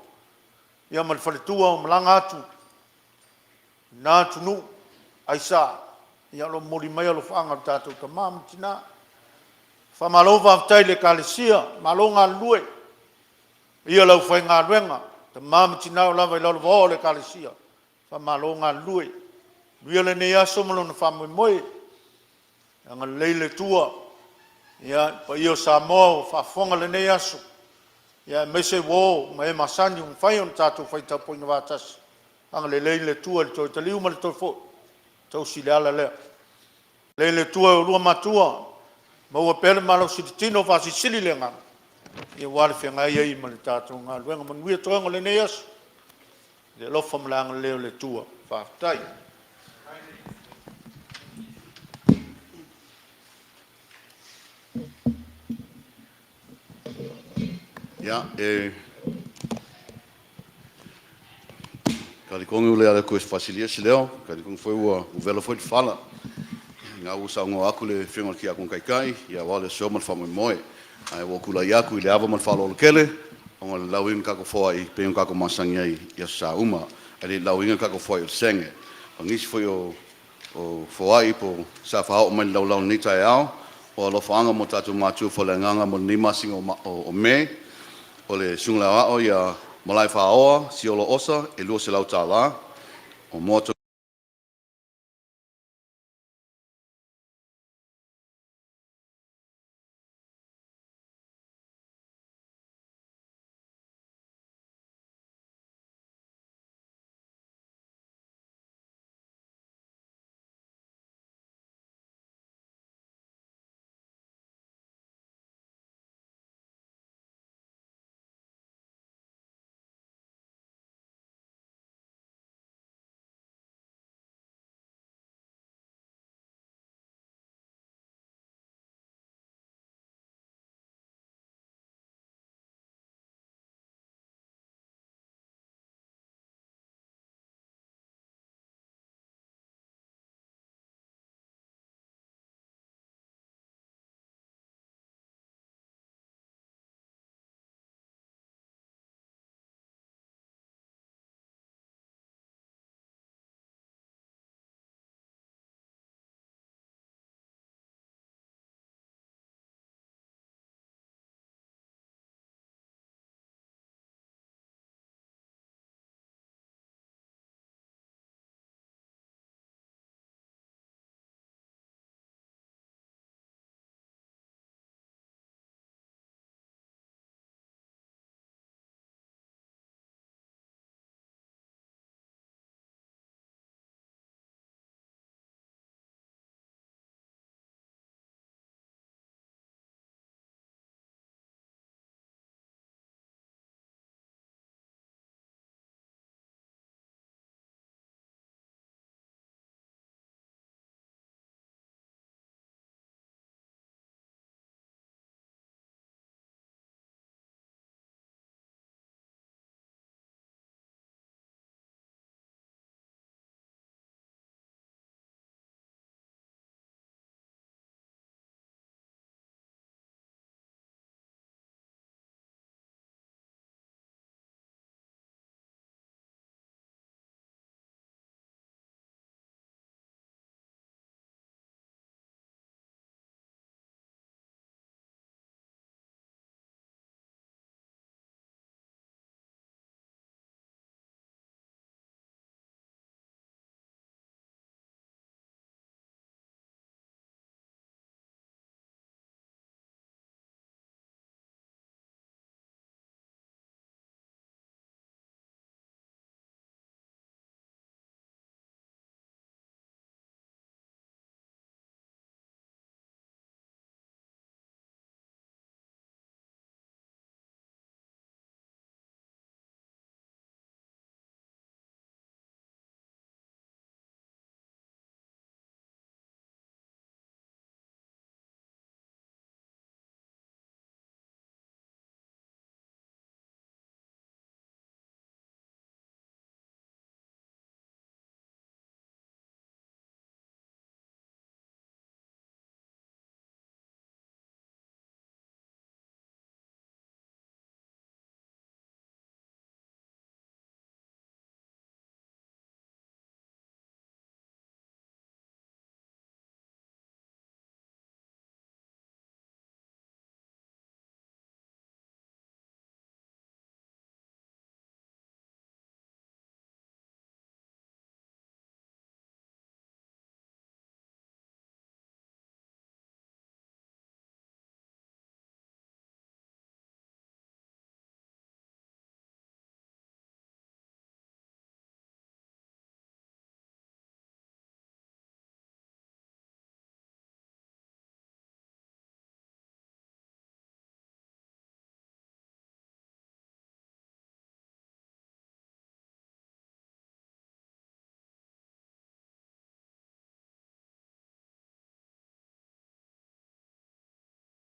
ma le faletua ua malaga atu i na atunuu aisa, ia o lo o momoli mai alofaaga i le tatou tama ma tina. Faamalo faafetai i le Ekalesia, malo galulue, le paia o le aufaigaluega, tama ma tina o lo o lava i lalovaoa o le Ekalesia, faamalo galulue. Manuia lenei aso ma lona faamoemoe. Agalelei le Atua i le paia o Samoa ua faafofoga i lenei aso, aemaise uo ma e masani ua mafai ona tatou fai tapuaiga faatasi. Agalelei le Atua i le toe taliu ma le toe foi, tausi i le ala lea. Agalelei le Atua i oulua matua, maua pea le malosi i le tino, faasilisili le agaga aua le feagai ai ma le tatou galuega. Manuia toega o lenei aso i le alofa ma le agalelei o le Atua. Faafetai. Ia, e talitonu o le a le toe faasilia se leo, e talitonu foi ua vela foi le fala o lena ua saunoa atu le Afioga i le Tiakono Taitai aua le aso ma le faamoemoe. Ae ua ou tulai atu i le ava ma le faaaloalo tele ona o le lauina o le tatou foai e pei ona tatou masani ai i aso Sa uma. Ae le i lauina le tatou foai o le senge, o nisi foi o foai sa faaoo mai i le laulau i lenei taeao, o alofaaga mo tatou matua faaleagaga mo lenei masina o Me. O le Susuga i le Aoao ia Malaefaoa Siolo Osa e $200. O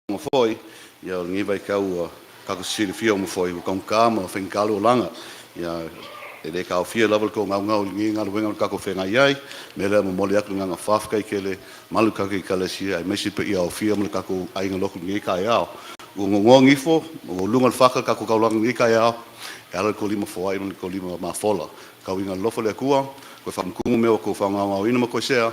Foi, ia, o lenei vaitau ua tatou silafia uma foi ua taugata ma faigata le olaga. Ia, e le taofia lava le toagaogao i lenei galuega o le tatou feagai ai. Mea lea, momoli atu le agaga faafetai tele mamalu i tatou Ekalesia aemaise paia aofia ma le tatou aiga lotu i lenei taeao. Ua nonoa nifo ma ua luga le fata o le tatou taulaga i lenei taeao e ala i le tou lima foai ma le tou lima mafola. Tau ina alofa le Atua toe faamutumu mea ua outou faagaogaoina ma toesea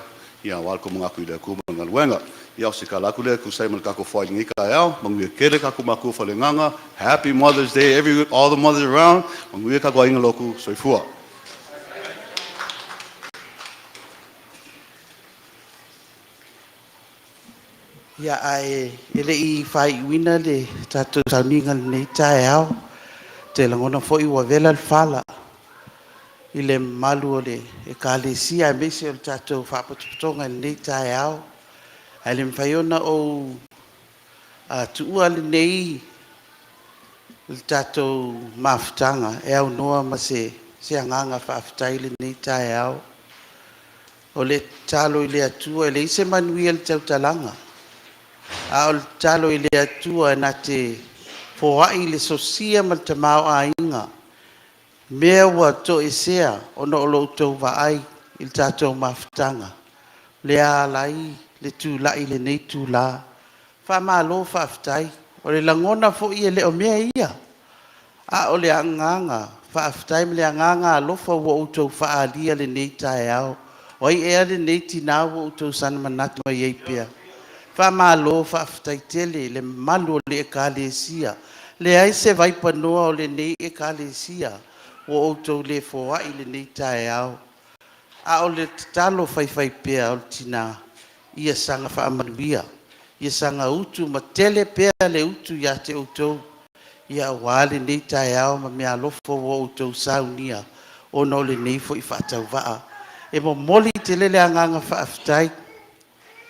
aua le tou manatu i le Atua ma Lana galuega. Ia o se tala atu lea e tusa ai ma le tatou foai i lenei taeao. Manuia tele tatou matua faaleagaga. Happy Mother's Day all the mothers around. Manuia tatou aiga lotu. Soifua. Ia, ae le i faaiuina le tatou sauniga i lenei taeao, ou te lagona foi ua vela le fala i le mamalu o le Ekalesia aemaise o le tatou Faalapotopotoga i lenei taeao. Ae le mafai ona ou tuua lenei le tatou mafutaga e aunoa ma se agaga faafetai i lenei taeao. O le tatalo i le Atua, e leai se manuia i le tautalaga, a o le tatalo i le Atua na te foai le sosia ma le tamaoaiga, mea ua toesea ona o lo outou vaai i le tatou mafutaga, lea e ala ai le tulai i lenei itula. Faamalo faafetai. O le lagona foi e le o mea ia, a o le agaga faafetai ma le agaga alofa ua outou faaalia i lenei taeao. O ai ea lenei tina ua outou saga manatu mai ai pea? Faamalo faafetai tele i le mamalu o le Ekalesia. E leai se vaipanoa o lenei Ekalesia ua outou le foai i lenei taeao. A o le tatalo faifaipea a le tina, ia saga faamanuia, ia saga utumatele pea le utu ia te outou aua lenei taeao ma meaalofa ua outou saunia ona o lenei foi faatauvaa. E momoli tele le agaga faafetai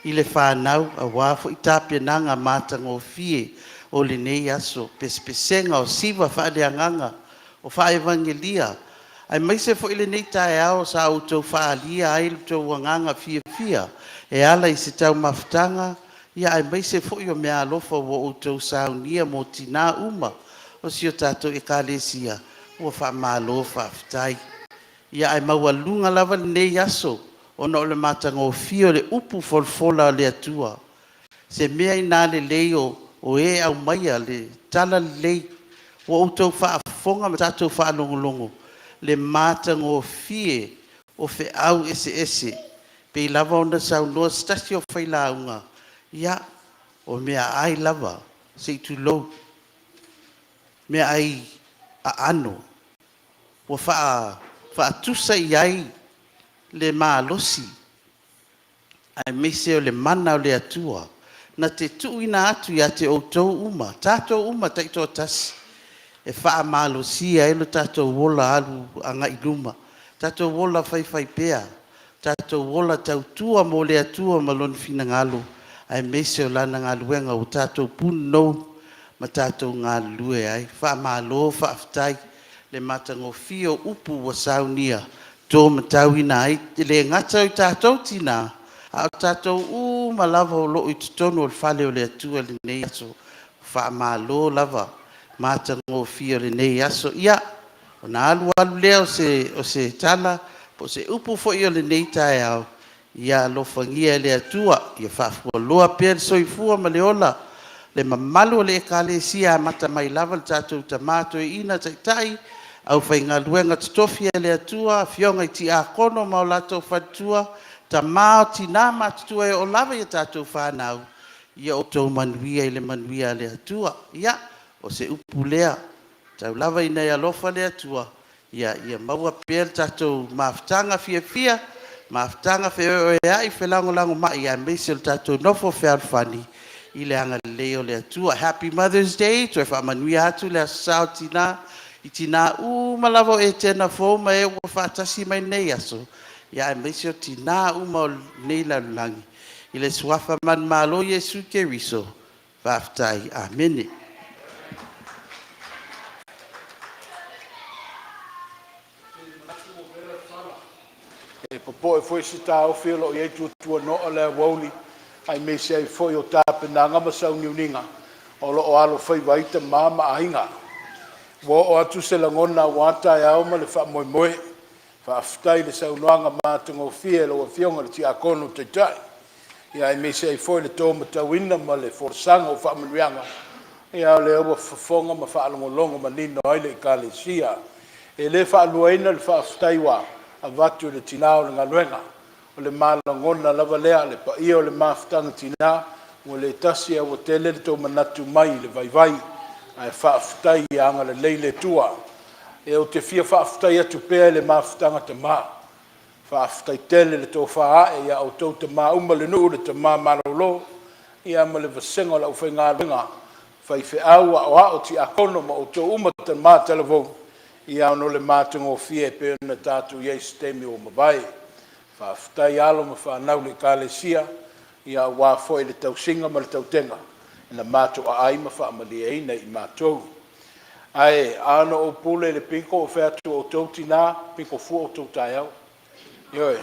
i le fanau aua foi tapenaga matagofie o lenei aso, pesepesega o siva faaleagaga, o faaaevagelia, aemaise foi lenei taeao sa outou faaalia ai lo outou agaga fiafia e ala i se taumafataga aemaise foi o meaalofa ua outou saunia mo tina uma o si o tatou Ekalesia. Ua faamalo faafetai. Ia ae maualuga lava lenei aso ona o le matagofie o le upu folafola a le Atua. O se mea ina lelei o e aumaia le talalelei ua outou faafofoga ma tatou faalogologo i le matagofie o feau eseese pei lava ona saunoa se tasi o failauga, ia, o meaai lava se i tulou, meaai aano ua faatusa i ai le malosi aemaise o le mana o le Atua na te tuuina atu ia te outou uma, tatou uma taitoatasi e faamalosia ai lo tatou ola alu agai i luma, tatou ola faifaipea, tatou ola tautua mo le Atua ma Lona finagalo aemaise o Lana galuega ua tatou punonou ma tatou galulue ai. Faamalo faafetai i le matagofie o upu ua saunia e tumatauina ai e le gata o tatou tina, a o tatou uma lava o lo o i totonu o le fale o le Atua i lenei aso. Faamalo lava le matagofie o lenei aso. Ia, ona alu alu lea o se tala po o se upu foi o lenei taeao, ia alofagia e le Atua ia faafualoa pea le soifua ma le ola o le mamalu o le Ekalesia e amata mai lava i le tatou Tama Toeaina Taitai, aufaigaluega totofi a le Atua, afioga i Tiakono ma o latou faletua, tama, o tina matutua e oo lava i a tatou fanau, ia outou manuia i le manuia a le Atua. Ia, o se upu lea, tau lava ina e alofa le Atua ia maua pea le tatou mafutaga fiafia, mafutaga feoeoea'i, felagolagomai aemaise o le tatou nofo fealofani i le agalelei o le Atua. Happy Mother's Day. Toe faamanuia atu le Aso Sa o Tina i tina uma lava o Etena fou ma e ua faatasi mai i lenei aso, aemaise o tina uma o lenei lalolagi. I le suafa manumalo o Iesu Keriso, faafetai. Amene. E popoe foi se taofi o lo o i ai tuatuano'a le aoauli. Aemaise ai foi o tapenaga ma sauniuniga o lo o alofaiva ai tama ma aiga. Ua oo atu se lagona aua taeao ma le faamoemoe. Faafetai i le saunoaga matagofie a lau Afioga i le Tiakono Taitai, aemaise ai foi le to matauina ma le folasaga o faamanuiaga, o lea ua fofoga ma faalogologo manino ai le Ekalesia. E le faaluaina le faafetai ua avatu i le tina o le galuega, o le ma lagona lava lea, le paia o le mafutaga tina, ua le tasi ae ua tele le tou manatu mai i le vaivai, ae faafetai ia agalelei le Atua. Ou te fia faafetai atu pea i le mafutaga tama, faafetai tele le tofa ae ia outou tama uma i le nuu, le tama malolo ma le vasega o le aufaigaluega, faifeau, aoao, tiakono ma outou uma tama talavou, ona o le matagofie e pei ona tatou i ai i se taimi ua mavae. Faafetai alo ma fanau i le Ekalesia aua foi le tausiga ma le tautega na matou aai ma faamalieina i matou. Ae a na ou pule i le pito ou fai atu, o outou tina, pito fua outou taeao. Ioe.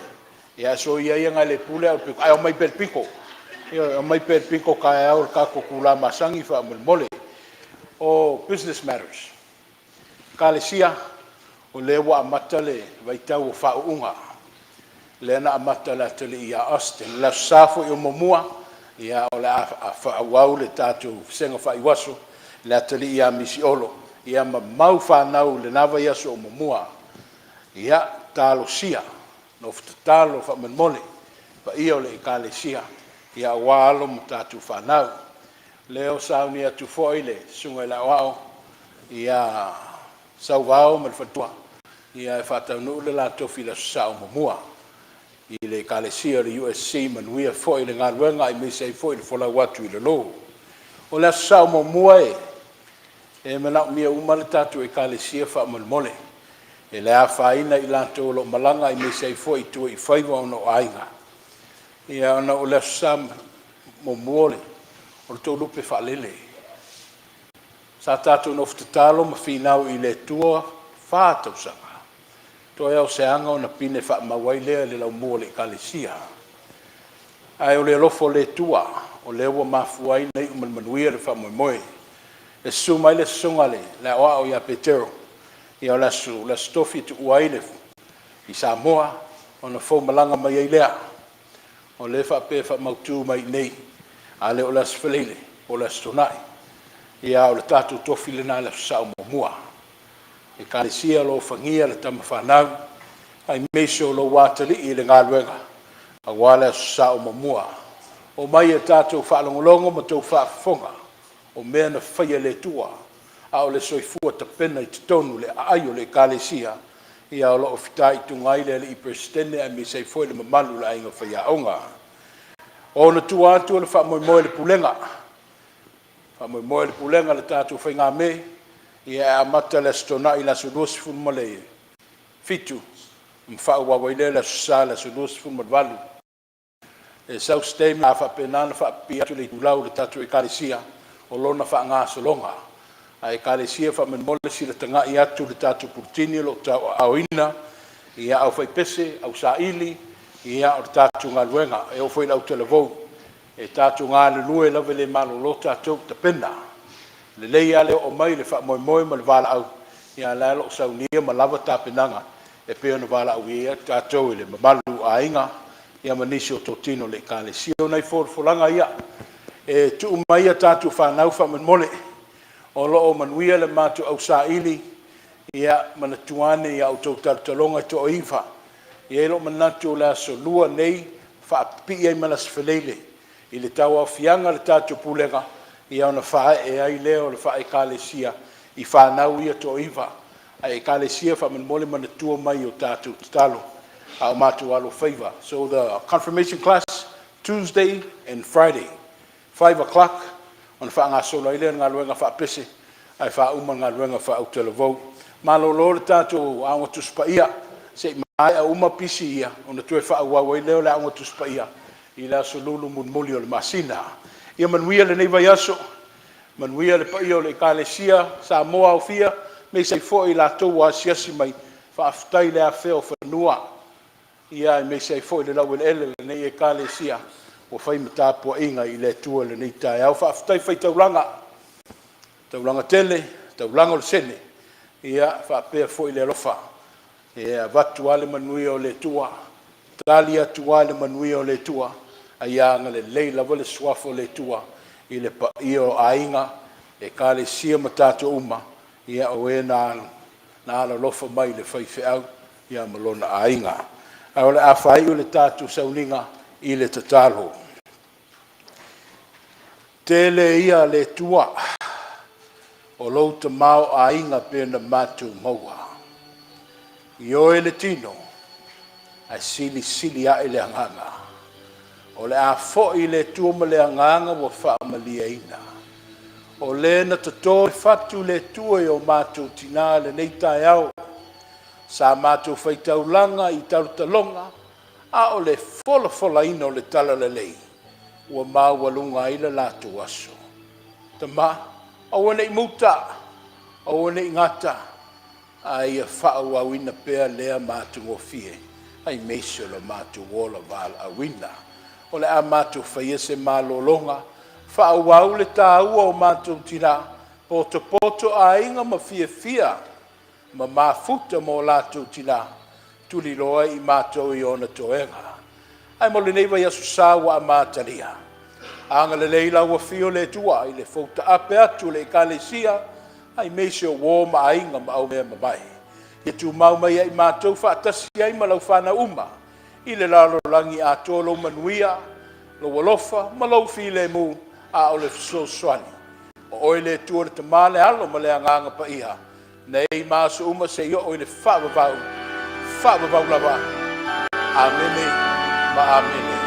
Ia ae soia ia na e le pule au i le pito, ae omai pea i le pito. Ioe, omai pea i le pito taeao i le tatou itula masani faamolemole. O business matters. Ekalesia, o lea ua amata le vaitau o faauuga, lea na amata e le atalii ia Austin. O le Aso Sa foi o muamua, ia o le a faaauau le tatou vasega faaiuaso i le atalii ia Misi Olo, ia ma mau fanau i lena vaiaso o muamua. Ia, talosia, nofo tatalo faamolemole le paia o le Ekalesia aua alo ma tatou fanau. O lea ua sauni atu foi le Susuga i le Aoao ia Sauvao ma le faletua e faataunuu le la tofi i le Aso Sa o muamua i le Ekalesia o le USC. Manuia foi le galuega aemaise ai foi le folau atu i lalo. O le Aso Sa o muamua e manaomia uma le tatou Ekalesia faamolemole. E le afaina i latou o lo o malaga aemaise ai foi i tua i faiva ona o aiga, ona o le Aso Sa muamua o le tou lupe faalele. Sa tatou nofo tatalo ma finau i le Atua 4 tausaga, toe lava o se aga ona pine faamau ai lea i le laumua o le Ekalesia. Ae o le alofa o le Atua o lea ua mafua ai ona iu ma le manuia le faamoemoe. E susu mai le Susuga i le Aoao ia Petero, ia o le Aso Tofi e tuua ai i Samoa ona fou malaga mai ai lea. O lea e faapea e faamautu mai i inei, a le o le Aso Faraile po o le Aso Toonai. Ia a o le tatou tofi lena i le Aso Sa o muamua. Ekalesia alofagia le tama fanau aemaise o lou atalii i le galuega aua le Aso Sa o muamua. Omai e tatou faalogologo ma tou faafofoga o mea na faia e le Atua a o le soifua tapena i totonu i le aai o le Ekalesia o lo o fitaituga ai le Alii Peresetene aemaise ai foi le mamalu o le aiga faiaoga. O ona tua atu o le faamoemoe i le Pulega, faamoemoe le Pulega i le tatou faigamea e amata i le Aso Toonai le aso 27 ma faaauau ai lea i le Aso Sa le aso 28. E sau se taimi a faapena ona faapipii atu le itulau i le tatou Ekalesia o lona faagasologa. Ae Ekalesia faamolemole sila tagai atu i le tatou puletini o lo o tauaaoina ia aufaipese, ausaili, ia o le tatou galuega. E oo foi i le autalavou, e tatou galulue lava e le malolo tatou, tapena. Lelei lava le oo mai i le faamoemoe ma le valaau, a o la e o lo o saunia ma lava tapenaga e pei ona valaaulia ai tatou e le mamalu o aiga ma nisi o totino o le Ekalesia. O nai folafolaga ia, e tuu mai a tatou fanau faamolemole, o lo o manuia le matou ausaili, ia manatua ane i a outou talotaloga e toaiva. E i ai lou manatu o le aso Lua nei faapipii ai ma le Aso Faraile i le tauaofiaga o le tatou pulega, ona faaee ai lea o le faa-Ekalesia i fanau ia e toaiva. Ae Ekalesia faamolemole manatua mai i o tatou tatalo a o matou alofaiva. So the confirmation class Tuesday and Friday 5:00 ona faagasolo ai lea o le galuega faapese ae faauma le galuega faautalavou. Malolo le tatou Aoga Tusi Paia se i maea uma pisi ia ona toe faaauau ai lea o le Aoga Tusi Paia i le aso Lulu mulimuli o le masina. Ia manuia lenei vaiaso, manuia le paia o le Ekalesia Samoa aofia, aemaise ai foi i latou ua asiasi mai, faafetai le afea o fanua, aemaise ai foi le laueleele o lenei Ekalesia. Ua fai ma tapuaiga i le Atua i lenei taeao. Faafetai fai taulaga, taulaga tele, taulaga o le sene, ia faapea foi le alofa. E avatu lava le manuia o le Atua, tali atu lava le manuia o le Atua, a ia agalelei lava le Suafa o le Atua i le paia o aiga, Ekalesia ma tatou uma, ia o e na alolofa mai i le faifeau ma lona aiga. Ae o le a faaiu le tatou sauniga i le tatalo. Tele ia le Atua o lou tamaoaiga pe na matou maua. Ioe le tino, ae silisili ae le agaga. O le a foi le Atua ma le agaga ua faamalieina. O le na toto le fatu i le Atua i o matou tina i lenei taeao, sa matou faitaulaga i talotaloga, a o le folafolaina o le talalelei ua maualuga ai le latou aso. Tama, aua ne i muta, aua ne i gata, a ia faaauauina pea lea matagofie aemaise o lo matou ola valaauina. O le a matou faia se malologa, faaauau le taua o matou tina, potopoto aiga ma fiafia ma mafuta ma o latou tina, tuliloa i matou i ona toega. Ae mo lenei vaiaso sa ua amatalia, agalelei lau Afio le Atua i le foutaape atu o le Ekalesia aemaise o uo ma aiga ma aumeamamae. Ia tumau mai ia i matou faatasi ai ma lau fanau uma i le lalolagi atoa lou manuia, lou alofa ma lou filemu, a o le fesoasoani. O oe le Atua le Tama, le Alo ma le Agaga Paia, nei ma aso uma seia oo i le faavavau, faavavau lava. Amene ma amene.